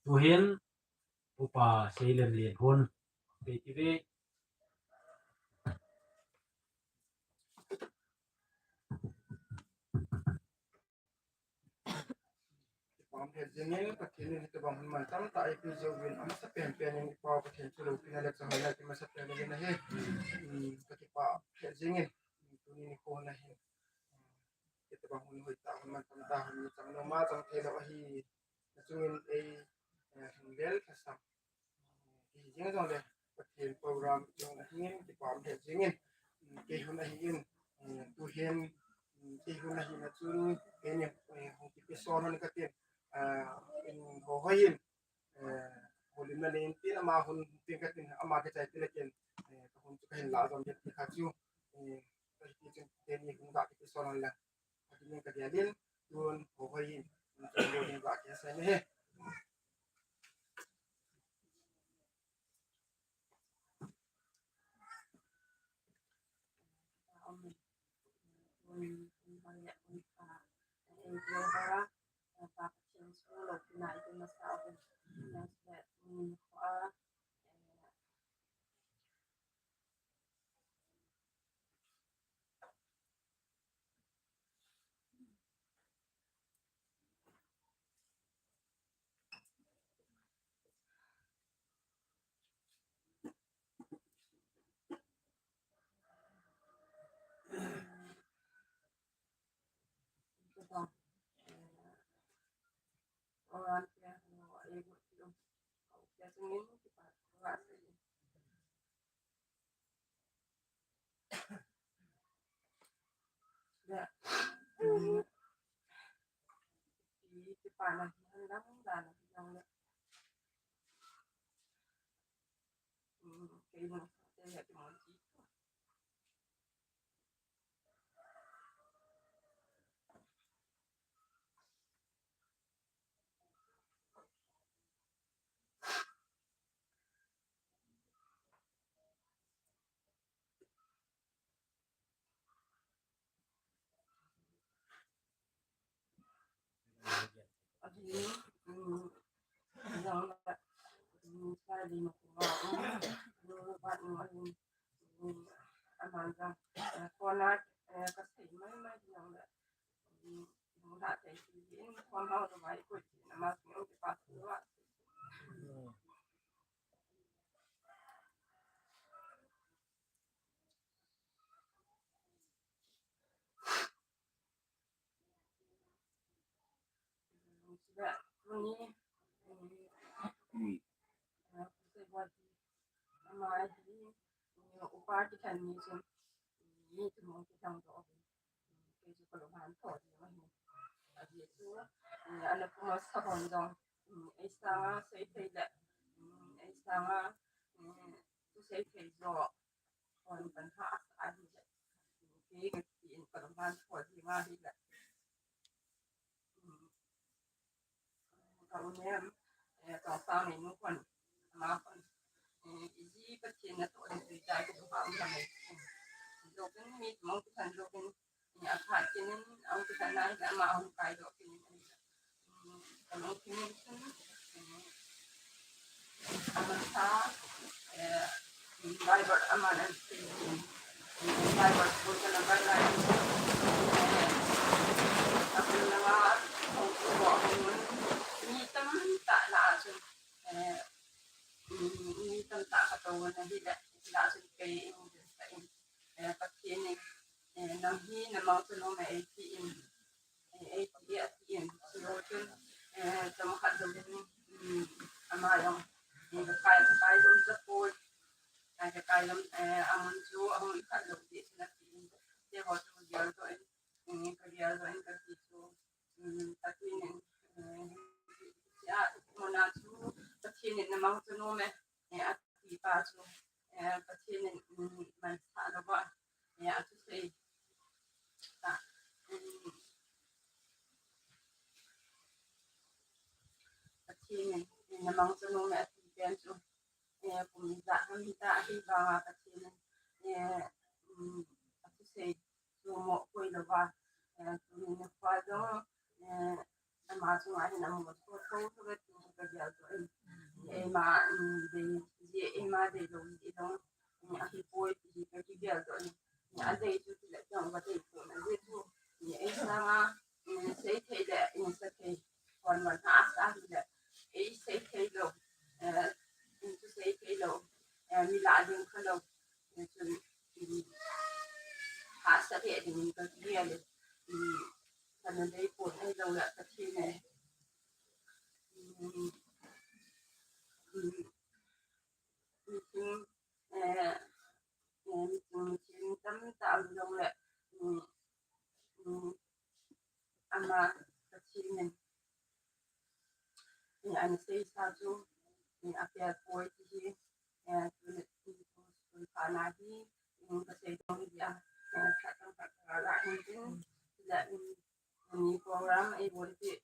tuhin, upa Seilem Lenhun, pe ti ve. Pam het jingin, Pathen in hitobang hun mantam tah eipeh jeh uvin, amasa penpen in i Pau Pathen chu loupina le chahoi na ti masa pen in ahi. Hmm, ka kipah het jingin, tuni nikho na hin, hitobang hun hoitah, hun mantam tah, hun mi chang nom a chang thei lou ahi. Nachungin ei, eh, hin bel thasam. Hi jeng jongle, Pathen program jong ahin, kipah het jingin, kei hun ahin, tuhin, kei hun ahin a chun, keini, eh, hung kipe son hon katin, ah, in ho hoi in, eh, holimna nei in tin ama hun tin katin, ama kichai tin ken, eh, kahun chu kahin la jom det ti kha chu, eh, kahi ti chun keini hung ga kipe son hon le. Atin ka dia din, tun ho hoi in, tun ho din ba ke sa ne he. eh, aphat kit in, ahung kitna in, ama ahung kaidoh kit in, eh, kalung kit in, eh, Aman sa, eh, Bible aman an, eh, Bible school kana Bible, eh, akun langa, hung ko hung, mi tamtah lah a chun, eh, mi tamtah katou na hile, lah a chun kei in, eh, Pathen in, eh, nang hi na mang chu nom e, eitin, eh, eitin, eitin. Chule chun, eh, chomkhat jouvin, um, ama jong, eh, kakai, kakai jom tapoi. Kakai, kakai jom, eh, amun chu ahung khat lou ding chu natin. Hiche ho chu kageldoh in, eh, kageldoh in kati chu, um, Pathen in, eh, hiche a muna chu Pathen in na mang chu nom e, eh, ati pa chu, eh, Pathen in, um, mansah louva, eh, athusei tah, um, Pathen in, eh, na mang chu nom e ati pen chu, eh, kum ijat ham hitah, ahivanga Pathen in, eh, um, athusei chu moh koi louva, eh, tuni nikho jong, eh, ama chunga hin amu tho tho tho ve ti hi kageldoh in. Eima, um, dei, ji eima deilou ji jong, um, ahipoi ti hi kakigeldoh in. Adei chu tile jong vadei pon, ajeh chu, um, eisanga, um, seithei le, um, seithei, kon wan hahsa hile, eisei thei lou, eh, um, chu sei thei lou, eh, mi lah ding kha lou, eh, chun, um, hahsa lheh dingin kagel e, um, kana dei pon ahilouleh Pathen e, um, um, um, eh, eh, um, thil tamtah um jongle, um, um, ama Pathen in, eh, ana seisa chu, eh, apel poi ti hi, eh, tuni, eh, tuni phatna hi, eh, kasei ding hi a, eh, phat tam phat ka la hin tin, la, eh, ni program eibol ti, eh,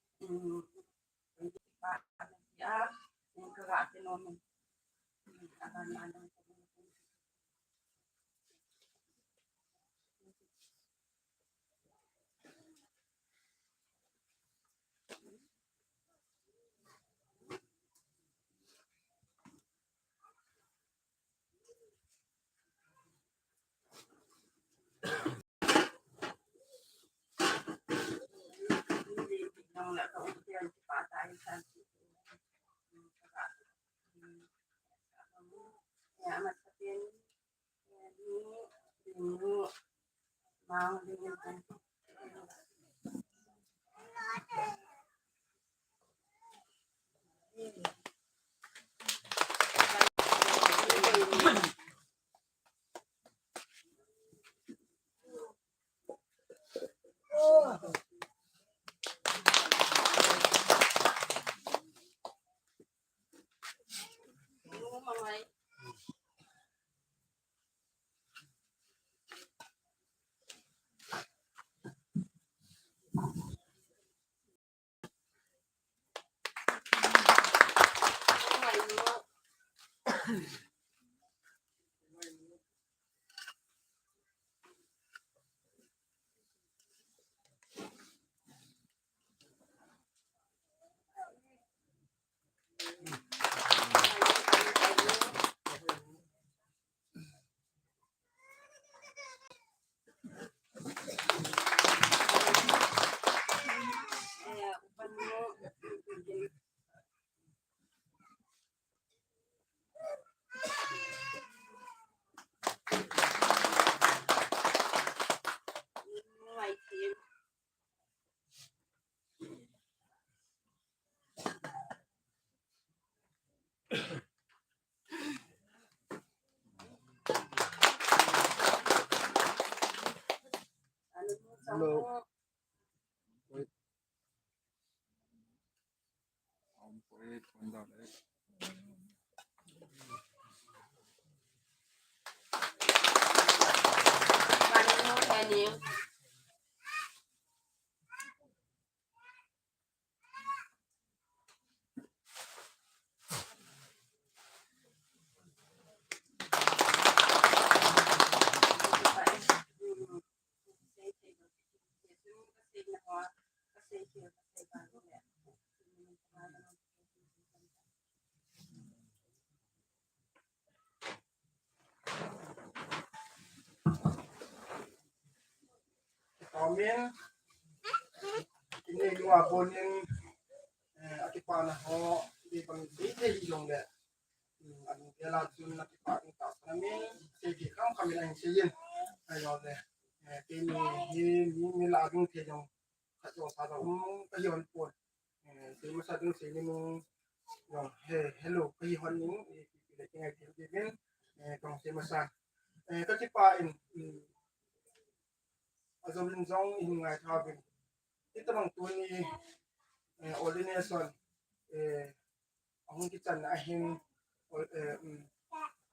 Hello. Wait. Um, wait, one down, eh. Amen. Ini lua bonin, eh, akipana ho, di bang di thei jongle. Hmm, anu bela chun akipa ding tahsan amen. Sei di kam kam in ahin seiyin. Ayo le. Eh, keini hi mi, mi la ding thei jong. Khat jong sa jong um kahi hon pon. Eh, sei masa ding sei ni mong. Jong he, hello, kahi hon ning. Eh, pi, pi le kingai pi, pi, pi. Eh, kong sei masa. Eh, kakipa in, hmm, Ajovin jong ihin ngaitha uvin. Hitabang tuni, eh, ordination, eh, ahung kichan ahin, or-, eh, um,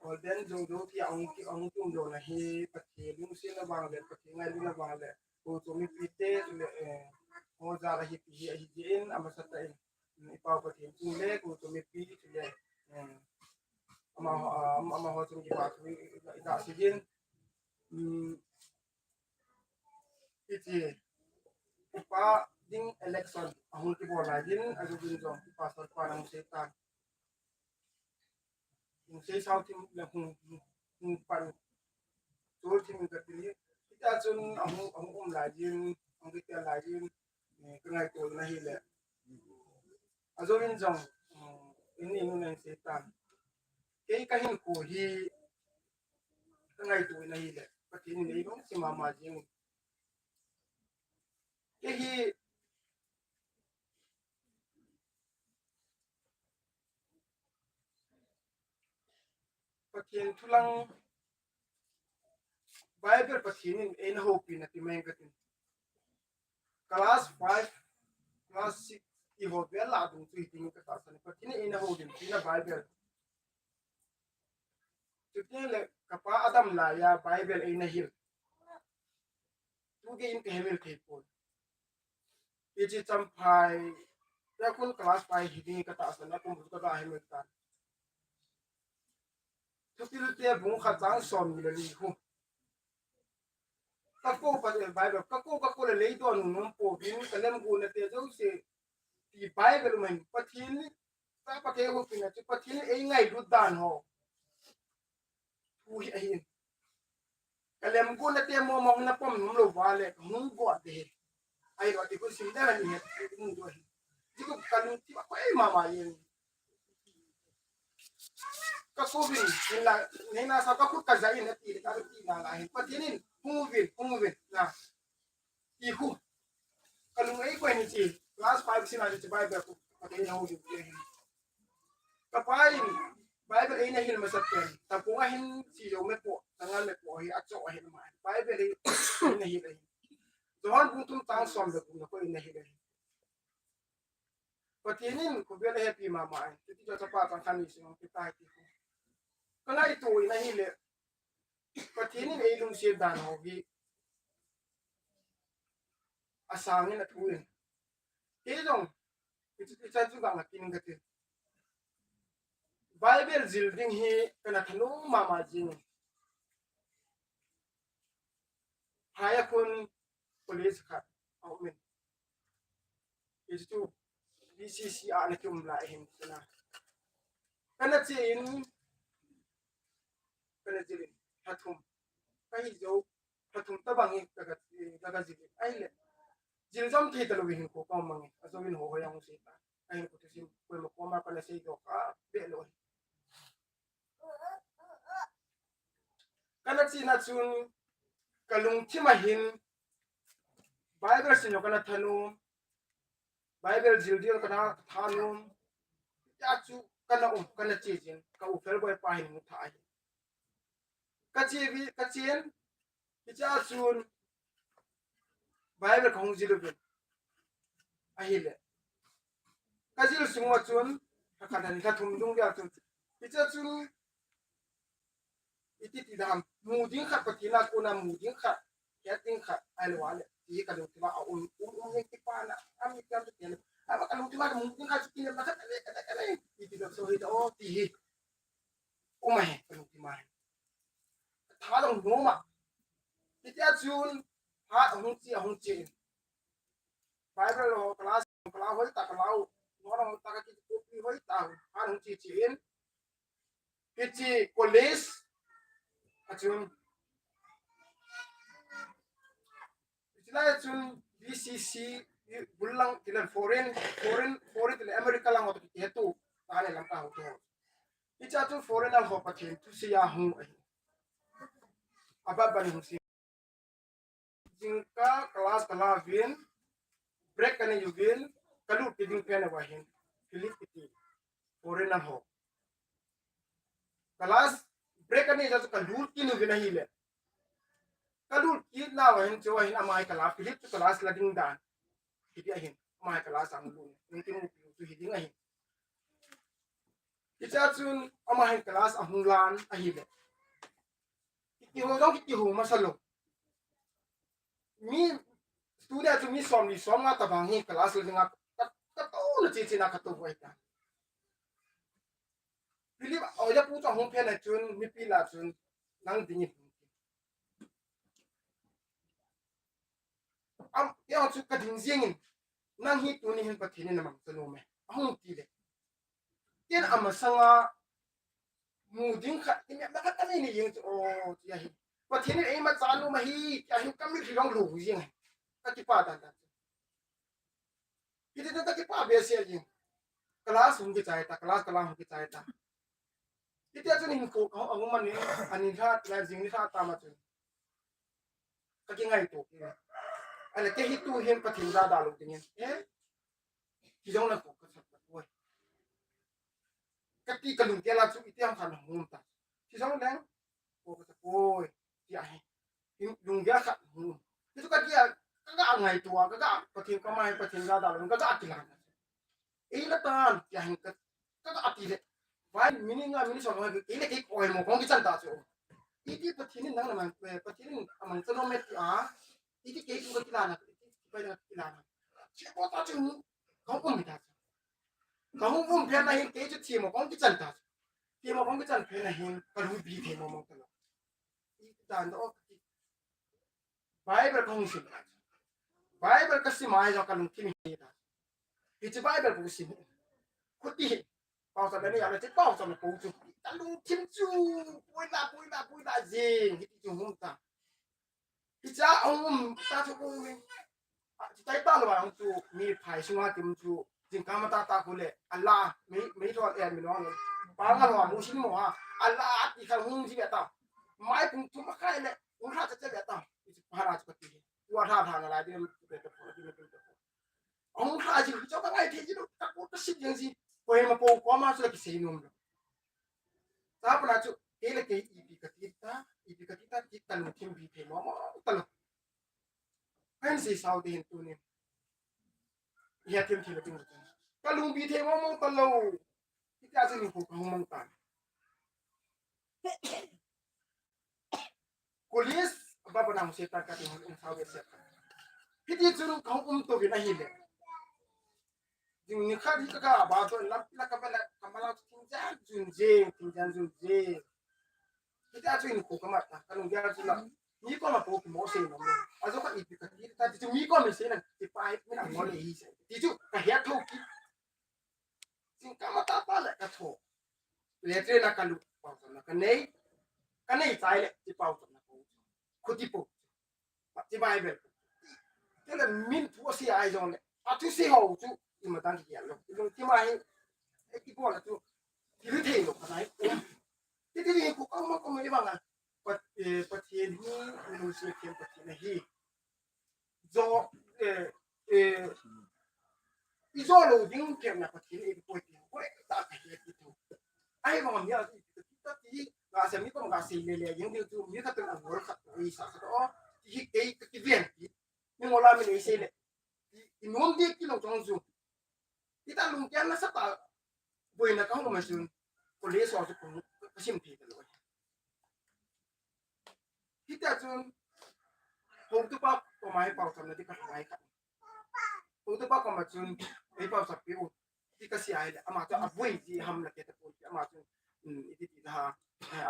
ordain jou jou ti ahung ki, ahung tum jou na hi, Pathen lungsetna vang le, Pathen ngailutna vang le, kochom mipite, chule, eh, ho jal ahi pi hi, ahi jeh in, amasatah in, um, i Pau Pathen chung le, kochom mipi, chule, eh, amaho, ah, amaho chung kipa thu i, i, i, i, i, um, Iti, pa ding election ahung kibol lai din, ajovin jong pastor pa nang sei tan. Hung sei sao thim le hung, hung, hung pan. Chol thim ka ti. Hita chun ahung, ahung um lai din, ahung kitel lai din, eh, ka ngaito na hi le. Ajovin jong, um, in, in, in sei tan. Kei kahinkho hi, Ka ngaito in ahile, Pathen in eilungset mama jing. Kei hi Pathen thu lang Bible Pathen in eina houpi na ti mai katin. Class five, class six, i ho vel a ding chu hitin ka tahsan. Pathen in eina houpi na Bible. Chuti le kapa adam laiya Bible eina hil. Tu gei in ka hemil thei pon. Hiche Champhai, ya kun class five hi ding ka tahsan a kum ka da hemil tan. Thupilte bung khat chang som ni le li khu. Ka ko pa le Bible, ka ko, ka ko le lei don nom pouvin, ka lemgonna te jouse ti Bible um ahin, Pathen in, ta Pathen houpi na chu Pathen in eingailut dan ho. Thu hi ahin. Ka lemgonna te mo mo na pom nom lou va le, ka hung got de hi. Ahilou ti kun sim dan ahi, ka hung got hi. Ti ko ka lungthim a koi mama jeng. Ka ko uvin, hinla, neina sa ka khut ka ja in ati, ka ati na la hin. Pathen in, hung uvin, hung uvin, na. Ti khu. Ka lung eikoi ni ti, class five sina ti Bible khu, Pathen in hung uvin. Ka pa in, Bible eina hil masat pen, tapung a hin, si jo me po, tangal me po, hi acho ahin ma. Bible hi, eina hil ahin. Johan bung thum chang som le gup na ko eina hil ahin. Pathen in khovel a hepi mama ahi. Chuti chun chapa chang khat ni sung kitai ti. Ka ngaito in ahile. Pathen in eilungset dan ho hi. Asang in athu in. Kei jong. Hichu, hichu chu gang a kin kati. Bible jil ding hi kana thanom mama jing. Phai a khun college khat a um in. Hichu B C C a na kium lai hin kana. Kana che in, kana jil in, lha thum. Ka hi jou, lha thum tabang in ka, ka, ka, ka jil in. Ahile, jil jom thei talou hin ko ka mang in. Ajo in ho ho jong sei ta. Ka hin ko thusim, koima koma kana sei doh kha, be lou. Kana chena chun, ka lungthim a hin, Bible sim jong kana thanom, Bible jil ding kana thanom, ya chu kana um, kana che jin, ka u Felboi pa hin mu tha ahi. Ka che vi, ka chen, Hiche a chun Bible ka hung jil uvin. Ahile. Ka jil sung uva chun, ka khan han lha thum dung vel chun. Hiche a chun, iti ti dam, mu ding khat Pathen a kona mu ding khat, het ding khat, ahilou le. Ti ka lungthim a um, um, um, um, ti pa na, am, ti am, ti am. Ama ka lungthim a mu ding khat, ti na khat, ale, ale, ale. Iti dam so hi ta, o, ti hi. Um ahi, ka lungthim a hi. Tha dong hnu ma. Hitia chun, ha, ahung chi, ahung chi. Bible ho class, class hoi ta, class ho, no, no, ta ka ki copy hoi ta, an hung chi chi in. Hichi college, achun. Hichi lai achun B C C, bulang, tila foreign, foreign, foreign, tila America lang ho to ki tu, ta ne lam ka ho to. Hicha tu foreign lang ho Pathen thusia hung ahi. Aba ba ni hung si. Jingkah class ka la uvin, break ka nei uvin, ka lut kit ding phat na uva hin, Philip kiti, foreign lang ho. Class break ka nei jeh chun ka lut kit uvin ahile. Ka lut kit na uva hin, chu ahin ama hi class, Philip chu class la ding dan. Hiti ahin, ama hi class a hung lut, hung kimupi chu hi ding ahin. Hicha chun ama hin class a hung lan ahile. Kihou jong kihou masa lou. Mi student chu mi som li som nga tabang hi class la dinga ka, ka to na chi chi na ka to vai ta. Philip, oi da pu chu hung phen a chun mipi lah chun nang ding in. Am, kei chu ka ding jing in, nang hi tuni hin Pathen in na mangcha nom e. Ahung ti le. Ken amasanga mu ding khat, ken amasanga khat anei ni jeng chu, o, tia hi. Pathen in eima cha nom ahi, tia hi ka mitlhi jong lou jeng ahi. Ka kipah dan dan. Hiti chun ka kipah behseh jeng. Class hung kichai ta, class ka la hung kichai ta. Hitia chun hinkho ka hung, ahung man in, ani lha, la jing ni lha ta ma chun. Ka kingaito kit e. Ahile kei hi tu hin Pathen ja da lou ding in. Eh? Kijong na ko ka sat ka poi. Kati ka lung ke la chu iti ham khan hung ta. Kijong leng ko ka sat poi. Tia hi. Lung ke khat hung. Ni chu ka tia ka ga ngaito a, ka ga Pathen ka mai Pathen ja da lou, ka ga kilan. Ei la tan, tia hin ka, ka, ka ati le. Vai, mini nga, mini som nga, ei le kei oi mo, kong kichan ta chu. Iti Pathen in nang na mang, eh, Pathen in amang cha nom e tia. Iti kei tu ka kilana, iti pai na kilana. Che ko ta chu, ka um ta chu. Ka um um phen na hin kei chu thi mo, kong kichan ta chu. Thi mo, kong kichan phen na hin, ka lung bi the mo mo ta lo. Iti dan do, Bible ka hung sim. Bible ka sim a hi jong ka lungthim hi ta. Hiche Bible ka sim. Khuti hi. Pau sa le ni ya le hiche pau sa le pau chu. Ka lungthim chu. Pui la, pui la, pui la jing. Hiti chu hung ta. Hicha hung um ta chu ko mi. A, chu tai ta lo a hung chu mi phai sunga tim chu. Jingkah ma tata khu le, a la, mei, mei thol en mi nong. Pa nga lo, mu sin mo ha. A la, ti kha hung ji ve ta. Mai pung thum a khai le, hung tha cha cha ve ta. Ti pa ra cha ti. Tua tha tha na lai, ti, ti, ti, ti, ti, ti, ti. Hung tha ji, cho ka ngai the ji lo, ka ko ta sin jeng ji. Ko he ma po, ko ma chu la kisei nom lo. Ta pa na chu, kei le kei ipi ka ti ta, ipi ka ti ta, ti ta lungthim bi the mo mo ta lo. Kahin sei sao te hin tunin. Hethem thei le ding. Ka lung bi thei mo mo ta lo. Hitia chu hinkho ka hung mang tan. Police, ba ba nang se ta ka ding hung sao ve se. Hiti chun ka hung um to vin ahile. Jing ni khat hi ka ga ba to la, la ka ba la, ka ma la thing jan jun je, thing jan jun je. Hitia chu hinkho ka mat ta, ka lunggel chu la. Mi koma po kimo sei nom lo. Ajo ka ipi ka ti ta, ti chu mi koma sei na, ti pa hi, mi na mo le hi sei. Ti chu ka hia tho ki. Jingkah ma tata le ka tho. Le tre na ka lu, pau na ka nei. Ka nei chai le, ti pau na ko. Khuti po. Ti Bible. Ti le min thu sei ai jong le. A thu sei ho chu, i ma tan ki lo. Ti lo ti ma hi. E ki bol chu. Ti lu thei lo ka nai. Ti ti ni ko ka ma ko ma i bang a. Pat, eh, Pathen hi, minung si Pathen hi. Jo, eh, eh, i jo lo ding kei na Pathen i poi ti. Poi ta ka he ti tu. Ai ma mi a ti ti ta ti, ga se mi ko ga se le le, jing ti tu, mi ka tu a ngol khat i sa sa o. Ti hi kei ka ki ven ti. Mi ngol a mi le se le. I, i nom di ki lo tong ju. Ita lungkian na sa ta, boina ka hung ma sun, ko le so su ko, ka sim thei ta lo. Hita chun, houtupa koma hi pau samna ti ka hmai kha. Houtupa koma chun, ei pau sa piu, ti ka sia le, ama chu a boi ji ham la ke ta pun, ama chu, um, iti ti ha,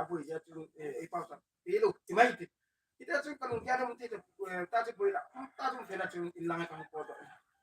a boi ji chu, eh, ei pau sa piu, ti mai ti. Hita chun ka lungkian na mun ti ta, eh, ta chu boi la, ta chu phena chun in lang ka hung ko do.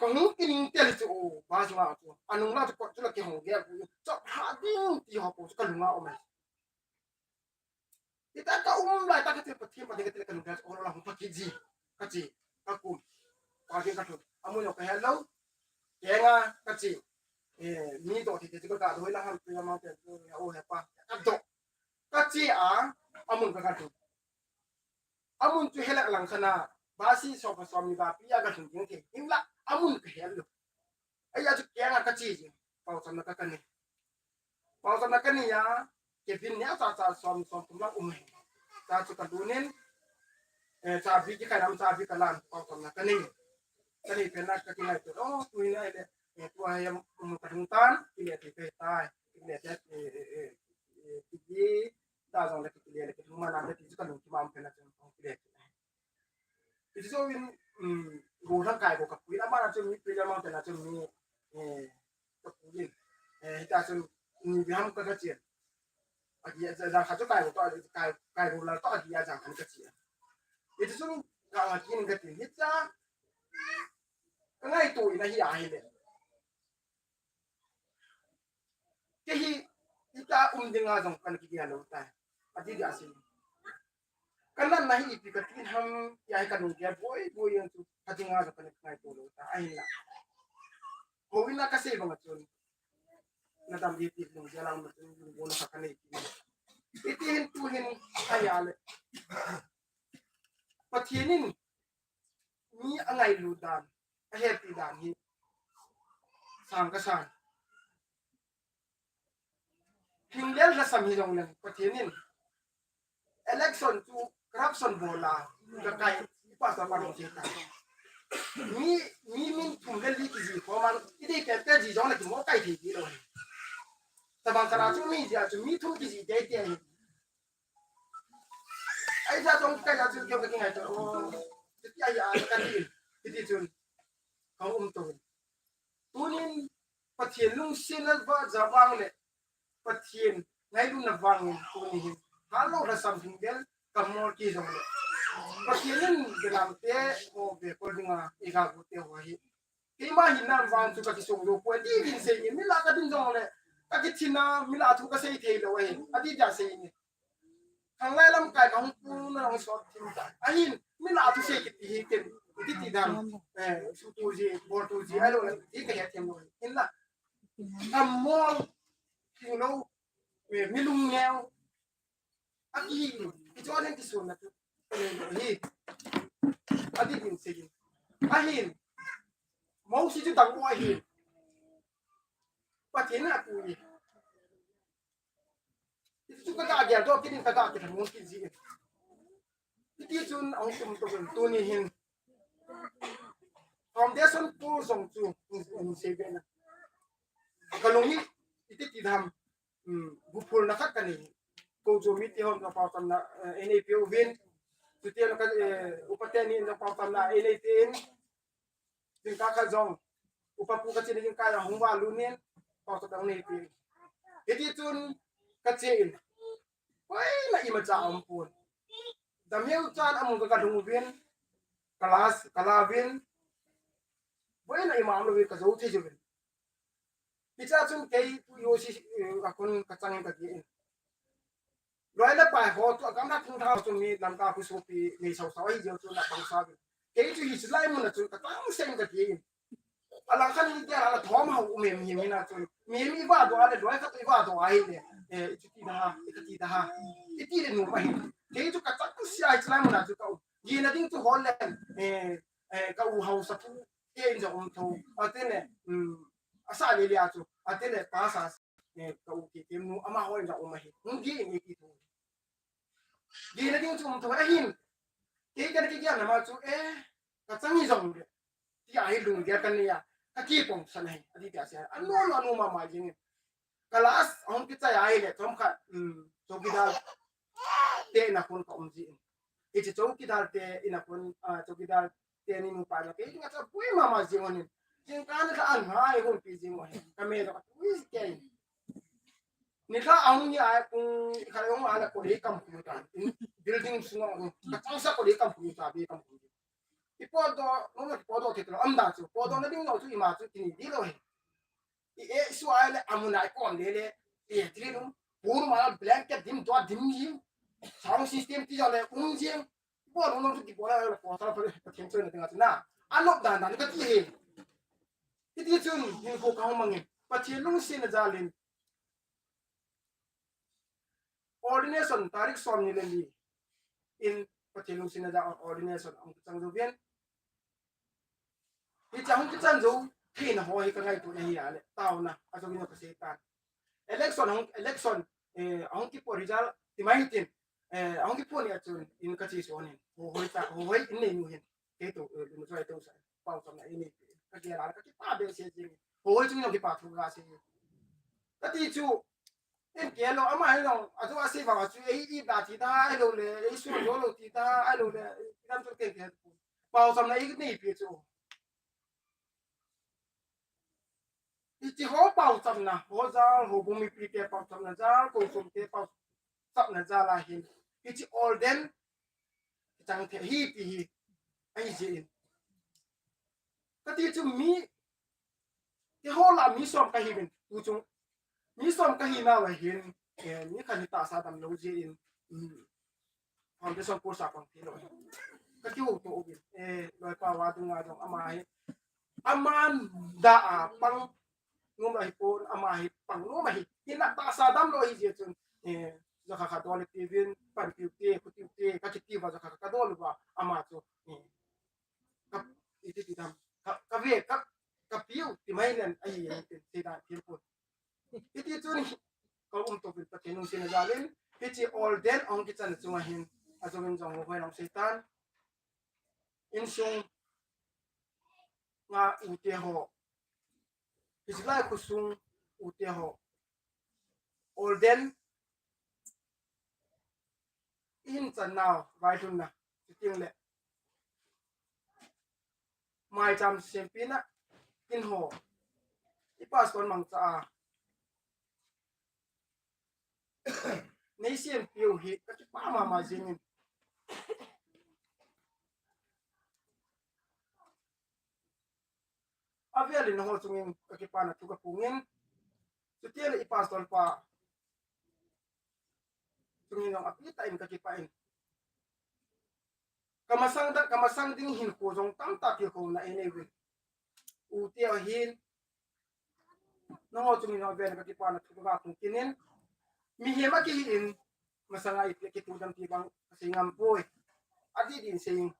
Ka hung kining tel chu o, bus sunga chu. Anung la chu kot chu la kihong gel. Chop ha ding ti ho ko chu ka lunga um e. Ita ka um lai ta ka ti Pathen, Pathen ka ti ka lunga chu o la hung pa ki ji. Ka chi, ka kum. Pa ki ka thu. Amun yo ka hello. Kenga ka chi. Eh, mi do ti ti ka do la han tu ya ma te o he pa. Ka do. Ka chi a, amun ka ka thu. Amun chu helak lang khana, bus hi som khat som ni ba pi a ka lhun ding thei. Hinla, amun ka hel lou. Ahi a chu kenga ka chi jing. Paochamna ka kanei. Paochamna kanei a, cabin ni a cha cha som, som thum lang um e. Cha chu ka lhun in, eh, chabi kikhai lam chabi ka lan, paochamna kanei. Kanei pen a ka kingaito. Oh, tuni a le, eh, tua hi, um, ka lhung tan, kile ti pe tai. Kile ti, eh, eh, eh, eh, kile, ta jong le kile le, kile ma na le ti chu ka lung ki mam pen a chu kong kile. Iti so in, um, go thang kai go ka pui na ma na chu mi pe na ma pen a chu mi, eh, ka pui in. Eh, hita chu mi bi ham ka ka chien. A ki, a, a, ka chu kai go to, kai, kai go la to, a ki a jang kan ka chien. Iti chu ka la kin ka ti. Hita, ka ngaito in ahi a hi le. Kei hi, ita um dinga jong kan kigel lou tai. Ati dia si. Ka natna hi ipi ka tin ham, tia hi ka nung gel boi boi jong chu, ka dinga jong kan ngaito lou tai. Ahinla. Houin a ka sei bang a chun. Na dam di ti nung gel ang na chun, nung gel na ka nei ti. Hiti hin tu hin a ya le. Pathian in mi a ngailu dan, a hepi dan hi sang ka sang. Hinglel lhasam hi jong leng Pathian in election chu corruption bol a ka kai pastor pa jong ta. Mi mi min thum le li kiji ko man i dei pe pe ji jong le ki mo kai thei ti lo. Tabang kara chu mi ji a chu mi thum kiji dei dei. Ai ja jong kai ja chu keu ka ki ngai to. Ti ai a ka ti. Ti ti chun. Ka um to. Tunin Pathian lungsetna va ja vang le Pathian ngailutna vangin tuni hin halo lhasam hinglel ka mol ki jong le Pathian in belam te mo be ko dinga i ga gu te ho hi. Keima hin nan vang chu ka ki song lo ko ti din sei ni mi la ka din jong le ka ki thina mi la thu ka sei thei lo hi. A ti ja sei ni. Khanglai lamkai ka hung pu na hung sot thim ta. Ahin, mi la thu sei kiti hi ken. Iti ti dan. Eh, su tu ji, bol tu ji, ai lo le, ti ka he thim lo. Hin la. Ka mol, ki lo, eh, mi lung neo. A ki, ki jo len ki sun na tu. Hi. A di din sei. Ahin. Mosi chu dang mo ahin. Pathian a pu hi. Iti chu ka ga gel doh kit in ka ga kithamun kit ji. Iti chun ahung tum to tuni hin. Foundation tu jong chu in sei be na. Ka lung hi iti ti dam. Hmm, bu phul na khat ka nei. Ko chu mi ti hon ka pau tam na, eh, N A P O vin. Chu ti na ka, eh, upa te ni na pau tam na N A P in. Jingkah khat jong, upa pu ka chena jingkah a hung valut in, pau sa dang nei pi. Hiti chun ka che in. Boina imacha um pon. Damheu chan amun ka kalhung uvin, ka la, ka la uvin. Boina ima um louvin ka jou thei uvin. Hicha chun kei pu yo si, eh, a kon ka chang ka ti in. Loi le pai ho chu a gamla thung thao chu mi Lamka khu sopi nei sau sau ahi jeh chun a pang sa. Kei chu hichu lai mun a chun ka tang seng ka ti. A lang khan ni dia la thom hau um em hi mi na chun. Mi mi va do a le loi khat i va do a hi le. Eh, i chu ti da ha, i ka ti da ha. I ti le nu ma hi. Kei chu ka tang sia hichu lai mun a chu ka um. Gina ding chu hol le. Eh, eh, ka u hau sa thu. Kei in ja um tho. A te ne. Hmm. Asa le le a chu. A te le pa sa. Eh, ka u ki tem nu ama hoi ja um ahi. Hung gi in i ki thu. Gina ding chu um tho ahin. Kei ka na kigel na ma chu, eh, ka chang hi jong le. Ti a hi lunggel ka nei a. Ka kipom san ahi. A ti ti a sia. A nu, a nu, a nu mama jing. Ka la as, ahung kichai a hi le, chom khat, um, chowkidar te in a kon ka um ji in. Hiche chowkidar te in a kon, ah, chowkidar te ni nu pa na kei, nga cha pui mama jing hon in. Jing ka na ka an ngai hon pi jing hon. Ka me lo ka pui kei. Ni kha ahung ni a kung kha ahung a la ko le kam pu ta. Building sunga ko. Ka chang sa ko le kam pu ta be kam pu. I po do, no no po do te lo am da chu. Po do na ding no chu i ma chu kini di lo he. I e su a le amun a i kon le le. I e tri no. Pur ma blanket dim do dim yi. Sound system ti jo le um jing. Bol no tu ki bol la ko sa pa le Pathian choi na tinga na. A lop dan dan ka ti he. Ti ti chun ni ko ka mang in. Pathian lungsetna jalin. Ordination tarik som ni le li. In Pathian lungsetna ja ordination ang chang jo bien. Hicha hung kichan jou, thina ho hi ka ngaito na hi a le, taona, a jong ino ka sei tan. Election hung, election, eh, hung kipo result, ti mai tin, eh, hung kipo ni a chun, in ka chi so nin, ho hoi ta, ho hoi in nei nu hin, kei to, eh, nu choi to sa, pau sam na in nei, ka ke la, ka kipa be se jing, ho hoi chung no kipa thu ka se. Ka ti chu, in ke lo, ama hi lo, a chu a sei vang a chu, ei, i da ti da, ai lo le, ei su lo lo ti da, ai lo le, i dam chu ke ke. Pau sam na i nei pi chu. Hiche ho pau chapna, ho jal, houbung mipi te pau chapna jal, kou som te pau chapna jal a hin. Hiche all den, chang the hi ti hi, ahi jeh in. Ka ti chu mi, ti ho la mi som ka hi vin, tu chung, mi som ka hi na va hin, eh, mi khat hi tahsa dam lou jeh in, um, Foundation course a pang thei lou. Ka kiu to uvin. Eh, loipa va dunga jong ama hi. Aman da a pang nom ahi pon, ama hi pang nom ahi. Hinla tahsa dam lou ahi jeh chun. Eh, jakha kha dol tiuvin, panpiu te, khutiu te, kakitiuva jakha kha kadol uva, ama chu, eh, ka, iti ti dam, ka, kave, ka, kapiu, ti mai len, ahi, ti, ti da, ti pun. Hiti chun, ka um to pin Pathen nung sin a jalin, hiche ordain ahung kichan chunga hin, ajong in jong ho hoi nang Satan. Insung nga u te ho, hiche lai khosung u te ho, ordain in chan nau, vailhunna, chuteng le maicham sempina in ho, i pastor mangcha a nei sempiu hi kakipah mama jingin. Avelin nangho chungin kakipana thu kaphongin. Chuteng le i pastor pa chungin jong apitah in kakipah in. Kamasang da, kamasang ding hinkho jong tamtah tilkhouna einei uvin. U te ahin, nangho chungin jong avelin kakipana thu kaphong kit in. Mihem akihi in, masanga ipi kitoh dam ti bang kasei ngam poi. Adih dih in sei ing.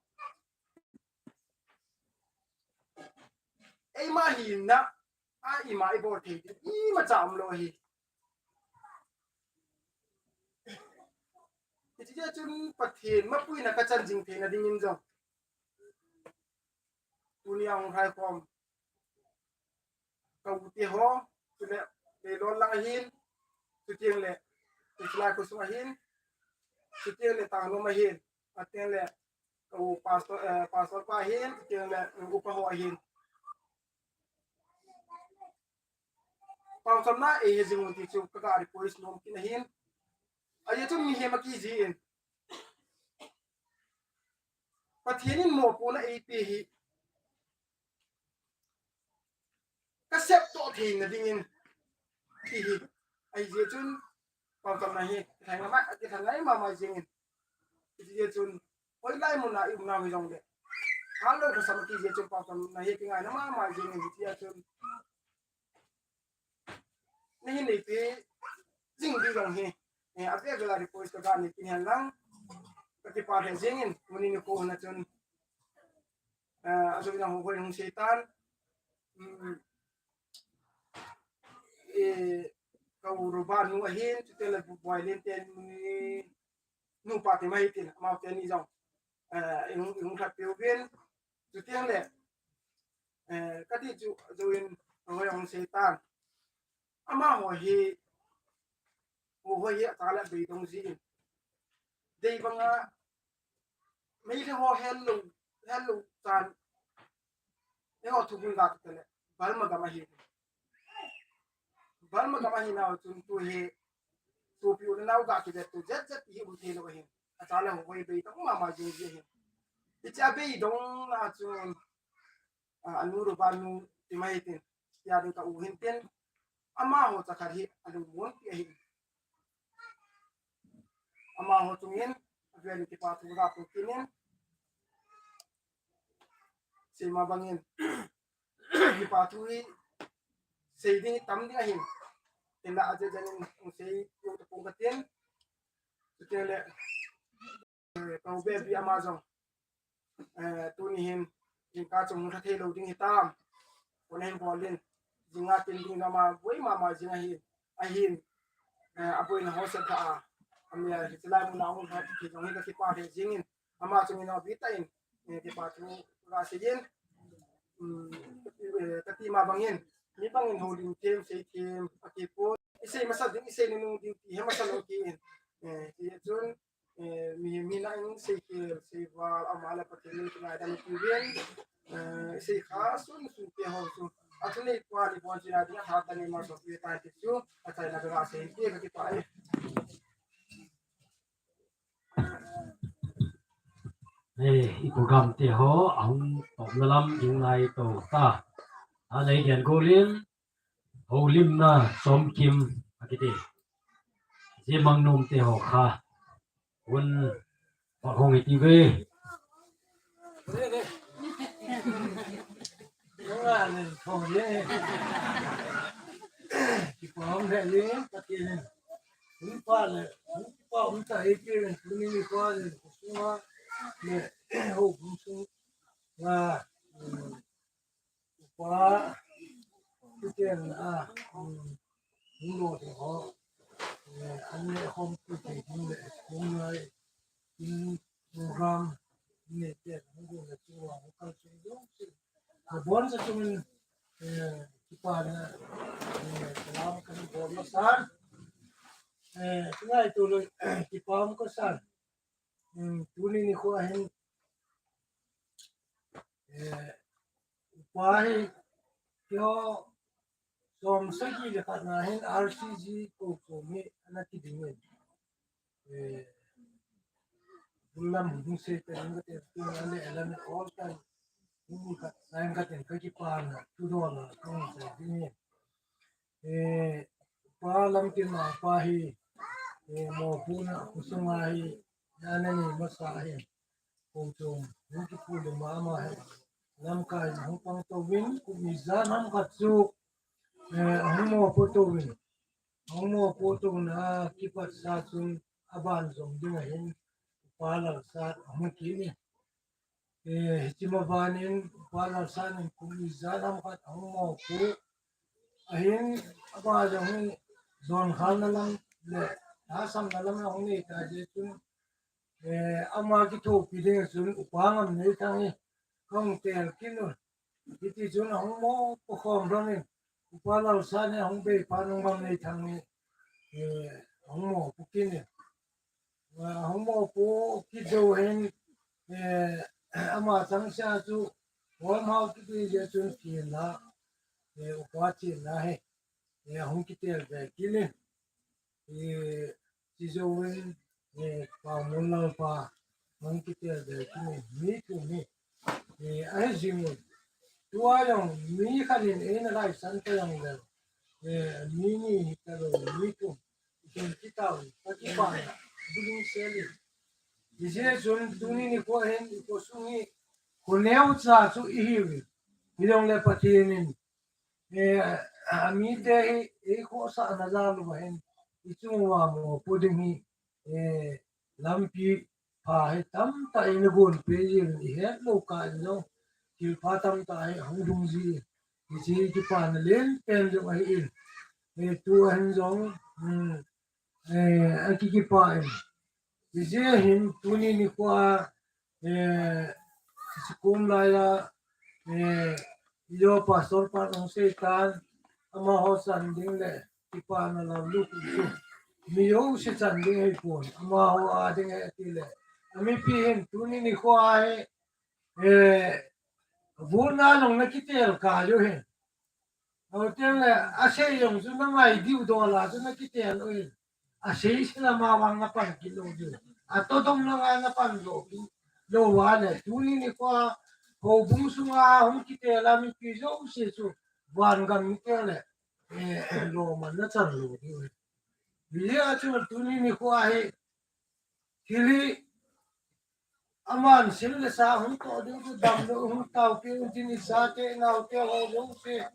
Eima hina, a ima ibol thei ding imacha umlou ahi. Hiti chun Pathen mapuina kachan jing theina dingin jong, tunia hung lhaikhom ka u te ho, chule Leilon lang ahin, chuteng le Tislai khosung ahin, chuteng le Tanglom ahin, ateng le ka u pastor, eh, pastor pa ahin, chuteng le upa ho ahin. Pangchamna eihe jing un ti chu kaga request nom kit ahin. Ajeh chu mihem akiji in, Pathen in mopohna eipe hi kasep toh theina dingin ti hi. Ajeh chun pangchamna hi kithangai mama jingin. Hijeh chun hoilai muna i umnau hijongle, halou khosam kijeh chun pangchamna hi kingaina mama jingin. Hijeh chun nahin neipe jing ding jong hi, eh, avel vel a request kaga nei kit hen lang, kakipah lheh jingin, tuni nikho hina chun, eh, ajou in ahoi hung sei tan, um, eh, ka u Ruba nu ahin, chuteng le Boilen te nu, nupa te ma hitin, amau teni jong, eh, ihung, ihung lhatpeh uvin, chuteng le, eh, kati chu, ajou in ahoi hung sei tan. Amaho hi, Hohoi hi acha le beidong jin. Dei banga, Meitei ho hello, hello chan. Eiho thugun ga tu tele, Burma gam ahi. Burma gam ahinau chun tu hi, sopi u le nao ga kivet tu jet jet hi um thei lou ahi. Acha le Hohoi beidong mama jing ji ahi. Hiche abeidong na chun, a, anu Ruba nu ti mai tin, tia ding ka u hin tin, amaho chakhat hi alungmonpi ahi. Amaho chungin, avel in kipa thu ga phong kit in, seima bangin, kipa thu hi sei ding tam ding ahin, hinla ajeh jeh in hung sei lou tapong katin, chuteng le, eh, ka u Bebi ama jong, eh, tuni hin, jingkah chung hung lha thei lou ding hitam, kona hin bol in, jinga tin ding ama boi mama jing ahi, ahin, eh, aboina ho sel tha a, amia hiche lai muna hung lha thei jong hi kakipah lheh jingin, ama chungin avi tah in, eh, kipa thu ga sei in, um, eh, kati ma bangin, mi bangin houlim them, sei them, akipon, isei masa ding, isei nung ding ti hi masa lou ki in, eh, ti chun, eh, mi, mi na in sei khel, sei val, ama le Pathen min kingaidam ti ven, eh, sei kha sun sun te ho chu. Athunei pa ni bon china ding a tha ta ni ma so pi ta ti chu, achaina ka sei ti kakipah e. Eh, i program te ho, ahung topna lam ding nai to ta. A nei gen golin, houlimna somkim akiti. Jemang nom te ho kha. Un pa hong iti ve. Ki pa hong le le, Pathen in Hung pa le, hung pa hung ta e ke len, tuni nikho le, sunga le, ho hung sunga, um, upa, tu ken a, um, hung lo te ho, eh, an le hom tu te hung le, hung lai, in program, ne te, hung go le, tu wa, hung kal tu, hung si. Ka bon sa tumin, eh, kipana, eh, salam kan bon masan. Eh, tunai tu lo, eh, kipam ko san. Hmm, tuni nikho hin, eh, upa hi, kyo, som sagi le khat na hin R C G ko ko mi ana kidingin. Eh, bulam hung se ta hung ka te tu na le alam all time. Hung ka, time ka ten ka kipana, tu do na, kong sa dingin. Eh, pa lam kin ma pa hi, eh, mo pu na ku sunga hi, ya na ni masa hi. Ko chom, hung kipu le mama hi. Lamkai hung pang to win, ku mi za nam ka chu, eh, hung mo pu to win. Hung mo pu to na kipat sa chun aban zong ding ahin, pa lam sa hung kini. Eh, hichi ma banin, pa lam sa nin ku mi za nam ka hung mo pu. Ahin, aba jong hi, zon khalna lam le, thasamna lam la hung nei ta je chun, eh, ama kithopi ding chun, upa ngam nei thang hi, kong tel kin u. Hiti chun, ahung mo pu khom rang in, upa lal sa ni, ahung bei pa nung bang nei thang hi, eh, ahung mo pu kin hi. Ahung mo pu kit jou hin, eh, ama chang sia chu, hom hao kiti je chun thina, eh, upa thina hi, eh, ahung kitel ve kini. Eh, chi jou hin, eh, pa mun lang pa, ahung kitel ve kini, mi thum hi. Eh, ahi jing un. Tua jong, mi khat in, eh, na lai san ta jong le, eh, mi ni hi ta lo, mi thum. Kin kita un, ta ki pa na, building selling. Ije chun tuni nikho hin, i kho sung hi, kho neo cha chu i hi uvin. Hi jong le Pathen in, eh, a mi te hi, eh, kho sa na ja lu hin, i chung wa mo pu ding hi, eh, lampi pha hi tam ta in gon pe jin i het lo ka in jong, thil pha tam ta hi hung dung ji, i chi ki pa na len pen jong ahi in. Eh, tu ahin jong, hmm, eh, a ki ki pa in. I je hin tuni nikho a, eh, sikum lai a, eh, yo pastor pa nong seitan, ama ho san ding le, kipana lam lu ku chu. Mi yo si chan ding hei pon, ama ho a ding hei ti le. Ami pi hin tuni nikho a hi, eh, vun na long na kitel ka yo hin. Ho ten le, a sei yong chu na ngai diu do la chu na kitel u hin. A sei si la ma wang na pan ki lo diu. A to dong na ngai na pan lo ki lo wa le. Tuni nikho a, ho bung sunga hung kitel a mi pi yo si chu. Van gam mi tel le. Eh, lo man na chan lo diu. Bia chu tuni nikho a hi, thil hi, aman sil le sa hung to ding chu dam lo hung tao pi un tin i sa te nau te ho lo se.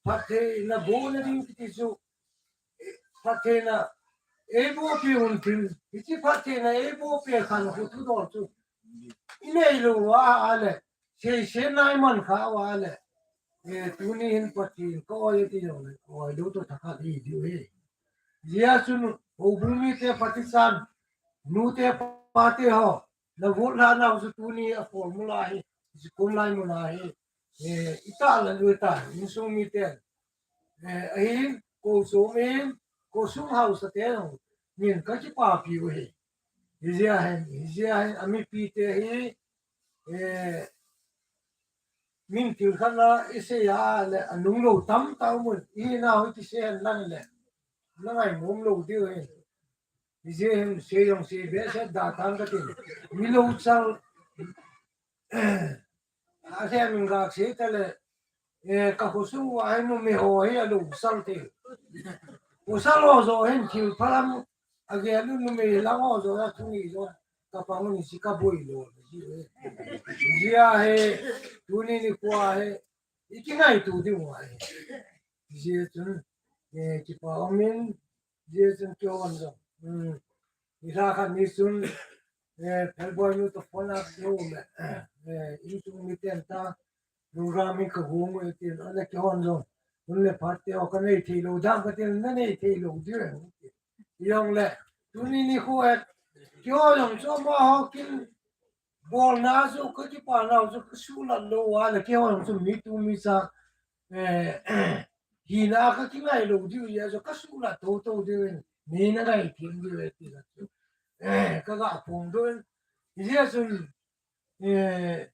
Phatthei na bo na ding kiti chu. Phatthei na, ei bo pi un tin. Hichi phatthei na, ei bo pi khan khu thu do chu. I nei lo wa a le. Sei se nai man kha wa le. Eh, tuni hin Pathen ka oi ti jong le, oi lo to thakhat hi diu hi. Jia chun, ho bung mi te patisan, nu te pa te ho, na vote la na chu tuni a formula hi, sikum lai mun a hi, eh, i ta la lu ta, insung mi te, eh, ahin, ko sung in, ko sung hausa te jong, min ka kipapi u hi. Hi jia hin, hi jia hin, a mipi te hi, eh, min thil khat na i sei a le, a nung lo tam ta um un, i na hoi ti sei hen lang le, na ngai nom lo diu hen. I sei hen, sei jong sei be se da tang ka tin. Mi lo chal, a sei min gak sei ta le, eh, ka khu sung wa hin mi ho hi a lo sal te. U sal lo zo hin thil phalam, a gel u numei lang ho zo na thungi zo, ka pa mun si ka boi lo, si, eh. Jia he, tuni nikho a he, i kingai tu ding u a he. Jia chun, eh, kipa um in, jia chun kihon zo. Ni la khat ni sun, eh, Phelboi nu to phone a keu le, eh, insung miten ta, Lungdam in ka hung e tin, ana kihon jong. Hun le phat te o ka nei thei lou, dam ka tin, na nei thei lou, di e. Jong le, tuni nikho e, kihon jong chu amaho kin, bolna chu, ka kipa nau chu, ka sulat lou a le, kihon jong chu mi tu mi sa, eh, hina ka kingai lou, di e, chu ka sulat to to, di e, ni na ngai thei, di e, ti la chu. Eh, ka ga phong do, di e, chu, eh,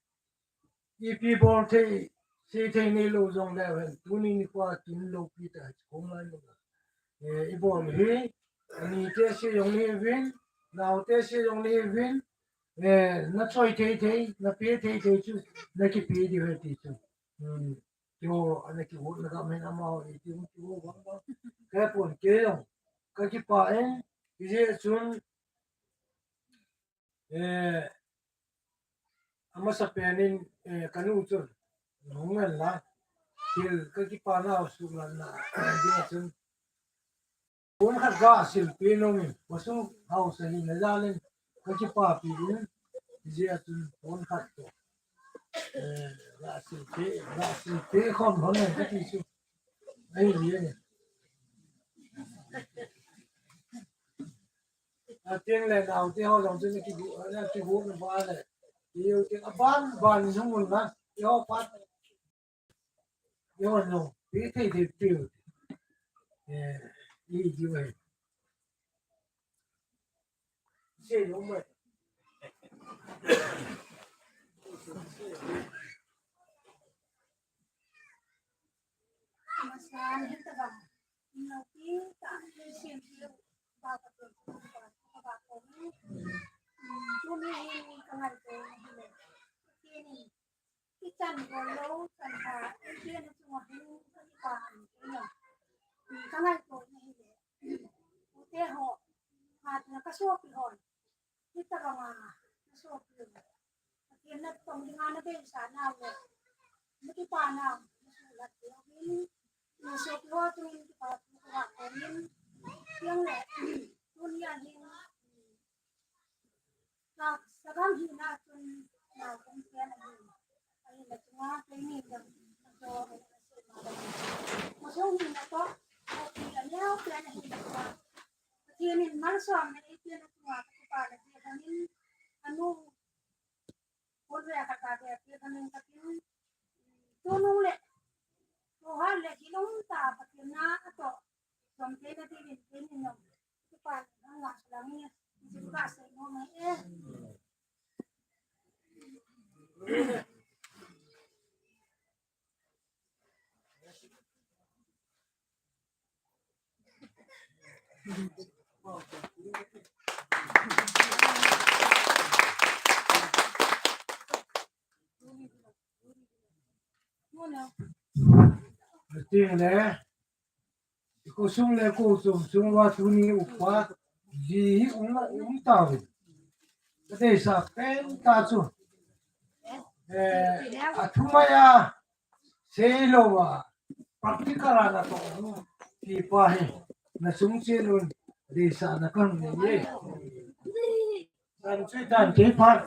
Ipi bol thei, sei thei nei lou jong le hen, tuni nikho a kin loupi ta, kong lai lou. Eh, i bol hi, ani te sei jong nei uvin, nao te sei jong nei uvin, eh, na choi thei thei, na pe thei thei chu, na kipe diu ahi ti chu. Hmm. Keiho, ana kihou na gam hen amaho, i ti hung kihou vang vang. Ka pon kei jong, ka kipa e, hijeh chun, Eh, amasa pen in, eh, ka nu chun, nung ngen la, thil ka kipa nau suhlatna, dia chun, pon khat ga sil pe nung in, khosung hausa hina jal in, ka kipapi in, dia chun, pon khat to. Eh, ga sil pe, ga sil pe khom hon in, ka ti chu. Ahi, ahi. A tiang le nao te ho jong chu na kigu, na kigu na ba le. Iu te a ban ban jong mun na. Iho pat. Iho no. Pi thei thei pi. Eh, i ji wei. Se lo mai. Masan hita ba. Ino pi ta. Se lo. Tuni hi ka ngaito na hi le. Tuni hi chan bol lou, chan pha, tuni chunga hi ka kipa an tuni. Ka ngaito na hi le. Ute ho, hat na ka sopi hon. Hitabanga na sopi hon. Pathen natong dinga nadeisah nau le, nakipana, nasuhlat diuvin, nasopi ho chunga kipa thu kahin komin, tiang le, tunia hin, na, sagam hina chun, na, kong pen ahin, ahin na chunga, keini jong, ajo, ahin na sema, masung hina toh, sopi aneo pen ahin na chunga, Pathen in malsomna eipeh na chunga, kakipana jeh in, anu, Kon ve khat a ve, ve khat ning khat in, tunung le, tuhan le, kilung ta, Pathen na atoh, som te na ti vin, te ni nom, tu pa, nang la, lang ni, tu ka se mo mai e. Ati le, khosung le khochom sung uva tuni upa, ji hi um, um tauve. Ka deisah pen tah chu. Eh, athumai a, Sei lou a, practical a natoh u, ti pa hi, na sung chen un, deisahna kahung nei e. San chui tan kei phat,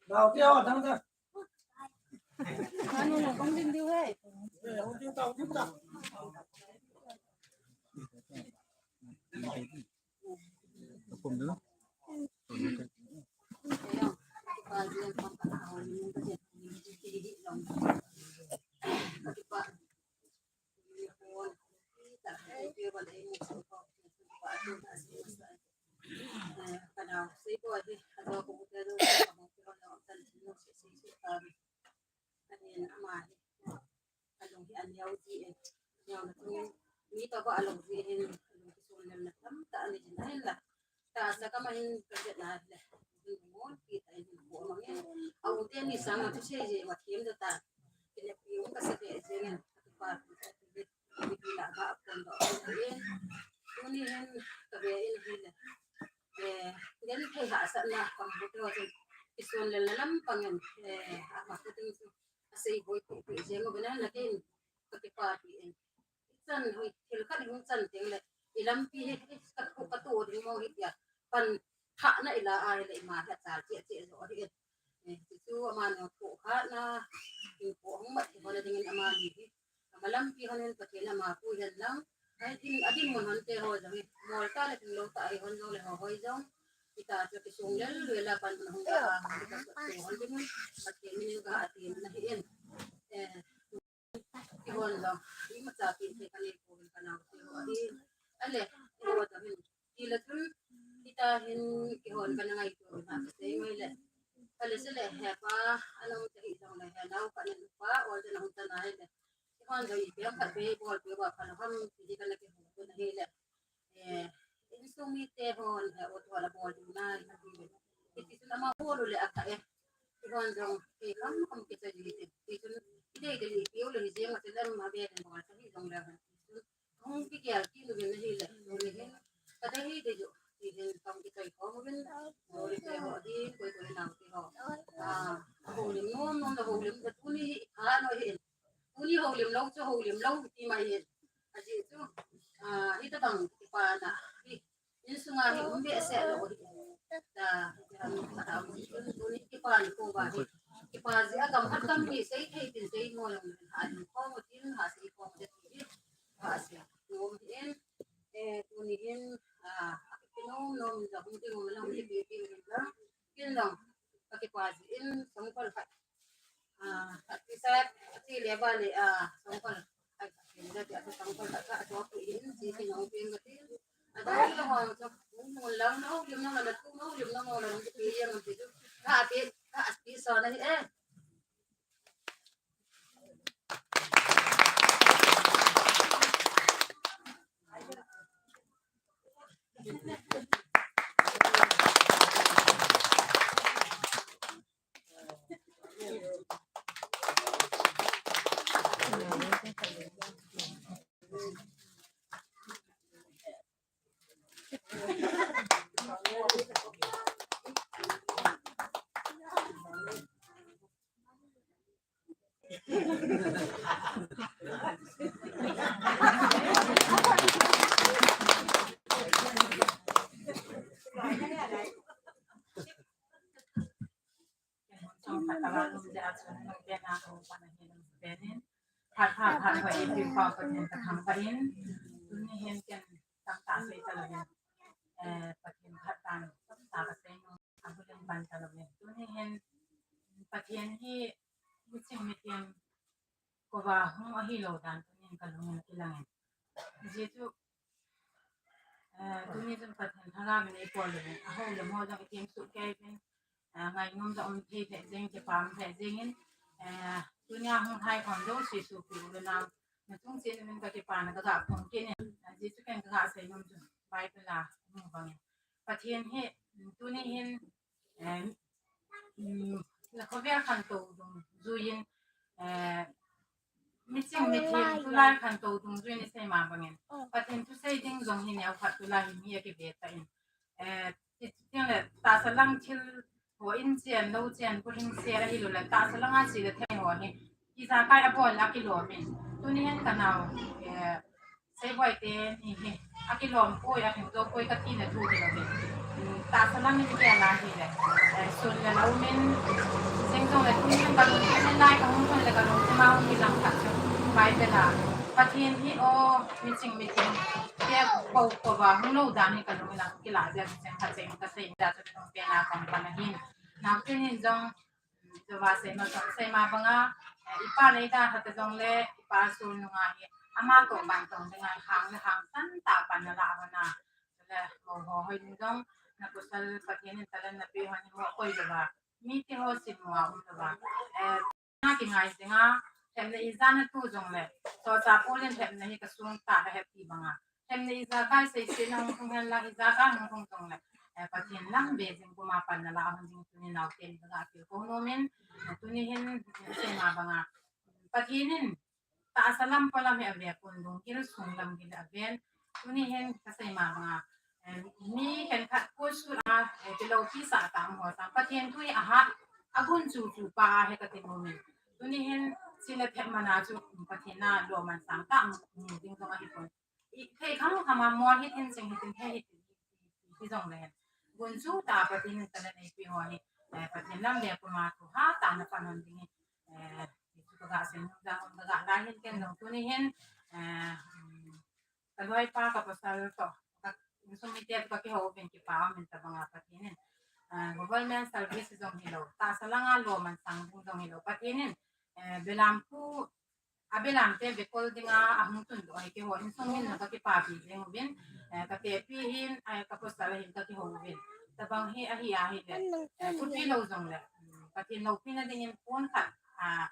nao te ho dang dang. Anu na kong din diu he. Eh, hung din ta, hung din ta. Alung hi aneo ji e. Neona chun mi tobang alung ji hin, alung kisun lelna tamtah anei jin ahinla. Tahsa gam a hin kavet na le. Hin mun pi ta hin bu mang e. A u teni sanga thusei jeh uva them jong ta. Kine pi um kasa be jeng in. Kipa pi ta pi la ba kon do e. Tuni hin kave in hile. Eh, genthei hahsatna kamu teu chun, kisun lelna lampang in, eh, ama khat in chu, asei boi peh peh jeng uvin ahinla kei in, kakipapi in. Ichan hoi, thil khat hung chan teng le, ilampi hi, ka, ka, katoh ding mo hi tia, pan thahna ila a hile ima hi achal cheh cheh jo ahi. Eh, chu amani thokhatna, thingpo hung mat thei ho na dingin amani hi. Amalampi hon in Pathen ama pu hen lang. Ai, din, adinmun hon te ho jong hi. Mol ta le thing lou ta ahi hon jong le ho hoi jong. Kita chu kisung lel lel a pan hung la a, kita chu hon dingin Pathen min in ka ati na hi in. Eh, Kihon jong, imacha pen thei kanei pouvin kanao te ho ahi. Ale, iho jong hin, tila chun, kita hin kihon kana ngaito na kasei ngai le. Ale, sele, hepa, anom te hi jong le, he nao ka nen pa, ol te na hung ta na le. Kihon jong ipi ham khat be, bol be ba, pha lo ham, ti kana kihon na hi le. Eh, insung mite hon, eh, ot wala bol ding na, na ti. Ti chun ama bol u le aka e. Ti hon jong, eh, kam kam ke cha ji ti. Ti chun, i dei dei i piu le hi jeng a ti lam ma be den bol cha hi jong le. Ti chun, hung ki kial ki nu gen na hi le, nu le hin. Ka dei hi dei jo. Ti hin kam ki chai ko mu gen. Bol te ho din, koi koi nau ti ho. Ah, ho lim nom nom da ho lim da tu ni hi, ha no hi. Tuni houlim lou chu houlim lou ti mai hi. Ajeh chu, ah, hitabang kipana hi. Insunga hi um behseh lou hi. Ta, tuni kipan ko ba hi. Kipa jeh a gam khat gam ni sei thei tin sei mo jong ha in khom tin ha sei khom te ti hi. Ha sei. Nom hi in, eh, tuni hin, ah, kinom nom jong hung ding um lang hi bi bi um lang. Kin lang. Ka kipa jeh in song kol khat. Ah, ati sa, ati le ba le, ah, song kol. Ai, ati le, ati song kol, ka, ka, ati wa pi in, si, si, nong pi in, ati. Ati le, ho, so, mo lang, no, lim na, na, tu, no, lim na, mo lang, pi yang, pi tu. Ka, ati, ka, ati so na, eh. Phat pha phat ho ipi pa Pathen kathangvah in, tuni hin ken tamtah sei talou hin, eh, Pathen phat tan tamtah kasei nom, abul in pan talou hin. Tuni hin Pathen hi miching mithem kouva hung ahilou dan tuni hin kalung in akilang in. Ajeh chu, eh, tuni chun Pathen thangvah in eipol lou in, ahou le mo jong ithem suh kei in, eh, ngainom jong um thei lheh jeng, kipa um lheh jeng in, eh, tunia hung lhai khom jouse sopi u le nao, nachung cheh in kakipana kaga phong kit in, eh, ajeh chu ken kaga sei nom chu Bible a um bang in. Pathen hi, tuni hin, eh, um, la khovel khantou dungjui in, eh, miching mithem tulai khantou dungjui in isei ma bang in. Pathen thusei ding jong hi neokhat tulai hin hi akive ta in. Eh, ti, ti le tahsa lang thil ho in chen, lou chen, bulhing sel ahilou le, tahsa langa che le thei ho hi ijakai abol a kilom in. Tuni hin kanao, eh, Seiboi teni hi akilom poi, ahung to poi kati na thu hilou ve. Tahsa lang in kei la hile, eh, sun le lou min, jing jong le tuni hin kalung, tuni lai kahung thon le kalung, tuma hung kilang khat chu Bible a Pathen hi o, miching mithem, kei kou kouva hung lou dan hi kalung in akilah jeh a cheng khat cheng kasei jeh a chu pen a kong pan ahin. Nau teni hin jong Tua seima, seima banga, eh, ipa neida hata jongle, ipa sul nunga hi, ama toh pan tong dinga, hang le hang san tah pan nala hona. Le, ho, ho, hoi ding jong, napasal Pathen in talent napeh hon hi mo koi louva. Mite ho sin mo a um louva. Eh, na kingai dinga, themna ija natu jongle, so cha pulin themna hi kasung tah a happy banga. Themna ijakai seise na hung thung hen lang, ijakai hung thung jongle, eh, Pathen lam be jing puma pan nala hon jing tuni nau teni kaga pil kou nom in, eh, tuni hin, eh, seima banga. Pathen in tahsa lam polam hi ave pon, lunggil sung lam gil aven. Tuni hin kasei ma banga, eh, mi khenkhat kusut a, eh, tilou pi sa tang ho sang Pathen thu hi ahat, agun chu chu pa he kati nom in. Tuni hin sile phet mana chu Pathen a lo man sang ta mu ding jong ahi pon. I, thei kham kham a mol hi tin, sing hi tin, he hi tin, hi jong le. gunchu tah a Pathen in talent eipeh ho hi, eh, Pathen lam le puma thu hatah a na pan hon ding in, eh, hichu ka ga sei nom jeh in, ka ga la hin ken jong tuni hin, eh, um, ka loipa ka pasal toh, ka insung mite toh ka kihou uvin kipa um in tabang a Pathen in, eh, government service jong hilou, tahsa lang a lom man sang ding jong hilou, Pathen in, eh, belam pu, a belam te bekol ding a, ahung tun doh a, kihou insung min ka kipapi jeng uvin, eh, ka tepi hin, eh, ka pasal hin ka kihou uvin. Tabang hi ahi ahi le, eh, thupi lou jong le, um, Pathen loupina ding in pon khat, ah,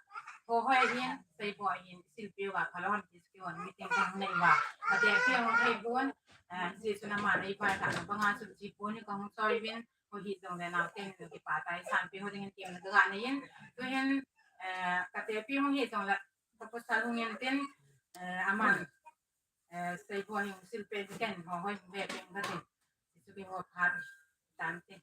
ho hoi hin, sei bo hin, silpi uva khalou ham ti kihou meeting ka hung nei uva. Ka tepi hung thei bon, eh, Jesu nama nei pai ta bang a chu chi pon ni ka hung choi uvin, ho hi jong le nau ten kipa tai san pi ho ding in kim na ka ga nei in, tu hin, eh, ka tepi hung hi jong le, ka pasal hung in tin, eh, aman, eh, sei bo hin silpi ken ho hoi ve pen ka tin. Chu ki ho phat tan tin.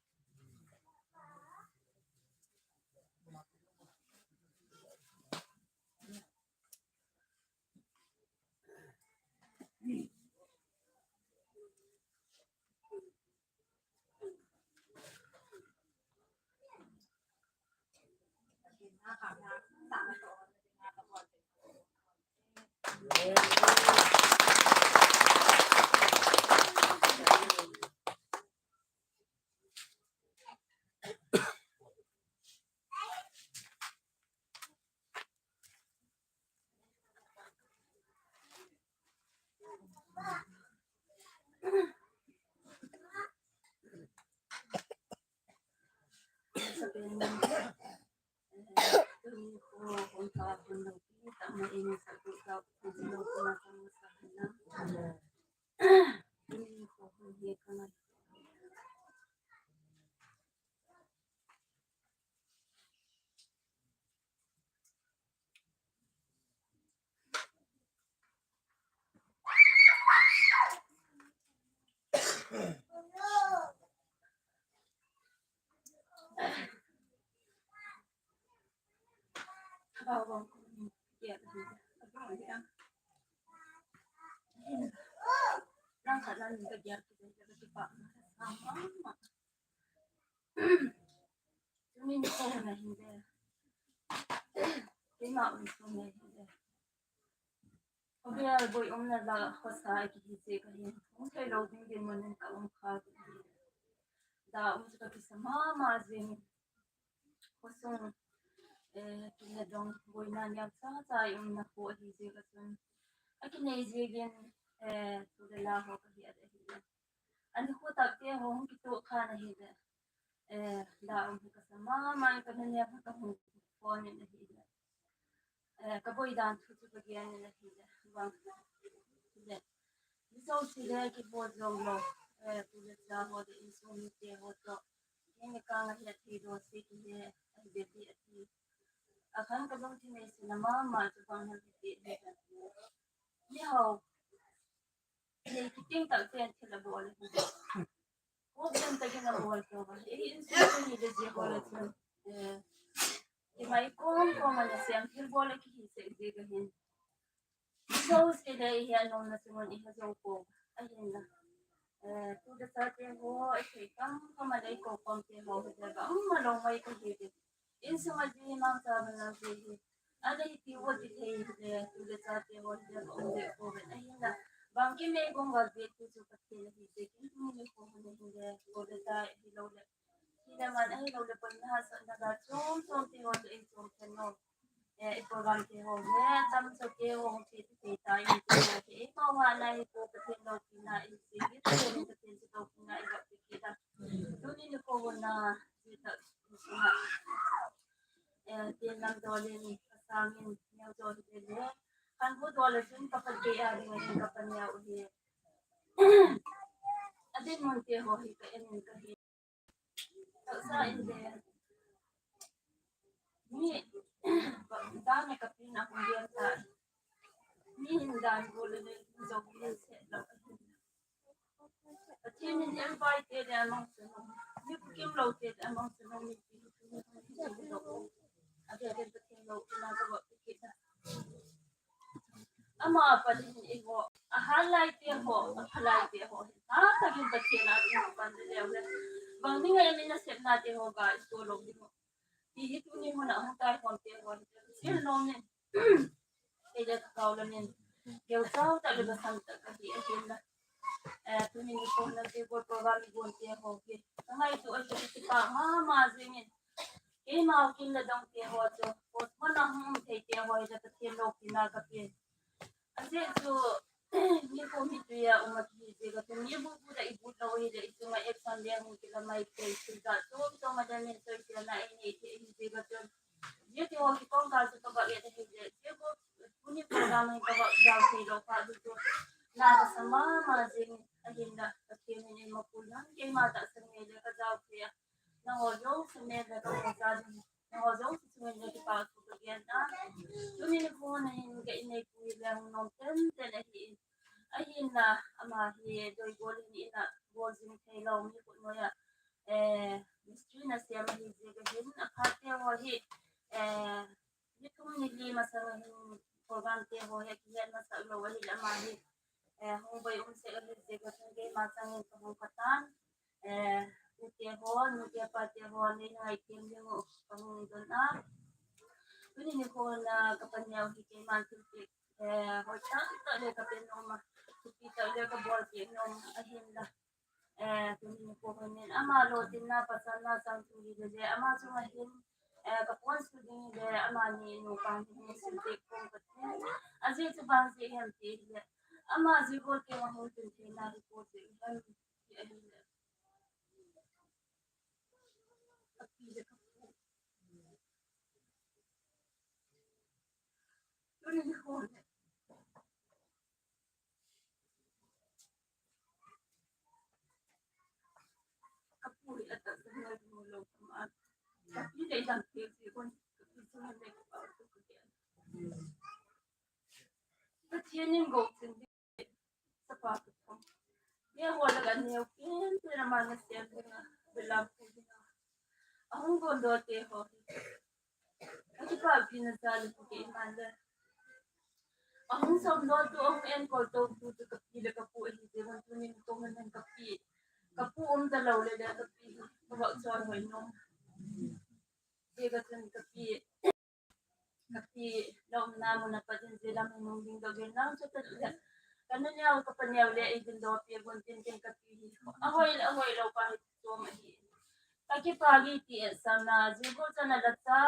Tunin ko na hile. Kima un ko na hile. Abia boi umna la khosa kihi se ka hin. Hung thei lou ding ding mun ka um kha. Da um ka kisa mama jing. Khosung, eh, kina dong boina niam cha cha i umna kho ahi jeh a chun. Akinei jeh in, eh, tu le la ho ka hi at ahi. Ani khu tak te ho hung kitoh khan ahi le. Eh, da um hi ka sa mama in ka na niam ka hung phone in ahi le. Eh, ka boi dan thu chu ka gen in ahi le. Vang. Le. Ni so si le ki bo jong lo. Eh, tu le cha ho de insung mite ho to. Ni ni ka nga hi a thi do si ki he. Ai de ti a thi. A khan ka dong thi nei si na mama chu bang han ti he. Ni ho. Ni ki ting tak ten thi la bo le. Ko ben ta ki na bo to ba. E insung ni de je ho le chun. Eh. Ki mai kom kom a na sem thil bo le ki hi se de ka hin. Ni so si le hi a nong na chungun i ha zo ko. Ahin la. Eh, tu le cha te ho, eh, thei kam kam a lei ko kom te ho, he te ba, um, ma long mai ka hi te. Insung a ji mang cha ba na ji hi. A lei ti wo ti thei le, tu le cha te ho, he te ba, um, de ko be. Ahin la. Bang ki me gong ga be tu chu ka te le hi te. Ki tu ni ko ho ne hi le, ko le ta hi lo le. Hi le man ahi lo le pon na ha sa na ga chom chom te ho le chom te no. Eh, i program te ho le, tam cho te ho, te te te ta, i te ho, te i pau ha na, i ko Pathen loupina, i si, i te ni Pathen si loupina, i va te ke da. Tuni ni ko na, i ta, i si ha. Eh, te nam do le ni, ka sang in, neo do hi le le. Kan ko do le sin, ka pa te a, ni ka pa neo hi. A din mon te ho hi, ka en ka hi. Sa in de. Ni, dan ka pin a hung dian ta. Ni hin dan ko le le zo ni se lo. Pathen in el bai te de among se no. Ni ku kim lo te de among se no ni ki. A de de Pathen lo na ko ki ta. Ama Pathen in eiho, a halai te ho, a phalai te ho. Ha, takin Pathen a ding pan le le. Bang ni ngai ni nasepna te ho ga iso lou ding. Ti hi tuni hung na hung tai hon te ho. Sil nom ni. Te le ka kau la nin. Geu chau ta le ba san ta ka hi a hin la. Eh, tuni ni ko na te ko program ni gon te ho ke. Ka ngai tu a hi ti pa ma ma jing in. Keima u kin la dong te ho chu. Ko ma na hung thei te ho la ka te lo ki na ka pe. Ajeh chu, mi ko mi tuia um a kihi jeh a chu, mi bu bu da i bu lo hi le, i chunga action le hung kila mai te, chu da chu, chu ma da min choi sia na i nei te hi jeh a chu. Jeh ti ho ki kong ka chu ka ba e te hi le, jeh ko, tuni program hi ka ba jao thei lou pha chu chu. Na ka sa ma ma jing a hin da, ka ke ni ma pu na, keima ta sa ni le ka jao thei a. Na ho jong sa me le ka ko sa ni. Nangho jong chu chunga kipa thu ka gen a. Tuni nikho na hin ka in neipu hi le hung nom tenten ahi in. Ahinla ama hi doi gol in ina gol jing thei lou mi khut noiya, eh, mystery na siam ahi jeh a hin a phat te ho hi, eh, ni thum ni li masang a hin program te ho hi kihet masah lou ahile ama hi, eh, hung boi um seh ahi jeh a hin keima chang in ka hung katan. Eh, u te ho, nu te pa te ho, nei ngai tem ding u, ka hung don a. Tuni nikho na ka paneo hi keiman thilpeh, eh, hoi tah tah le ka pe nom a, thupi tah le ka bolpeh nom ahin la. Eh, tuni nikho hin ama lolhinna, pasal na chang thu hi le le, ama chunga hin, eh, ka pon su ding le, ama ni nu pa ni hin thilpeh kong ka tin. Ajeh chu bang jeh ham ti le, ama jigol kei ma hung tin thei na hi ko jeh ham. Pathian in gou tin Sapa ka thong. Neo ho laga neo pen pen ama na sem dinga, belam pu dinga. Ahung gondoh te ho. Akipapi na jal pu keiman le. Ahung somdoh tu, ahung enkol to tu, tu kapi le kapu ahi te, man tuni nikho man ka pi. Kapu um talou le le kapi. Ka vak chon hoi nom. Te ka chun kapi. Kapi, lom na mun a pat in jeh lam in hung dingdoh gel nang chu ta le. Ka nu neo, ka pa neo le, ei dingdoh pi gon tin tin kapi hi. Ahoi le, ahoi lou pa hi chom ahi. Ka kipa hi ti e sa na, jigol chan a la cha,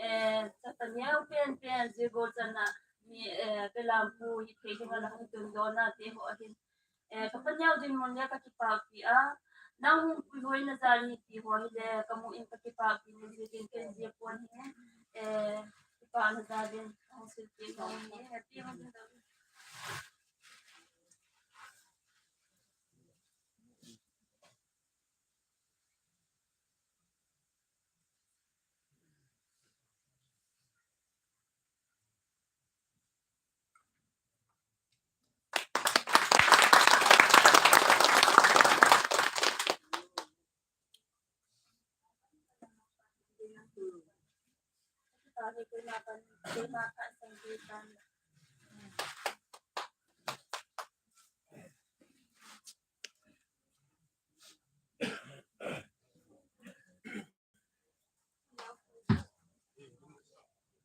eh, cha ta neo pen pen, jigol chan a, mi, eh, belam pu hi thei ding a la hung tun doh na te ho ahin. Eh, ka pa neo dinmun le ka kipah pi a. Nang hung puihoi na jal hi ti ho hi le, ka mu in ka kipah pi na jeh in ken jeh pon hi. Eh, kipah na jal in hung sil pi na hung hi. Happy hung ding.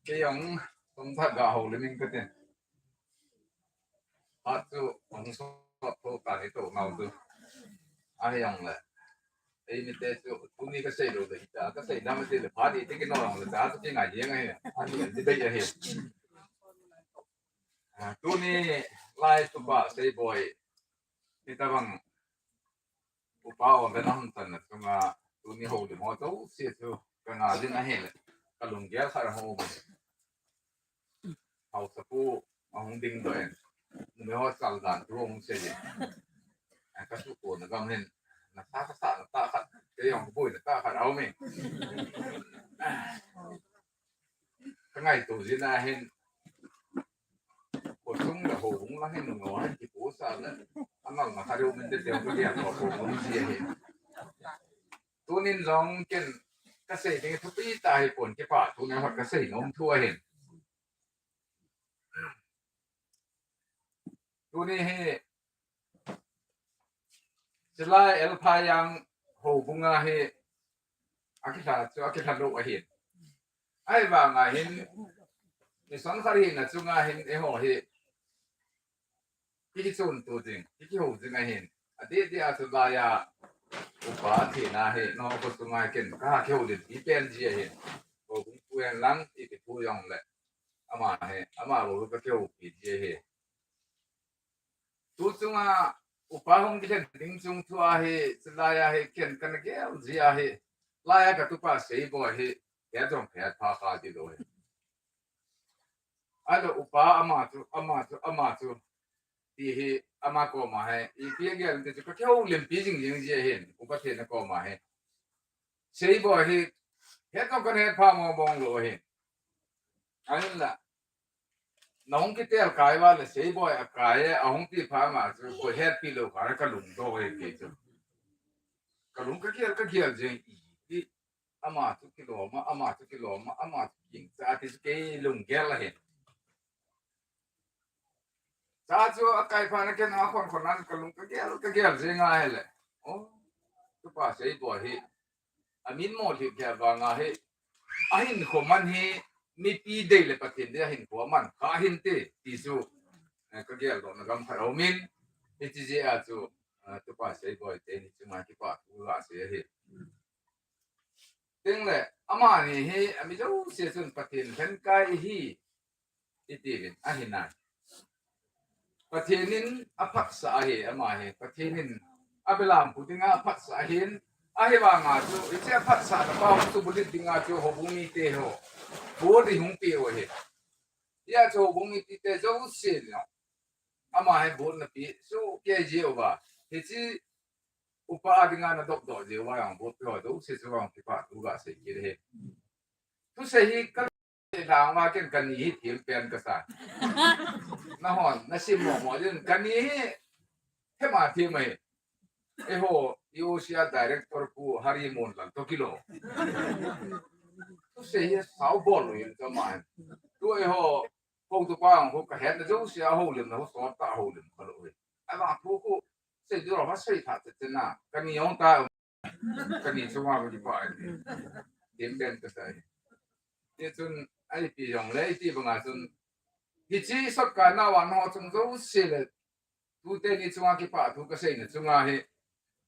Kei jong song phat ga houlim ing katin. Phat chu hung sot tho ta hi to ngau tu. Ahi jong le. Eini te chu tuni ka sei lou le ta, ka sei dam ti le phat iti kino jong le ta chu kingai jeng ahi. Ani ti dei ahi. Ah, tuni lai chu pa sei boi. Hitabang upa o ve na hung tan na chunga tuni houlim ho jouse chu ka ngai jin ahile, ka lunggel khat a hung um. Haosapu ahung dingdoh in, numei ho chal dan thu hung sei in. Ka sukona gam hin, na sa ka sa na ta khat, kei jong ka boi na ta khat a um in. Ka ngaito jin ahin, Khosung le houbung lang hin nungah hin kipusa le. Anal na kha deu min te teu ka dia ko ko nom ji ahi. Tunin jong ken ka sei ding thupi ta hi pon kipah thu ngai hot ka sei nom thu ahin. Tuni hi Chilai Elphaiang houbung a hi akilha chu, akilha lou ahin. Ahivanga hin, ni sangkhar hina chunga hin, eiho hi, kichun tu ding, kihou ding ahin. Adeh deh a chu laiya, upa thina hi, nangho chunga ken, ka kihoulimpi pen ji ahin. Houbung pu hen lang, ipi thu jong le. Ama hi, ama bou ka kihoupi ji ahi. Tu chunga upa hung kilhen ding chung thu ahi, chulai ahi, ken kana gel ji ahi. Laiya ka tupa Seiboi hi, he jong he pha kha ti lou hi. Ahilou upa ama chu, ama chu, ama chu, ti hi ama koma hi, ipi gel ti chu ka kihoulimpi jing jing ji ahin, upa thina koma hi. Seiboi hi, he jong kana he pha mong mong lou ahin. Ahinla, nahung kitel kai uva le Seiboi akai e, ahung ti pha ma chu, koi hetpi lou kha, ka lungdoh e kei chu. Ka lung ka gel, ka gel jeng i, i, ama chu kilom a, ama chu kilom a, ama chu kingcha ti chu kei lunggel ahi. Cha chu akai phat na ken a khon khon nan ka lung ka gel, ka gel jeng ahile. Oh, tupa Seiboi hi. Amin mo lhit gel vanga hi. Ahinkho man hi mipi dei le Pathen dei ahinkho man kha hinte ti chu, eh, ka geldohna gam khat aumin. Hiti jeh a chu, eh, tupa Seiboi teni chunga kipathu gasei ahi. Tin le, amani hi, ami jouse chun Pathen lhenkai ihi, iti uvin, ahi nai. Pathen in aphatsah ahi, ama hi, Pathen in abelampu dinga aphatsah ahin, ahivanga chu, hiche aphatsahna pa chu bulit dinga chu houbung mite ho, bol ding hung peh u ahi. Hijeh chun houbung mite jouse in, ama hi bol na peh sohkei jeh uva, hiche upa a dinga na dopdoh jeh uva jong, bolpi ho jouse chu jong kipathu gasei kit ahi. Thusei hi ka lang uva ken kani hi them pen kasa. Nahon, nasim mo mo jin, kani hi, hema them ahi. Eiho, E O C a director pu Harimonlal toh kilou. Thusei hi sao bol lou in ka man. Tu eiho, houtupa jong khu kahetna jouse a houlimna, hou sot tah houlim khalou hi. Avang thu khu, sei diu lou, ha sei tha chet chet na. Kani jong ta, kani chunga ka kipah e. Them pen kasa e. Tichun, ipi jongle, iti banga chun. Hiche sotkar nauva nangho chung jouse le. Tute ni chunga kipathu kaseina chunga hi.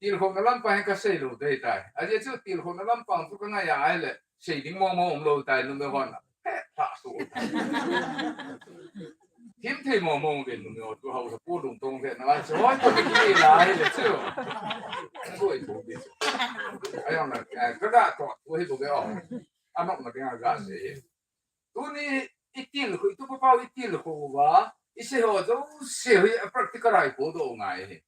Tilkhouna lampang hi kasei lou dei tai. Ajeh chu tilkhouna lampang chu kangai a ahile. Sei ding mong mong umlou tai numei hon. He, tha su. Thim thei mong mong uvin numei ho tu haosapu lungtong le na lai chu. Hoi, tu ki la ahile chu. Hoi, tu ki. Ajong na, eh, ka ga to, tu hi tu ke o. Anok na ke ga se. Tuni i tilkhou, i tupa pau i tilkhou uva, i sei ho jouse hi a practical a i podoh u ngai hi.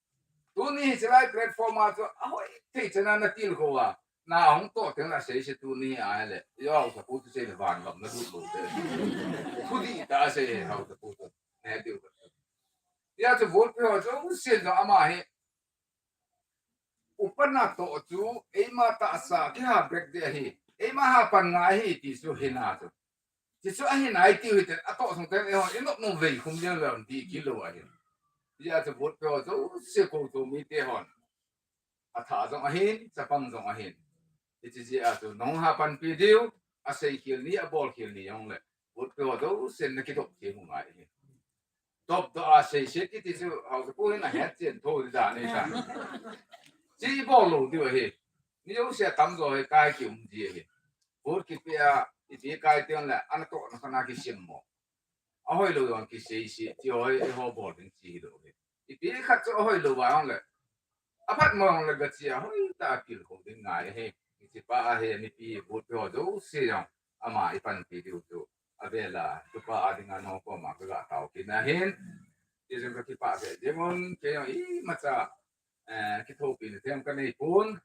Tuni hiche lai platform a chu ahoi thei chan a na tilkhou uva, na hung toh teng le sei se tuni ahile, i haosapu chu sei le van gam na lut lou te. Thudih tah a sei haosapu chu. Ne diu. Hijeh chun bolpi ho jouse jong ama hi, upa natoh chu, eima tahsa kiha bek ding ahi, eima hapan ngai ahi ti chu hina chu. Ti chu ahi nai tiu hite, atoh sung teng eiho, i nop nom vei khum ding le ti kilou ahi. Hijeh chun bolpi ho jouse, kouto mite hon. Atha jong ahin, chapang jong ahin. Hiti jeh a chu nahung hapanpi diu, asei khel ni, abol khel ni jong le. Bolpi ho jousen na kidop thei mu ngai hi. Dopdoh a sei se kiti chu, haosapu hin ahet chen tho di dan ahi ta. Chi bol lou diu ahi. Mi jouse atamjo hi kai kium ji ahi. Bol kipe a, iti kai teng le, ana tohna khat na kisim mo. Ahoi lou jong kisei se, ti hoi, eiho bol ding chi hilou hi. Ipi khat chu ahoi lou va jong le. Aphat mo jong le gachi a hoi tah a tilkhou ding ngai ahi. Hiche pa ahi, mipi bolpi ho jouse jong. Ama i panpi diu chu. Avel a, tupa a dinga nangho koma ka ga tao kit na hin. Ti jong ka kipah ve ding un, kei jong imacha, eh, kithopina them ka nei pon.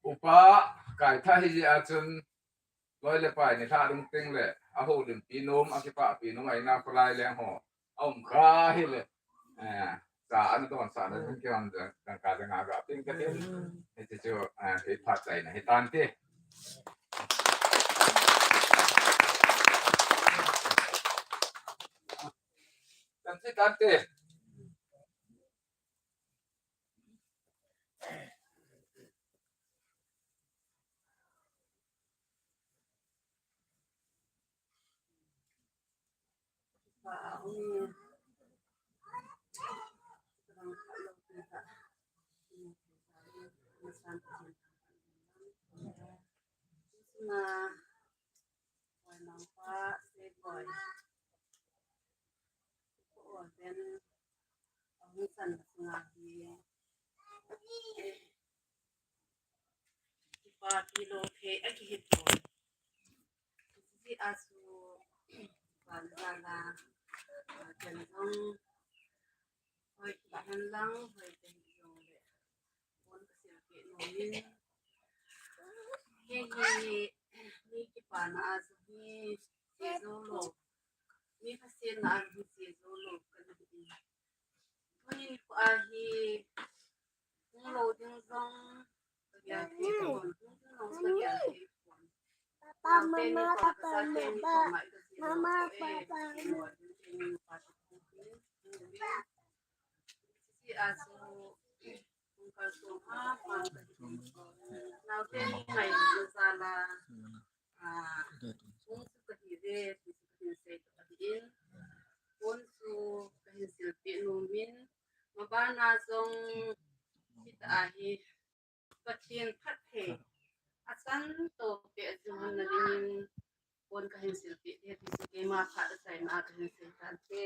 Upa, kaitha hijeh a chun, loi le pai nilhah lungting le, ahoulimpi nom, akipahpi nom, aina kholai leng ho, aum kha hile, eh, cha ana donsah na ding kei hon dang ka dang a ga ping ka tin, hiti chu, eh, kei phatchaina hitante. Kan ti tante. Kipa kilo phe akihi pon. Hiche asu van zala, ah, jan jong hoi kihen lang, hoi te jong le. Pon kasil peh nom in. Hi hi, mi kipana asu hi, se jou lou. Mi kasilna asu hi, se jou lou. Ka na hi. Tuni nikho a hi, hung lou ding jong, ka gel thei pon, hung ding jong ka gel thei pon. Papa, mama, papa, mama, mama, papa. Naote ni ngai jala, ah, hung chu kahi ve, ti chu kahin sei tah ahin. Pon chu kahin sil peh nom in, mabana jong hitia hi Pathen phatthei achan toh peh jing na dingin pon kahin sil peh e, ti chu keima phat achaina a kahin sei tante.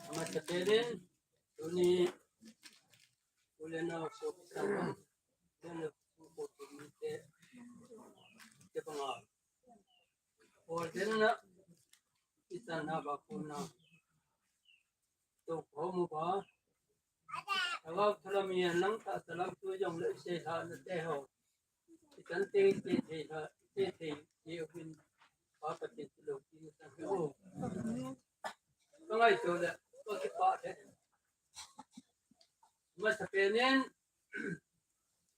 Amasapelen, tuni u le nao sopi sangam, tuni u sopi te, te panga. Ol den na, isan na ba puna. To ko mu ba. Awa thala mi nang ta thala tu jong le se ha na te ho. Isan te te te ha, te te ye bin. Pa pa te lo ki sa ho. Ka ngai to le, ka kipa te. Amasapelen,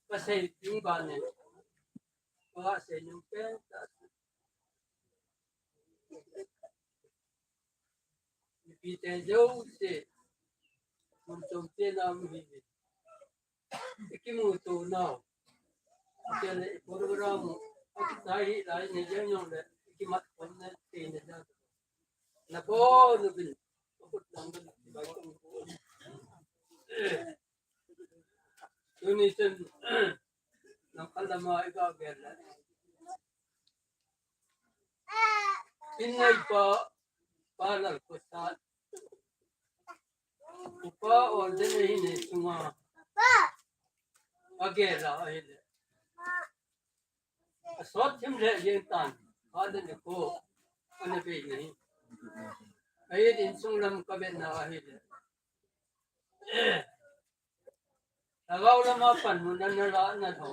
ka sei ding ba ne. Ka sei nung pen ta. Ipi te jouse, mun chom te na um hi. Ikimuto nau. Kei le i program u, akitai hi lai nei jeng jong le, ikimat pon na te ne na. Na bo nu bin, akut lang bin, bai kong ko. Tuni chun, nang kalama iga gel le. Inneipa, Pa Lalkhosat. Upa Ol den ahi nei sunga. Agel a ahile. Asot thim le jeng tan. Pa den ko. Ana bei nei. Ahi insung lam ka ben na ahile. Lhagao lama panmun ana la na tho.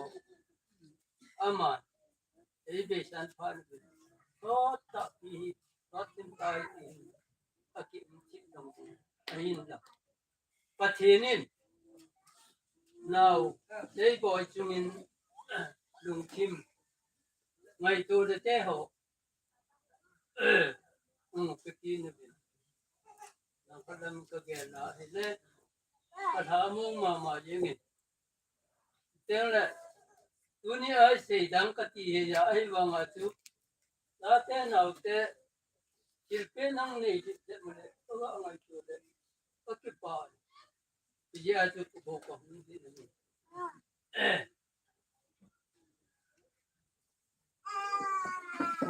Ama, ei beisan phat na. Tho ta pi hi, tho tin ta hi. Aki um chip dong. Ahin la. Pathen in. Nau, nei boi chungin. Lungthim. Ngaito de te ho. Hm, kati na bin. Nang ka dam ka gel na hi le. Ka tha mong mama jeng in. Teng le. Tuni a sei dang kati hi ya ahi vang a chu. Tate naote. Thilpeh nang nei di te mu le. Ka ngai tu le. Ka kipa. Ijeh a chu ko bo ka hung di na ni.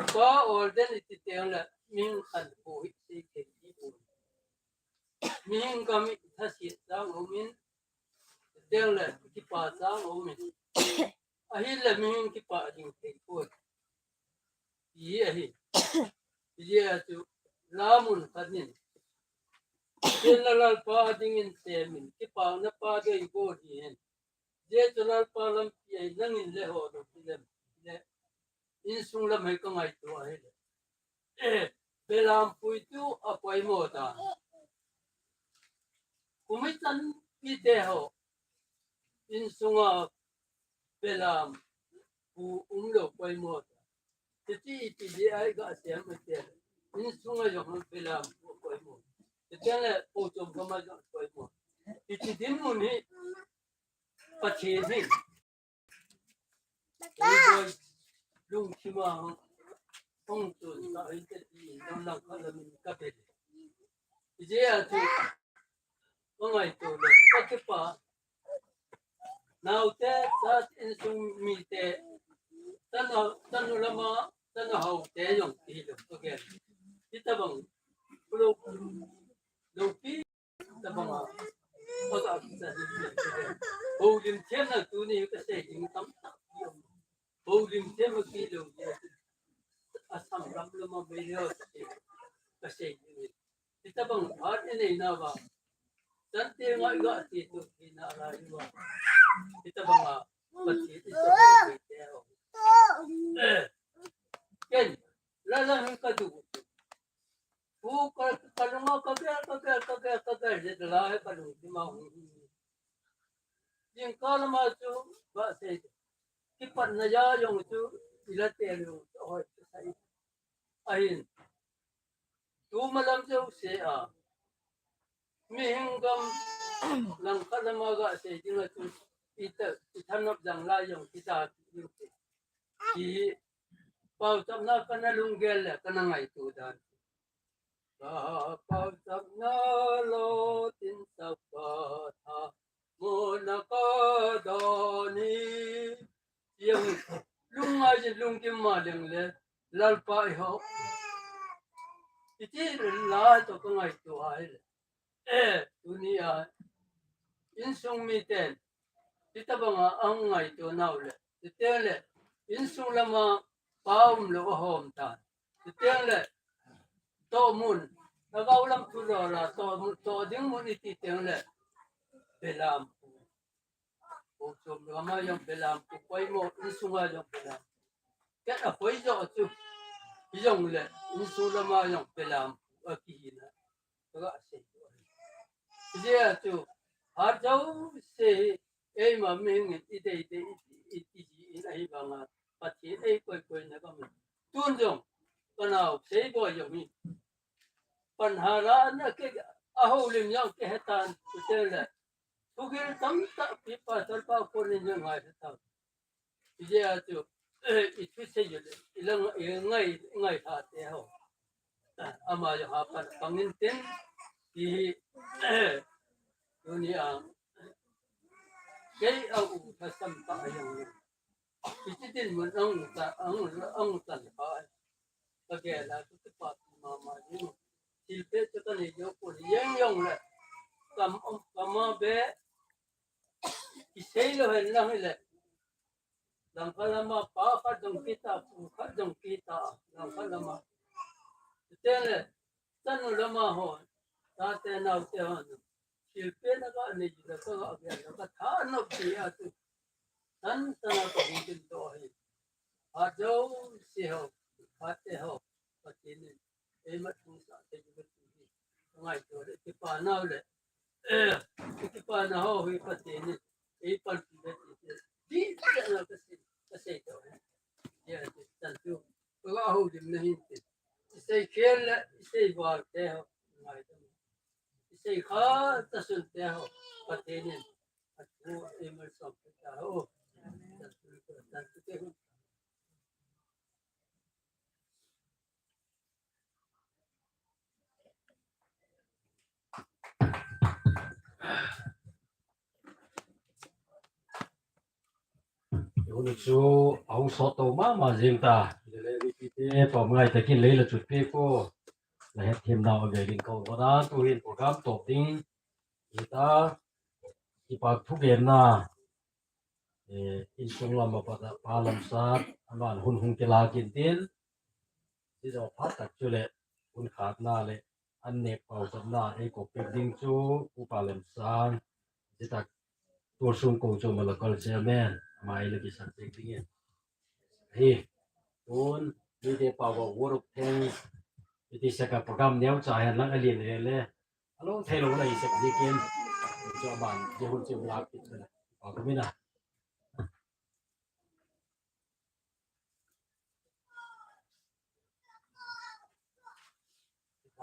Upa Ol den iti teng le mihing khat bou hi sei thei ji poi. Mihing gam hi thasit chang um in, teng le kipa chang um in. Ahile mihing kipa ding thei poi. hi ahi. Hijeh a chu lamun khat in, Pathen la Lalpa dingin semin, kipana pa dei bol hihen. Hijeh chu Lalpa lampi ahi, nangin le ho lo kilem le, insung lam hi ka ngaito ahile. Belam pui chu apoimo ta. Kum ichan pite ho, insunga belam pu umlou poimo ta. Titi iti di ai ga sem ite. Insunga jong belam pu poimo. Titi le po chom kama jong poimo. Titi dinmun hi Pathen hi. Eiboi lungthima hung tun ka hinte ti, nang nang ka lamin ka bel. Ijeh a chu ka ngaito le, ka kipa. Naote, chate, insung mite, tanu, tanu lama, tanu haote jong ti lo ka gel. Hitabang, lo, lopi, tabanga, ka ka kisa ni ti lo ka gel. Houlim themna tuni ka sei ding tamtah. Houlim themna ti lo ni. Asang lam lama mei lo ka sei ding. Hitabang phat inei nauva, chante ngai ga ti tu hina lai uva. Hitabanga Pathen i sa hoi te ho. Ken, la la hin ka du. Pu ka, ka lunga ka gel, ka gel, ka gel, ka gel, je la he ka lungthima hung. Jingkah lama chu ba sei. Kipatna ja jong chu ila te lu hoi sai. Ahin. Tumalam jouse a, mihing gam langkhat lama ga sei dinga chu, ita, ithanop jang lai jong kita, ki pauchapna kana lunggel le kana ngaito dan. Ka pauchapna lo tin sapa tha, mona ka doni. Yang lungngai jin lungkim ma leng le, Lalpa i ho. Iti lai to ka ngaito ahile. Eh, tunia, insung miten, hitabanga ahung ngaito nau le. Hite le, insung lama pa umlou ahom tan. Hite le, tohmun, lhagao lam thu lo la, tohmun, toh ding mun iti teng le, belam pu. Pu chom lama jong belam pu, poimo, insunga jong belam. Ken a poi jo chu, jong le, insung lama jong belam pu, akihina. Ka ga sei. Hijeh a chu, hat jouse hi, eima mihing in i dei dei, i, i, i, i, ahi banga, Pathen ei koi koi na ka mi. Tun jong, ka nao, sei boi jong hi. Pan hala na ke, a houlim jong ke hetan, tu te le. Thugil tamtah pi pastor pa ko ni jong ngai hetan. Ijeh a chu, eh, i thusei u le, i lang, i ngai, ngai tha te ho. Ama jong ha pan pangin tin, i, eh, tunia, kei a u thasam pa a jong le. Iti dinmun ang ta, ang, ang tan pa. Ka gel a, ka kipa mama jing. Thilpeh chu ka nei jo pon, jeng jong le. Kam, kama be, kisei lou hen lang hile. Langkhat lama pa khat jong kita, pu khat jong kita, langkhat lama. Tite le, tanu lama ho, chate naote ho, thilpeh na ka nei ji la ka ga gel la ka thanop ti a tu. Tan tan a ka hung tin to hi. Hat jouse ho, hat te ho, Pathen in eima thusah thei u ti hi. Ngaito le, kipana u le. Eh, kipana ho hi Pathen in ei panpi le ti te. Di te na ka sei, ka sei to hi. Ya, ti tan tu. Ka ga houlim na hin te. I sei khel le, i sei val te ho. Ngaito. I sei kha ta sun te ho. Pathen in. Atu ei malsom ta ho. Tan tu, tan tu te ho. Tuni chu ahung sot to mama jing ta. Lele mipite, pamngai takin lei la chutpi ko. La hetthem nau avel in ka hung hon a, tuhin program top ding hita. Kipa thugenna, eh, insung lam a pat a pa Lamsat, aman hun hung kilak in tin. Hiche jong phat tak chule, hun khatna le, an nek pau chapna, ei kop peh ding chu, Upa Lemsang, hiche tak, Tualsungkou Choma local chairman, ama eile kisah peh dingin. Hi, tun, mite pao a word of thanks, iti saka program neocha hen lang alen le le, alou thei lou na isep dikin, chu aban, je hun chu la pit na, pa kumina.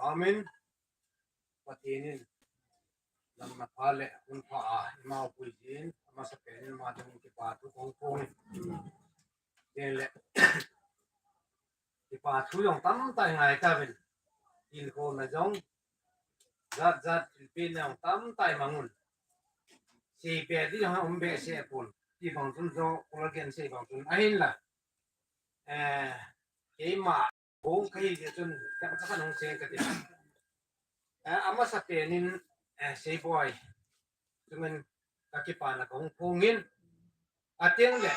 Amen. Pathen in lamna pha le hun pha a ima puijin, amasapen in ama ding kipa thu kong kong in. Tin le, kipa thu jong tamtah i ngai tauvin. Tin kho na jong, jat jat thilpeh na jong tamtah i mang un. Seipeh ding jong um behseh pon. Ti bang chun jo, kol ken sei bang chun ahinla. Eh, keima Kong kahi jeh chun, ka, ka khan hung sei kati. Eh, amasapen in, eh, Seiboi. Chungin kakipana kahung phong in. Ateng le,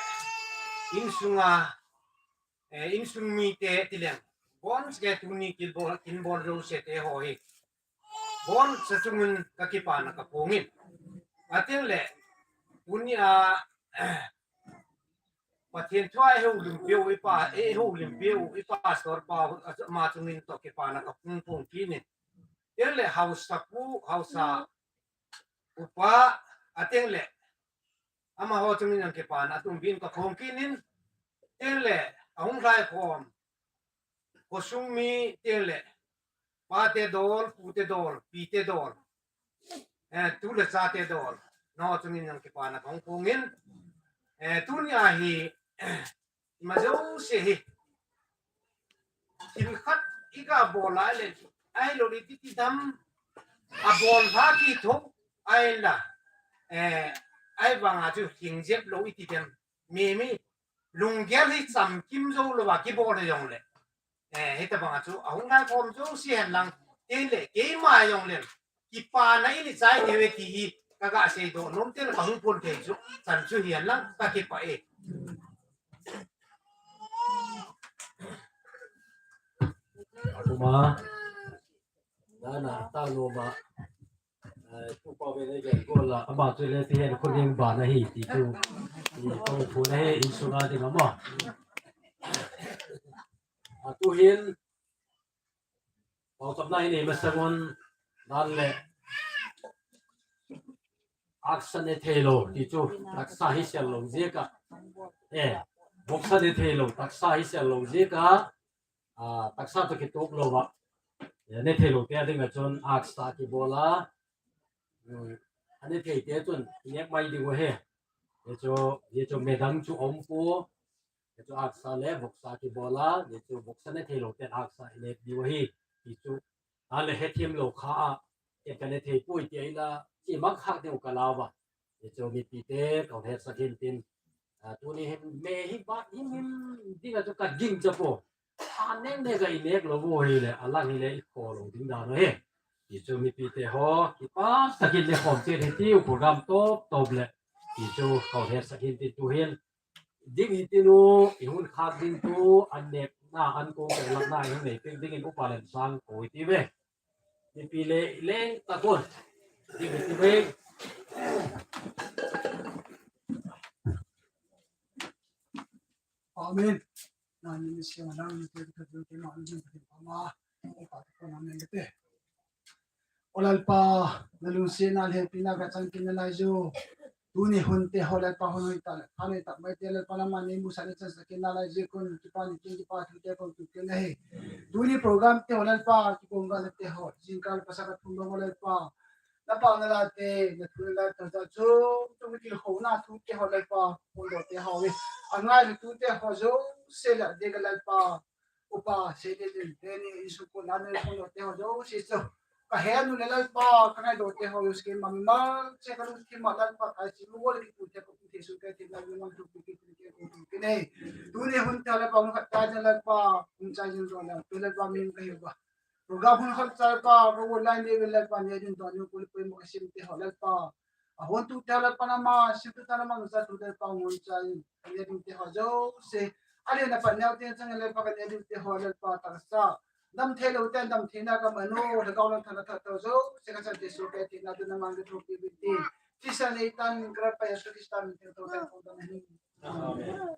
insunga, eh, insung mite tileng. Boncha tuni kin bol, kin bol jouse te ho hi. Boncha chungin kakipana kaphong in. Ateng le, tunia, Pathen thua eihoulimpiu, i pa, eihoulimpiu, i pastor pa, ama chungin toh kipana kaphong phong kit in. Tin le haosapu, haosa upa, ateng le, amaho chungin jong kipana atumbin kaphong kit in. Tin le, ahung lhaikhom, khosung mi, tin le, pate dol, pute dol, pite dol. Eh, tu le chate dol. Nangho chungin jong kipana kahung phong in. Eh, tunia hi, ima jouse hi. Thil khat i ga bol a le, ahilou le iti ti dam. Abol lha kitho, ahinla. Eh, ahivanga chu hing jep lou iti dem. Mi, mi, lunggel hi chamkim jou louva kibol hijongle. Eh, hitabanga chu, ahung lhaikhom jouse hen lang, tin le, keima jongle, kipana in i chai thei uve ti hi, kaga seidoh nom tin kahung phon thei chu, chan chu hi hen lang, kakipah e. Atuma, dana, ta loma, Eh, tu pa ve le gen ko la, ama chu le ti hen khonung ban ahi ti chu. Ti ko phu na he insunga ding ama. Atu hin, pau chapna hi nei masang un, dan le, aksa ne thei lou, ti chu, taksa hi sel lou jeh a. Eh, voksa ne thei lou, taksa hi sel lou jeh a. Ah, taksa toh kitup louva. Eh, ne thei lou te a dinga chun aksa kibol a. Hmm, ane thei te chun, nek mai ding u ahi. Hichu, hichu medang chu um poi. Hichu aksa le voksa kibol a. Hichu voksa ne thei lou te aksa i nek ding u ahi. Hichu, ale hethem lou kha a. Ken kane thei poi ti ahila, chi mang khak ding u ka lau va. Hichu mipi te, ka hetsa khin tin. Ah, tuni hin, me hi va, him him, dinga chu ka ging cha poi. Tha neng neng ka i nek lou u hile, alang hile i kho lou ding dan u ahi. Hichu mipi te ho, kipah takin le khom che le tiu program top top le. Hichu ka hetsa khin tin tu hin. Ding hi tinu, i hun khak ding tu, an nek na, an kong ka lak na, i hun nei pek dingin Upa Lemsang ko i ti ve. Mipi le, leng ta kon. Ding hi ti ve. Amen. Nani ni siang lang ni te ka tu te ma ni te ma. Ka tu ko na men te. O Lalpa, na lungsetna le hepina ka chang kit nalai jeh u. Tuni hun te ho Lalpa hun hoi ta le, pha nei ta mai te Lalpa nangman nei musah nei chansah kit nalai jeh u kon kipa ni kin kipa thu te kon tu kit nahi. Tuni program te ho Lalpa, kikong ga le te ho, jingkah le pasal ka thum lo Lalpa. Na pao na la te, na thu na la te, ta chu, tu mi kil ho na thu te ho Lalpa, kon do te ho e. Angai le tu te ho jouse la de ga Lalpa. Upa, Seilen, teni, insung ko, lanu, ko, lo, te ho, jouse, chu. Ka henu le Lalpa, ka ngaidoh te ho, jouse, ke mami ma, che ka lungthim ma Lalpa, ka chi mo le ki pu te ko, pu te su ke te la, yo, mang tu, pu ke, pu ke, ko, pu ke, nei. Tuni hun te Lalpa, hun khat ta, Lalpa, hun chai jin ro, Lalpa, Lalpa, min ka hi ba. Program hun khat chai pa, ko, online le, Lalpa, ne, din, to, ni, ko, le, ko, mo, ka sim te ho, Lalpa. A hon tu te Lalpa na ma, sim tu ta na ma, sa tu Lalpa, hun chai, ne, din te ho, jouse. Alhina pan neo te chang le pa kan edu te ho le pa ta sa. Dam thei lou ten dam theina ka manu, lhagao lam thana tha to jo, se ka chan te su pe te na tu na mang de thu pi bi ti. Ti sa nei tan kra pa Yesu Krista min te to ka ko da ni. Amen.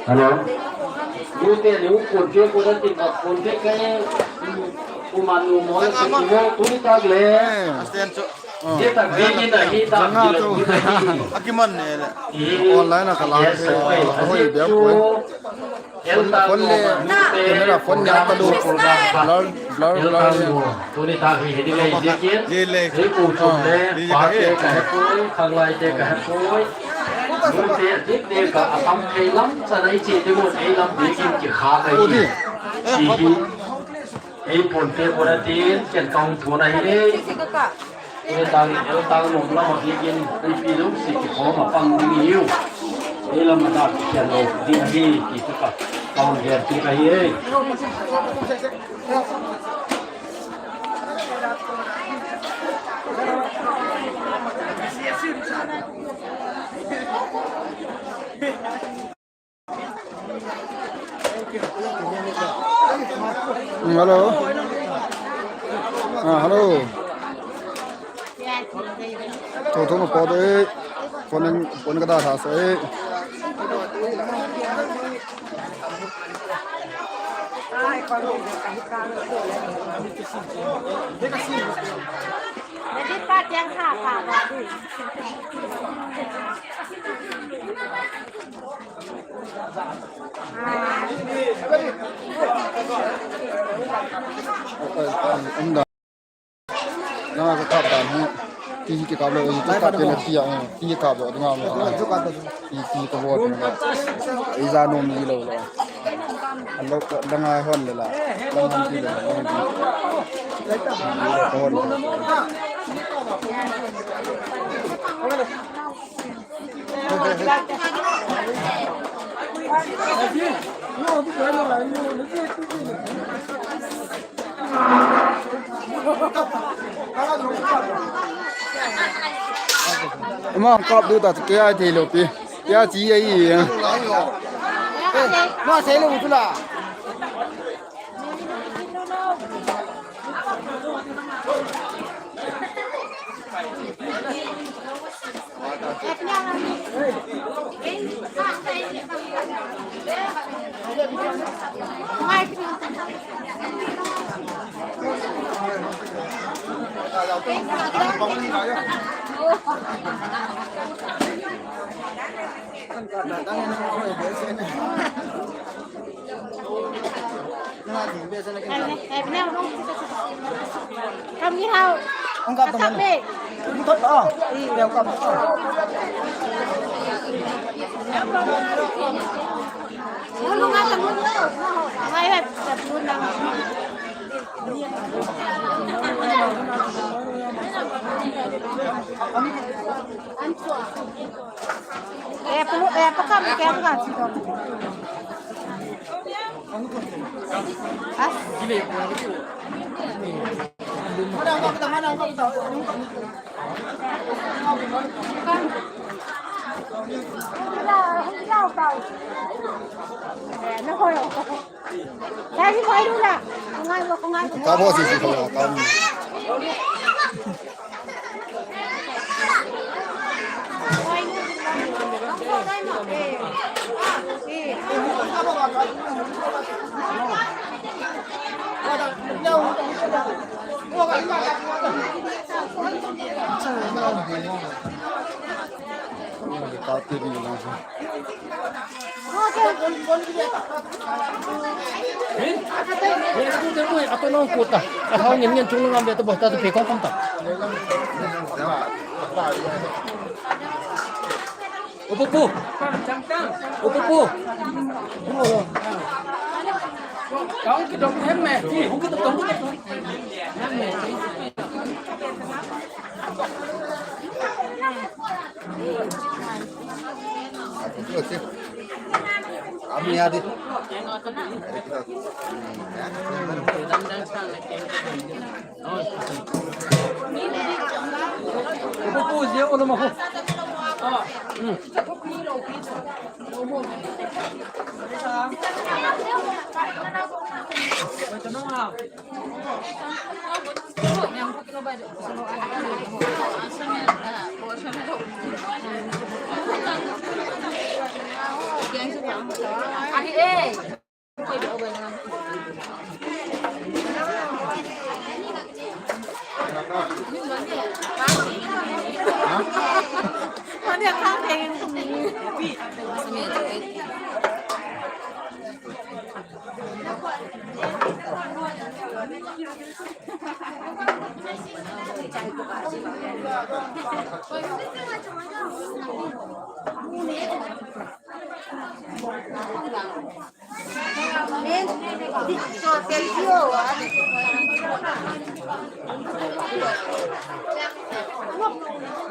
Hello. Ute ni u phone pe ko da tin ba phone pe kai. U manu mo le ko tuni tak le. Asten cho. Ye tak be ni na hi ta. Akiman ne le. Online a kala. Hoi be ko. Phone, phone le, camera phone ni atalu. Blur, blur, blur. Tuni ta hi hedi le, hedi kin. Ye le. Hei pu chum le, pa te ka hepoi, khanglai te ka hepoi. Mun te dik te ka atam thei lam, sa nai che te mun ei lam bi kin ki kha kai. Hi hi. Ei pon te ko na tin, ken ka hung thuna hi le. Ei tang, ei tang nom lama hi kin, ei pi lung si ki khom a pang ding hiu. Ei lama da ki ken lo ding hi, ki tu ka. Ka hung ger ti ka hi ei. Hello. Ah, hello. Tho tho ma po de. Phone, phone ka da tha se. Nanga ka kap dan hi. Ti hi kikap lo, ti kap lo, ti a, ti kap lo, ti ngam lo. Ti, ti ka bot na. Ei ja nom ni lo lo. An lo ka dang ai hon le la. Dang hon ti le la. Dang hon ti. Ni lo ka hon. Ama kap du ta, kei a thei lou pi. Kei a chi a i. Ma sei lou tu la. Kami hao. Ang kap naman. Ang kap, ah. Ang kap, ah. Ang kap, ah. Ang kap, ah. Eh, pu-, eh, paka Ka bo si si ko la ka. Upu pu. Upu pu. Kau ke dong hem me. Hung ke dong.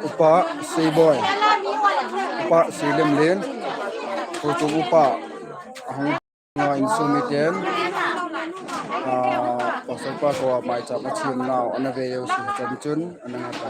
Upa Seiboi, Upa Seilemlen, Pu Chu Upa, ahung nga insung miten, ah, Pastor pa ko a maicham a chim nau, ana ve u si chan chun, ana nga ta.